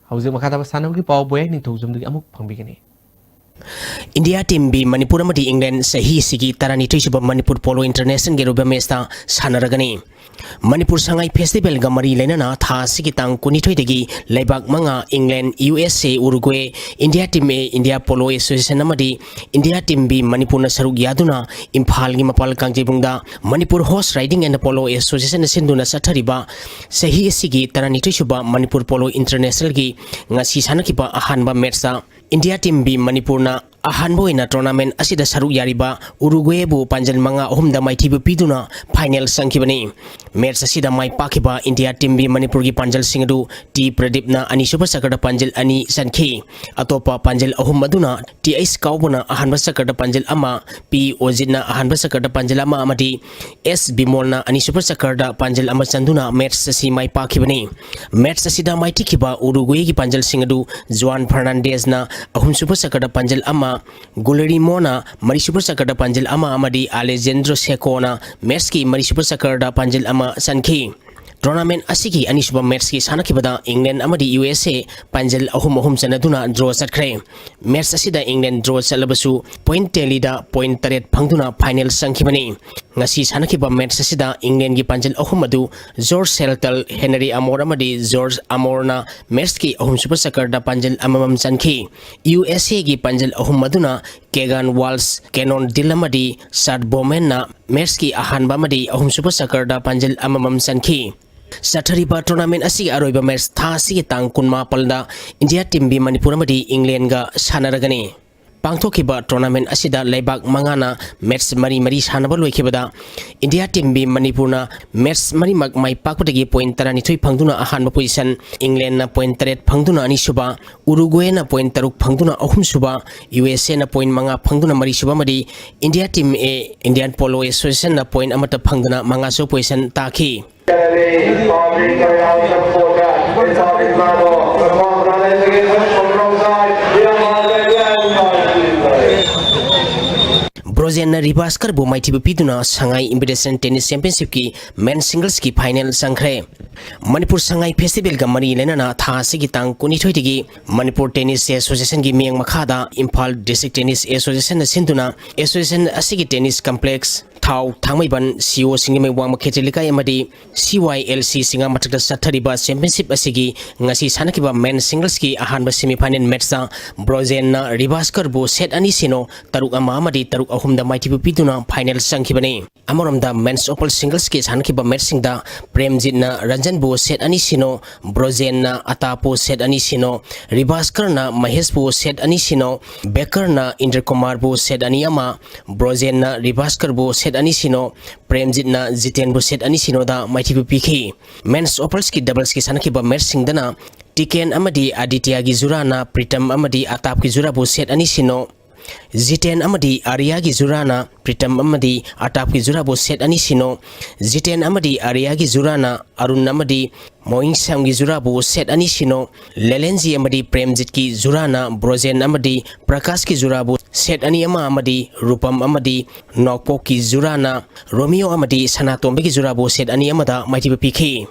ꯍꯧꯖꯤꯛ ꯃꯈꯥ ꯇꯥꯕ ꯁꯥꯟꯅꯕꯒꯤ ꯄꯥꯎ ꯕꯣꯌꯥꯏ ꯅꯤꯡꯊꯧꯖꯝꯗꯒꯤ ꯑꯃꯨꯛ ꯐꯪꯕꯤꯒꯅꯤ꯫ India team ꯕꯤ ꯃꯅꯤꯄꯨꯔ ꯑꯃꯗꯤ England ꯆꯍꯤ ꯑꯁꯤꯒꯤ ꯇꯔꯥꯅꯤꯊꯣꯏ ꯁꯨꯕ ꯃꯅꯤꯄꯨꯔ Polo Internationalꯒꯤ ꯑꯔꯣꯏꯕ matchꯇ ꯁꯥꯟꯅꯔꯒꯅꯤ꯫ ꯃꯅꯤꯄꯨꯔ ꯁꯉꯥꯏ Festivalꯒ ꯃꯔꯤ ꯂꯩꯅꯅ ꯊꯥ ꯑꯁꯤꯒꯤ ꯇꯥꯡ ꯀꯨꯟꯅꯤꯊꯣꯏꯗꯒꯤ ꯂꯩꯕꯥꯛ ꯃꯉꯥ, England, U S A, Uruguay, India team A, India Polo Association ꯑꯃꯗꯤ India team ꯕꯤ ꯃꯅꯤꯄꯨꯔꯅ ꯁꯔꯨꯛ ꯌꯥꯗꯨꯅ ꯏꯝꯐꯥꯜꯒꯤ ꯃꯄꯥꯜ ꯀꯥꯡꯖꯩꯕꯨꯡꯗ Manipur Horse Riding and Polo Associationꯅ ꯁꯤꯟꯗꯨꯅ ꯆꯠꯊꯔꯤꯕ ꯆꯍꯤ ꯑꯁꯤꯒꯤ ꯇꯔꯥꯅꯤꯊꯣꯏ ꯁꯨꯕ ꯃꯅꯤꯄꯨꯔ Polo Internationalꯒꯤ ꯉꯁꯤ ꯁꯥꯟꯅꯈꯤꯕ ꯑꯍꯥꯟꯕ matchꯇ India team ꯕꯤ ꯃꯅꯤꯄꯨꯔꯅ ꯑꯍꯥꯟꯕ ꯑꯣꯏꯅ tournament ꯑꯁꯤꯗ ꯁꯔꯨꯛ ꯌꯥꯔꯤꯕ Uruguayꯕꯨ ꯄꯥꯟꯖꯜ ꯃꯉꯥ, ꯑꯍꯨꯝꯗ ꯃꯥꯏꯊꯤꯕ ꯄꯤꯗꯨꯅ final ꯆꯪꯈꯤꯕꯅꯤ꯫ Match ꯑꯁꯤꯗ ꯃꯥꯏ ꯄꯥꯛꯈꯤꯕ India team ꯕꯤ ꯃꯅꯤꯄꯨꯔꯒꯤ ꯄꯥꯟꯖꯜꯁꯤꯡ ꯑꯗꯨ T ꯄ꯭ꯔꯗꯤꯞꯅ ꯑꯅꯤꯁꯨꯕ ꯆꯀ꯭ꯔꯗ ꯄꯥꯟꯖꯜ ꯑꯅꯤ ꯆꯟꯈꯤ꯫ ꯑꯇꯣꯞꯄ ꯄꯥꯟꯖꯜ ꯑꯍꯨꯝ ꯑꯗꯨꯅ T H ꯀꯥꯎꯕꯅ ꯑꯍꯥꯟꯕ ꯆꯀ꯭ꯔꯗ ꯄꯥꯟꯖꯜ ꯑꯃ, P ꯑꯣꯖꯤꯠꯅ ꯑꯍꯥꯟꯕ ꯆꯀ꯭ꯔꯗ ꯄꯥꯟꯖꯜ ꯑꯃ ꯑꯃꯗꯤ S ꯕꯤꯃꯣꯜꯅ ꯑꯅꯤꯁꯨꯕ ꯆꯀ꯭ꯔꯗ ꯄꯥꯟꯖꯜ ꯑꯃ ꯆꯟꯗꯨꯅ match ꯑꯁꯤ ꯃꯥꯏ ꯄꯥꯛꯈꯤꯕꯅꯤ꯫ Match ꯑꯁꯤꯗ ꯃꯥꯏꯊꯤꯈꯤꯕ Uruguayꯒꯤ ꯄꯥꯟꯖꯜꯁꯤꯡ ꯑꯗꯨ Juan Fernandezꯅ ꯑꯍꯨꯝꯁꯨꯕ ꯆꯀ꯭ꯔꯗ ꯄꯥꯟꯖꯜ ꯑꯃ, Guillermoꯅ ꯃꯔꯤꯁꯨꯕ ꯆꯀ꯭ꯔꯗ ꯄꯥꯟꯖꯜ ꯑꯃ ꯑꯃꯗꯤ Alejandro Secoꯅ matchꯀꯤ ꯃꯔꯤꯁꯨꯕ ꯆꯀ꯭ꯔꯗ ꯄꯥꯟꯖꯜ ꯑꯃ ꯆꯟꯈꯤ꯫ Tournament ꯑꯁꯤꯒꯤ ꯑꯅꯤꯁꯨꯕ matchꯀꯤ ꯁꯥꯟꯅꯈꯤꯕꯗ England ꯑꯃꯗꯤ U S A ꯄꯥꯟꯖꯜ ꯑꯍꯨꯝ ꯑꯍꯨꯝ ꯆꯟꯅꯗꯨꯅ draw ꯆꯠꯈ꯭ꯔꯦ꯫ Match ꯑꯁꯤꯗ England draw ꯆꯠꯂꯕꯁꯨ point tallyꯗ point ꯇꯔꯦꯠ ꯐꯪꯗꯨꯅ final ꯆꯪꯈꯤꯕꯅꯤ꯫ ꯉꯁꯤ ꯁꯥꯟꯅꯈꯤꯕ ꯃꯦꯠꯆ ꯑꯁꯤꯗ ꯏꯪꯂꯦꯟꯒꯤ ꯄꯥꯟꯖꯜ ꯑꯍꯨꯝ ꯑꯗꯨ ꯖꯣꯔꯖ ꯁꯦꯜꯇꯜ, ꯍꯦꯅꯔꯤ ꯑꯃꯣꯔ ꯑꯃꯗꯤ ꯖꯣꯔꯖ ꯑꯃꯣꯔꯅ ꯃꯦꯠꯆꯀꯤ ꯑꯍꯨꯝꯁꯨꯕ ꯆꯀꯔꯗ ꯄꯥꯟꯖꯜ ꯑꯃꯃꯝ ꯆꯟꯈꯤ꯫ ꯌꯨ ꯑꯦꯁ ꯑꯦꯒꯤ ꯄꯥꯟꯖꯜ ꯑꯍꯨꯝ ꯑꯗꯨꯅ ꯀꯦꯒꯥꯟ ꯋꯥꯜꯁ, ꯀꯦꯅꯣꯟ ꯗꯤꯜ ꯑꯃꯗꯤ ꯁꯥꯠ ꯕꯣꯃꯦꯟꯅ ꯃꯦꯠꯆꯀꯤ ꯑꯍꯥꯟꯕ ꯑꯃꯗꯤ ꯑꯍꯨꯝꯁꯨꯕ ꯆꯀꯔꯗ ꯄꯥꯟꯖꯜ ꯑꯃꯃꯝ ꯆꯟꯈꯤ꯫ ꯆꯠꯊꯔꯤꯕ ꯇꯣꯔꯅꯥꯃꯦꯟ ꯑꯁꯤꯒꯤ ꯑꯔꯣꯏꯕ ꯃꯦꯠꯆ ꯊꯥ ꯑꯁꯤꯒꯤ ꯇꯥꯡ ꯀꯨꯟꯃꯥꯄꯜꯗ ꯏꯟꯗꯤꯌꯥ ꯇꯤꯝ ꯕꯤ ꯃꯅꯤꯄꯨꯔ ꯑꯃꯗꯤ ꯏꯪꯂꯦꯟꯒ ꯁꯥꯟꯅꯔꯒꯅꯤ꯫ ꯄꯥꯡꯊꯣꯛꯈꯤꯕ ꯇꯣꯔꯅꯥꯃꯦꯟ ꯑꯁꯤꯗ ꯂꯩꯕꯥꯛ ꯃꯉꯥꯅ ꯃꯦꯠꯆ ꯃꯔꯤ ꯃꯔꯤ ꯁꯥꯟꯅꯕ ꯂꯣꯏꯈꯤꯕꯗ ꯏꯟꯗꯤꯌꯥ ꯇꯤꯝ ꯕꯤ ꯃꯅꯤꯄꯨꯔꯅ ꯃꯦꯠꯆ ꯃꯔꯤꯃꯛ ꯃꯥꯏ ꯄꯥꯛꯄꯗꯒꯤ ꯄꯣꯏꯟ ꯇꯔꯥꯅꯤꯊꯣꯏ ꯐꯪꯗꯨꯅ ꯑꯍꯥꯟꯕ ꯄꯣꯖꯤꯁꯟ, ꯏꯪꯂꯦꯟꯅ ꯄꯣꯏꯟ ꯇꯔꯦꯠ ꯐꯪꯗꯨꯅ ꯑꯅꯤꯁꯨꯕ, ꯎꯔꯨꯒ꯭ꯋꯦꯅ ꯄꯣꯏꯟ ꯇꯔꯨꯛ ꯐꯪꯗꯨꯅ ꯑꯍꯨꯝꯁꯨꯕ, ꯌꯨ ꯑꯦꯁ ꯑꯦꯅ ꯄꯣꯏꯟ ꯃꯉꯥ ꯐꯪꯗꯨꯅ ꯃꯔꯤꯁꯨꯕ ꯑꯃꯗꯤ ꯏꯟꯗꯤꯌꯥ ꯇꯤꯝ ꯑꯦ, ꯏꯟꯗꯤꯌꯥꯟ ꯄꯣꯂꯣ ꯑꯦꯁꯣꯁꯤꯌꯦꯁꯟꯅ ꯄꯣꯏꯟ ꯑꯃꯠꯇ ꯐꯪꯗꯨꯅ ꯃꯉꯥꯁꯨꯕ ꯄꯣꯖꯤꯁꯟ ꯇꯥꯈꯤ꯫ ꯕ꯭ꯔꯣꯖꯦꯟꯅ ꯔꯤꯚꯥꯁꯀꯔꯕꯨ ꯃꯥꯏꯊꯤꯕ ꯄꯤꯗꯨꯅ ꯁꯉꯥꯏ ꯏꯟꯚꯤꯇꯦꯁꯅꯦꯜ ꯇꯦꯅꯤꯁ ꯆꯦꯝꯄꯤꯌꯟꯁꯤꯞꯀꯤ ꯃꯦꯟ ꯁꯤꯡꯒꯜꯁꯀꯤ ꯐꯥꯏꯅꯦꯜ ꯆꯪꯈ꯭ꯔꯦ꯫ ꯃꯅꯤꯄꯨꯔ ꯁꯉꯥꯏ ꯐꯦꯁꯇꯤꯚꯦꯜꯒ ꯃꯔꯤ ꯂꯩꯅꯅ ꯊꯥ ꯑꯁꯤꯒꯤ ꯇꯥꯡ ꯀꯨꯟꯅꯤꯊꯣꯏꯗꯒꯤ ꯃꯅꯤꯄꯨꯔ ꯇꯦꯅꯤꯁ ꯑꯦꯁꯣꯁꯤꯌꯦꯁꯟꯒꯤ ꯃꯤꯠꯌꯦꯡ ꯃꯈꯥꯗ ꯏꯝꯐꯥꯜ ꯗꯤꯁꯇ꯭ꯔꯤꯛ ꯇꯦꯅꯤꯁ ꯑꯦꯁꯣꯁꯤꯌꯦꯁꯟꯅ ꯁꯤꯟꯗꯨꯅ ꯑꯦꯁꯣꯁꯤꯌꯦꯁꯟ ꯑꯁꯤꯒꯤ ꯇꯦꯅꯤꯁ ꯀꯝꯄ꯭ꯂꯦꯛꯁ, ꯊꯥꯎ, ꯊꯥꯡꯃꯩꯕꯟ, ꯁꯤ ꯑꯣ ꯁꯤꯡꯖꯃꯩ ꯋꯥꯡꯃ ꯈꯦꯇ꯭ꯔꯤ ꯂꯩꯀꯥꯏ ꯑꯃꯗꯤ ꯁꯤ ꯋꯥꯏ ꯑꯦꯜ ꯁꯤ ꯁꯤꯡꯒꯥ ꯃꯊꯛꯇ ꯆꯠꯊꯔꯤꯕ ꯆꯦꯝꯄꯤꯌꯟꯁꯤꯞ ꯑꯁꯤꯒꯤ ꯉꯁꯤ ꯁꯥꯟꯅꯈꯤꯕ ꯃꯦꯟ ꯁꯤꯡꯒꯜꯁꯀꯤ ꯑꯍꯥꯟꯕ ꯁꯦꯃꯤꯐꯥꯏꯅꯦꯜ ꯃꯦꯠꯆꯇ ꯕ꯭ꯔꯣꯖꯦꯟꯅ ꯔꯤꯚꯥꯁꯀꯔꯕꯨ ꯁꯦꯠ ꯑꯅꯤ ꯁꯤꯅꯣ, ꯇꯔꯨꯛ ꯑꯃ ꯑꯃꯗꯤ ꯇꯔꯨꯛ ꯑꯍꯨꯝꯗ ꯃꯥꯏꯊꯤꯕ ꯄꯤꯗꯨꯅ ꯐꯥꯏꯅꯦꯜ ꯆꯪꯈꯤꯕꯅꯤ꯫ ꯑꯃꯔꯣꯝꯗ ꯃꯦꯟꯁ ꯑꯣꯄꯜ ꯁꯤꯡꯒꯜꯁꯀꯤ ꯁꯥꯟꯅꯈꯤꯕ ꯃꯦꯠꯆꯁꯤꯡꯗ ꯄ꯭ꯔꯦꯝꯖꯤꯠꯅ ꯔꯟꯖꯟꯕꯨ ꯁꯦꯠ ꯑꯅꯤ ꯁꯤꯅꯣ, ꯕ꯭ꯔꯣꯖꯦꯟꯅ ꯑꯇꯥꯞꯄꯨ ꯁꯦꯠ ꯑꯅꯤ ꯁꯤꯅꯣ, ꯔꯤꯚꯥꯁꯀꯔꯅ ꯃꯍꯦꯁꯄꯨ ꯁꯦꯠ ꯑꯅꯤ ꯁꯤꯅꯣ, ꯕꯦꯀꯔꯅ ꯏꯟꯗ꯭ꯔꯀꯨꯃꯥꯔꯕꯨ ꯁꯦꯠ ꯑꯅꯤ ꯑꯃ, ꯕ꯭ꯔꯣꯖꯦꯟꯅ ꯔꯤꯚꯥꯁꯀꯔꯕꯨ ꯁꯦꯠ ꯑꯅꯤ ꯁꯤꯅꯣ, ꯄ꯭ꯔꯦꯝꯖꯤꯠꯅ ꯖꯤꯇꯦꯟꯕꯨ ꯁꯦꯠ ꯑꯅꯤ ꯁꯤꯅꯣꯗ ꯃꯥꯏꯊꯤꯕ ꯄꯤꯈꯤ꯫ ꯃꯦꯟꯁ ꯑꯣꯄꯜꯁꯀꯤ ꯗꯕꯜꯁꯀꯤ ꯁꯥꯟꯅꯈꯤꯕ ꯃꯦꯠꯆꯁꯤꯡꯗꯅ ꯇꯤꯀꯦꯟ ꯑꯃꯗꯤ ꯑꯗꯤꯇ꯭ꯌꯥꯒꯤ ꯖꯨꯔꯥꯅ ꯄ꯭ꯔꯤꯇꯝ ꯑꯃꯗꯤ ꯑꯇꯥꯞꯀꯤ ꯖꯨꯔꯥꯕꯨ ꯁꯦꯠ ꯑꯅꯤ ꯁꯤꯅꯣ, ꯖꯤꯇꯦꯟ ꯑꯃꯗꯤ ꯑꯥꯔꯤꯌꯥꯒꯤ ꯖꯨꯔꯥꯅ ꯄ꯭ꯔꯤꯇꯝ ꯑꯃꯗꯤ ꯑꯇꯥꯞꯀꯤ ꯖꯨꯔꯥꯕꯨ ꯁꯦꯠ ꯑꯅꯤ ꯁꯤꯅꯣ, ꯖꯤꯇꯦꯟ ꯑꯃꯗꯤ ꯑꯥꯔꯤꯌꯥꯒꯤ ꯖꯨꯔꯥꯅ ꯑꯔꯨꯟ ꯑꯃꯗꯤ ꯃꯣꯏꯡꯁꯥꯝꯒꯤ ꯖꯨꯔꯥꯕꯨ ꯁꯦꯠ ꯑꯅꯤ ꯁꯤꯅꯣ, ꯂꯦꯂꯦꯟꯖꯤ ꯑꯃꯗꯤ ꯄ꯭ꯔꯦꯝꯖꯤꯠꯀꯤ ꯖꯨꯔꯥꯅ ꯕ꯭ꯔꯣꯖꯦꯟ ꯑꯃꯗꯤ ꯄ꯭ꯔꯀꯥꯁꯀꯤ ꯖꯨꯔꯥꯕꯨ ꯁꯦꯠ ꯑꯅꯤ ꯑꯃ ꯑꯃꯗꯤ ꯔꯨꯄꯝ ꯑꯃꯗꯤ ꯅꯣꯛꯄꯣꯛꯀꯤ ꯖꯨꯔꯥꯅ ꯔꯣꯃꯤꯌꯣ ꯑꯃꯗꯤ ꯁꯅꯥꯇꯣꯝꯕꯒꯤ ꯖꯨꯔꯥꯕꯨ ꯁꯦꯠ ꯑꯅꯤ ꯑꯃꯗ ꯃꯥꯏꯊꯤꯕ ꯄꯤꯈꯤ꯫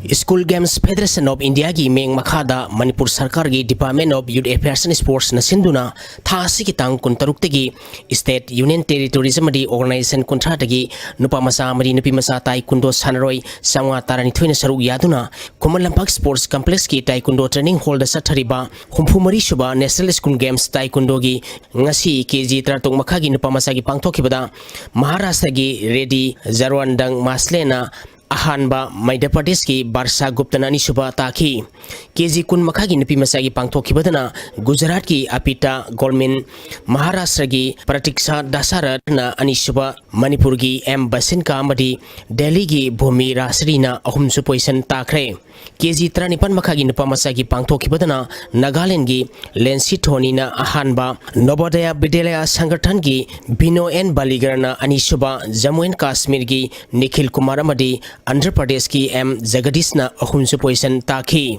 School Games Federation of India ꯒꯤ ꯃꯤꯠꯌꯦꯡ ꯃꯈꯥꯗ ꯃꯅꯤꯄꯨꯔ ꯁꯔꯀꯥꯔꯒꯤ Department of Youth Affairs and Sports ꯅ ꯁꯤꯟꯗꯨꯅ ꯊꯥ ꯑꯁꯤꯒꯤ ꯇꯥꯡ ꯀꯨꯟꯇꯔꯨꯛꯇꯒꯤ State, Union Territories ꯑꯃꯗꯤ organization ꯀꯨꯟꯊ꯭ꯔꯥꯗꯒꯤ ꯅꯨꯄꯥ ꯃꯆꯥ ꯑꯃꯗꯤ ꯅꯨꯄꯤ ꯃꯆꯥ ꯇꯥꯏꯀꯨꯟꯗꯣ ꯁꯥꯟꯅꯔꯣꯏ ꯆꯥꯝꯃꯉꯥ ꯇꯔꯥꯅꯤꯊꯣꯏꯅ ꯁꯔꯨꯛ ꯌꯥꯗꯨꯅ ꯈꯨꯃꯟ ꯂꯝꯄꯥꯛ Sports Complex ꯀꯤ Taekwondo Training Hall ꯗ ꯆꯠꯊꯔꯤꯕ ꯍꯨꯝꯐꯨ ꯃꯔꯤ ꯁꯨꯕ National School Games Taekwondo ꯒꯤ ꯉꯁꯤ ꯀꯦ ꯖꯤ ꯇꯔꯥꯇꯔꯨꯛ ꯃꯈꯥꯒꯤ ꯅꯨꯄꯥ ꯃꯆꯥꯒꯤ ꯄꯥꯡꯊꯣꯛꯈꯤꯕꯗ ꯃꯍꯥꯔꯥꯁꯇ꯭ꯔꯒꯤ ꯔꯦꯗꯤ ꯖꯔꯋꯥꯟꯗꯪ ꯃꯥꯁꯂꯦꯅ ꯑꯍꯥꯟꯕ, ꯃꯙ꯭ꯌ ꯄ꯭ꯔꯗꯦꯁꯀꯤ ꯕꯥꯔꯁꯥ ꯒꯨꯞꯇꯅ ꯑꯅꯤꯁꯨꯕ ꯇꯥꯈꯤ꯫ ꯀꯦ ꯖꯤ ꯀꯨꯟ ꯃꯈꯥꯒꯤ ꯅꯨꯄꯤ ꯃꯆꯥꯒꯤ ꯄꯥꯡꯊꯣꯛꯈꯤꯕꯗꯅ ꯒꯨꯖꯔꯥꯠꯀꯤ ꯑꯄꯤꯇꯥ ꯒꯣꯜꯃꯤꯟ, ꯃꯍꯥꯔꯥꯁꯇ꯭ꯔꯒꯤ ꯄ꯭ꯔꯇꯤꯛꯁꯥ ꯗꯥꯁꯥꯔꯠꯅ ꯑꯅꯤꯁꯨꯕ, ꯃꯅꯤꯄꯨꯔꯒꯤ ꯑꯦꯝ ꯕꯁꯤꯟꯀꯥ ꯑꯃꯗꯤ ꯗꯦꯜꯂꯤꯒꯤ ꯚꯨꯃꯤ ꯔꯥꯁꯔꯤꯅ ꯑꯍꯨꯝꯁꯨ position ꯇꯥꯈ꯭ꯔꯦ꯫ ꯀꯦ ꯖꯤ ꯇꯔꯥꯅꯤꯄꯥꯟ ꯃꯈꯥꯒꯤ ꯅꯨꯄꯥ ꯃꯆꯥꯒꯤ ꯄꯥꯡꯊꯣꯛꯈꯤꯕꯗꯅ ꯅꯥꯒꯥꯂꯦꯟꯒꯤ ꯂꯦꯟꯁꯤ ꯊꯣꯅꯤꯅ ꯑꯍꯥꯟꯕ, ꯅꯣꯕꯣꯗꯌꯥ ꯕꯤꯗ꯭ꯌꯥꯂꯌꯥ ꯁꯪꯒꯊꯟꯒꯤ ꯕꯤꯅꯣ ꯑꯦꯟ ꯕꯥꯂꯤꯒꯔꯅ ꯑꯅꯤꯁꯨꯕ, ꯖꯝꯃꯨ ꯑꯦꯟ ꯀꯥꯁꯃꯤꯔꯒꯤ ꯅꯤꯈꯤꯜ ꯀꯨꯃꯥꯔ ꯑꯃꯗꯤ ꯑꯟꯙ꯭ꯔ ꯄ꯭ꯔꯗꯦꯁꯀꯤ ꯑꯦꯝ ꯖꯒꯗꯤꯁꯅ ꯑꯍꯨꯝꯁꯨ position ꯇꯥꯈꯤ꯫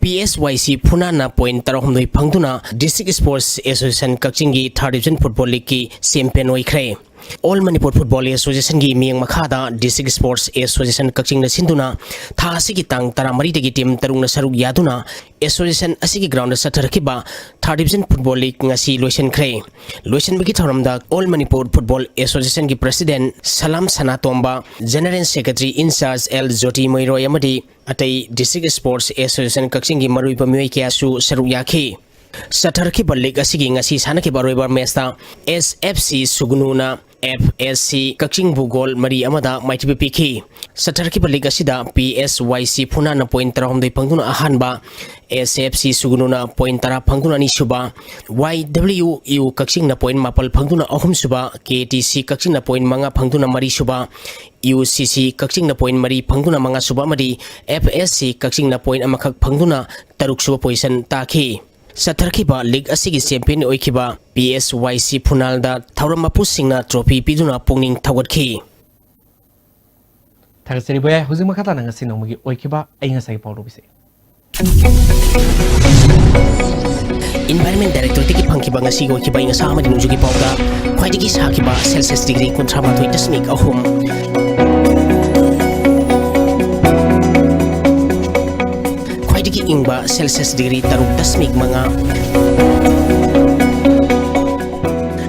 ꯄꯤ ꯑꯦꯁ ꯋꯥꯏ ꯁꯤ ꯐꯨꯅꯥꯟꯅ point ꯇꯔꯥꯍꯨꯝꯗꯣꯏ ꯐꯪꯗꯨꯅ District Sports Association ꯀꯛꯆꯤꯡꯒꯤ Third Division Football League ꯀꯤ champion ꯑꯣꯏꯈ꯭ꯔꯦ꯫ All Manipur Football Association ꯒꯤ ꯃꯤꯠꯌꯦꯡ ꯃꯈꯥꯗ District Sports Association ꯀꯛꯆꯤꯡꯅ ꯁꯤꯟꯗꯨꯅ ꯊꯥ ꯑꯁꯤꯒꯤ ꯇꯥꯡ ꯇꯔꯥꯃꯔꯤꯗꯒꯤ team ꯇꯔꯨꯛꯅ ꯁꯔꯨꯛ ꯌꯥꯗꯨꯅ association ꯑꯁꯤꯒꯤ ground ꯗ ꯆꯠꯊꯔꯛꯈꯤꯕ Third Division Football League ꯉꯁꯤ ꯂꯣꯏꯁꯤꯟꯈ꯭ꯔꯦ꯫ ꯂꯣꯏꯁꯤꯟꯕꯒꯤ ꯊꯧꯔꯝꯗ All Manipur Football Association ꯒꯤ President Salam Sanatomba, General Secretary in charge L Joti ꯃꯣꯏꯔꯣꯏ ꯑꯃꯗꯤ ꯑꯇꯩ District Sports Association ꯀꯛꯆꯤꯡꯒꯤ ꯃꯔꯨꯑꯣꯏꯕ ꯃꯤꯑꯣꯏ ꯀꯌꯥꯁꯨ ꯁꯔꯨꯛ ꯌꯥꯈꯤ꯫ ꯆꯠꯊꯔꯛꯈꯤꯕ league ꯑꯁꯤꯒꯤ ꯉꯁꯤ ꯁꯥꯟꯅꯈꯤꯕ ꯑꯔꯣꯏꯕ match ꯇ ꯑꯦꯁ F C ꯁꯨꯒꯅꯨꯅ F S C ꯀꯛꯆꯤꯡꯕꯨ goal ꯃꯔꯤ ꯑꯃꯗ ꯃꯥꯏꯊꯤꯕ ꯄꯤꯈꯤ꯫ ꯆꯠꯊꯔꯛꯈꯤꯕ league ꯑꯁꯤꯗ ꯄꯤ ꯑꯦꯁ ꯋꯥꯏ ꯁꯤ ꯐꯨꯅꯥꯟꯅ point ꯇꯔꯥꯍꯨꯝꯗꯣꯏ ꯐꯪꯗꯨꯅ ꯑꯍꯥꯟꯕ, ꯑꯦꯁ ꯑꯦꯐ ꯁꯤ ꯁꯨꯒꯅꯨꯅ point ꯇꯔꯥ ꯐꯪꯗꯨꯅ ꯑꯅꯤꯁꯨꯕ, ꯋꯥꯏ ꯗꯕ꯭ꯂꯤꯎ ꯌꯨ ꯀꯛꯆꯤꯡꯅ point ꯃꯥꯄꯜ ꯐꯪꯗꯨꯅ ꯑꯍꯨꯝꯁꯨꯕ, ꯀꯦ ꯇꯤ ꯁꯤ ꯀꯛꯆꯤꯡꯅ point ꯃꯉꯥ ꯐꯪꯗꯨꯅ ꯃꯔꯤꯁꯨꯕ, ꯌꯨ ꯁꯤ ꯁꯤ ꯀꯛꯆꯤꯡꯅ point ꯃꯔꯤ ꯐꯪꯗꯨꯅ ꯃꯉꯥꯁꯨꯕ ꯑꯃꯗꯤ ꯑꯦꯐ ꯑꯦꯁ ꯁꯤ ꯀꯛꯆꯤꯡꯅ point ꯑꯃꯈꯛ ꯐꯪꯗꯨꯅ ꯇꯔꯨꯛꯁꯨꯕ position ꯇꯥꯈꯤ꯫ ꯆꯠꯊꯔꯛꯈꯤꯕ league ꯑꯁꯤꯒꯤ champion ꯑꯣꯏꯈꯤꯕ ꯄꯤ ꯑꯦꯁ ꯋꯥꯏ ꯁꯤ ꯐꯨꯅꯥꯜꯗ ꯊꯧꯔꯝ ꯃꯄꯨꯁꯤꯡꯅ trophy ꯄꯤꯗꯨꯅ ꯄꯨꯛꯅꯤꯡ ꯊꯧꯒꯠꯈꯤ꯫ ꯊꯥꯒꯠꯆꯔꯤ ꯚꯩꯌꯥ꯫ ꯍꯧꯖꯤꯛ ꯃꯈꯥ ꯇꯥꯅ ꯉꯁꯤ ꯅꯣꯡꯃꯒꯤ ꯑꯣꯏꯈꯤꯕ ꯑꯏꯪ ꯑꯁꯥꯒꯤ ꯄꯥꯎ ꯂꯧꯕꯤꯁꯤ꯫ Environment Directorate-ꯇꯒꯤ ꯐꯪꯈꯤꯕ ꯉꯁꯤꯒꯤ ꯑꯣꯏꯈꯤꯕ ꯑꯌꯤꯡ ꯑꯁꯥ ꯑꯃꯗꯤ ꯅꯣꯡꯖꯨꯒꯤ ꯄꯥꯎꯗ ꯈ꯭ꯋꯥꯏꯗꯒꯤ ꯁꯥꯈꯤꯕ Celsius degree ꯀꯨꯟꯊ꯭ꯔꯥ ꯃꯥꯊꯣꯏ ꯗꯁꯃꯤꯛ ꯑꯍꯨꯝ, ꯈ꯭ꯋꯥꯏꯗꯒꯤ ꯏꯪꯕ Celsius degree ꯇꯔꯨꯛ ꯗꯁꯃꯤꯛ ꯃꯉꯥ,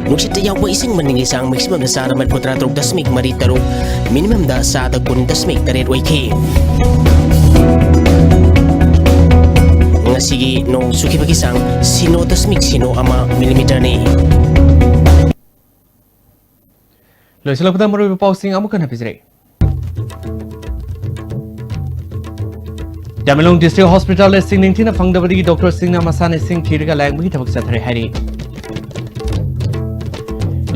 ꯅꯨꯡꯁꯤꯠꯇ ꯌꯥꯎꯕ ꯏꯁꯤꯡ ꯃꯅꯤꯜꯒꯤ ꯆꯥꯡ maximum-ꯗ ꯆꯥꯗ ꯃꯔꯤꯐꯨ ꯇꯔꯥ ꯇꯔꯨꯛ ꯗꯁꯃꯤꯛ ꯃꯔꯤ ꯇꯔꯨꯛ, minimum-ꯗ ꯆꯥꯗ ꯀꯨꯟ ꯗꯁꯃꯤꯛ ꯇꯔꯦꯠ ꯑꯣꯏꯈꯤ꯫ ꯉꯁꯤꯒꯤ ꯅꯣꯡ ꯆꯨꯈꯤꯕꯒꯤ ꯆꯥꯡ ꯁꯤꯅꯣ ꯗꯁꯃꯤꯛ ꯁꯤꯅꯣ ꯑꯃ millimeter-ꯅꯤ꯫ ꯂꯣꯏꯁꯤꯜꯂꯛꯄꯗ ꯃꯔꯨꯑꯣꯏꯕ ꯄꯥꯎꯁꯤꯡ ꯑꯃꯨꯛ ꯍꯟꯅ ꯄꯤꯖꯔꯛꯏ꯫ ꯇꯃꯦꯡꯂꯣꯡ District Hospital-ꯗ ꯁꯤꯡ ꯅꯤꯡꯊꯤꯅ ꯐꯪꯗꯕꯗꯒꯤ doctor-ꯁꯤꯡꯅ ꯃꯁꯥꯅ ꯁꯤꯡ ꯊꯤꯔꯒ ꯂꯥꯌꯦꯡꯕꯒꯤ ꯊꯕꯛ ꯆꯠꯊꯔꯦ ꯍꯥꯏꯔꯤ꯫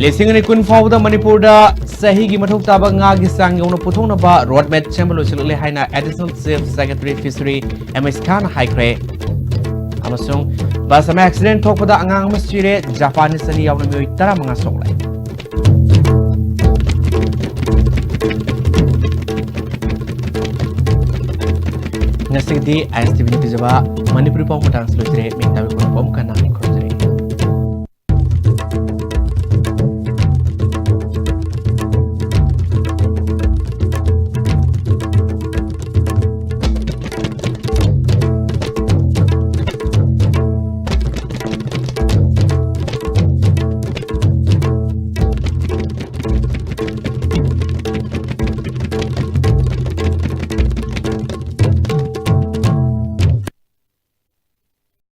ꯂꯤꯁꯤꯡ ꯑꯅꯤ ꯀꯨꯟ ꯐꯥꯎꯕꯗ ꯃꯅꯤꯄꯨꯔꯗ ꯆꯍꯤꯒꯤ ꯃꯊꯧ ꯇꯥꯕ ꯉꯥꯒꯤ ꯆꯥꯡ ꯌꯧꯅ ꯄꯨꯊꯣꯛꯅꯕ road map ꯁꯦꯝꯕ ꯂꯣꯏꯁꯤꯜꯂꯛꯂꯦ ꯍꯥꯏꯅ Additional Chief Secretary Fishery M S ꯈꯥꯟꯅ ꯍꯥꯏꯈ꯭ꯔꯦ꯫ ꯑꯃꯁꯨꯡ bus ꯑꯃ accident ꯊꯣꯛꯄꯗ ꯑꯉꯥꯡ ꯑꯃ ꯁꯤꯔꯦ, ꯖꯄꯥꯟꯅꯤꯁ ꯑꯅꯤ ꯌꯥꯎꯅ ꯃꯤꯑꯣꯏ ꯇꯔꯥꯃꯉꯥ ꯁꯣꯛꯂꯦ꯫ ꯉꯁꯤꯒꯤꯗꯤ ꯑꯥꯏ ꯑꯦꯁ ꯇꯤ ꯚꯤꯅ ꯄꯤꯖꯕ ꯃꯅꯤꯄꯨꯔꯤ ꯄꯥꯎ ꯃꯇꯥꯡꯁꯤ ꯂꯣꯏꯁꯤꯜꯂꯦ꯫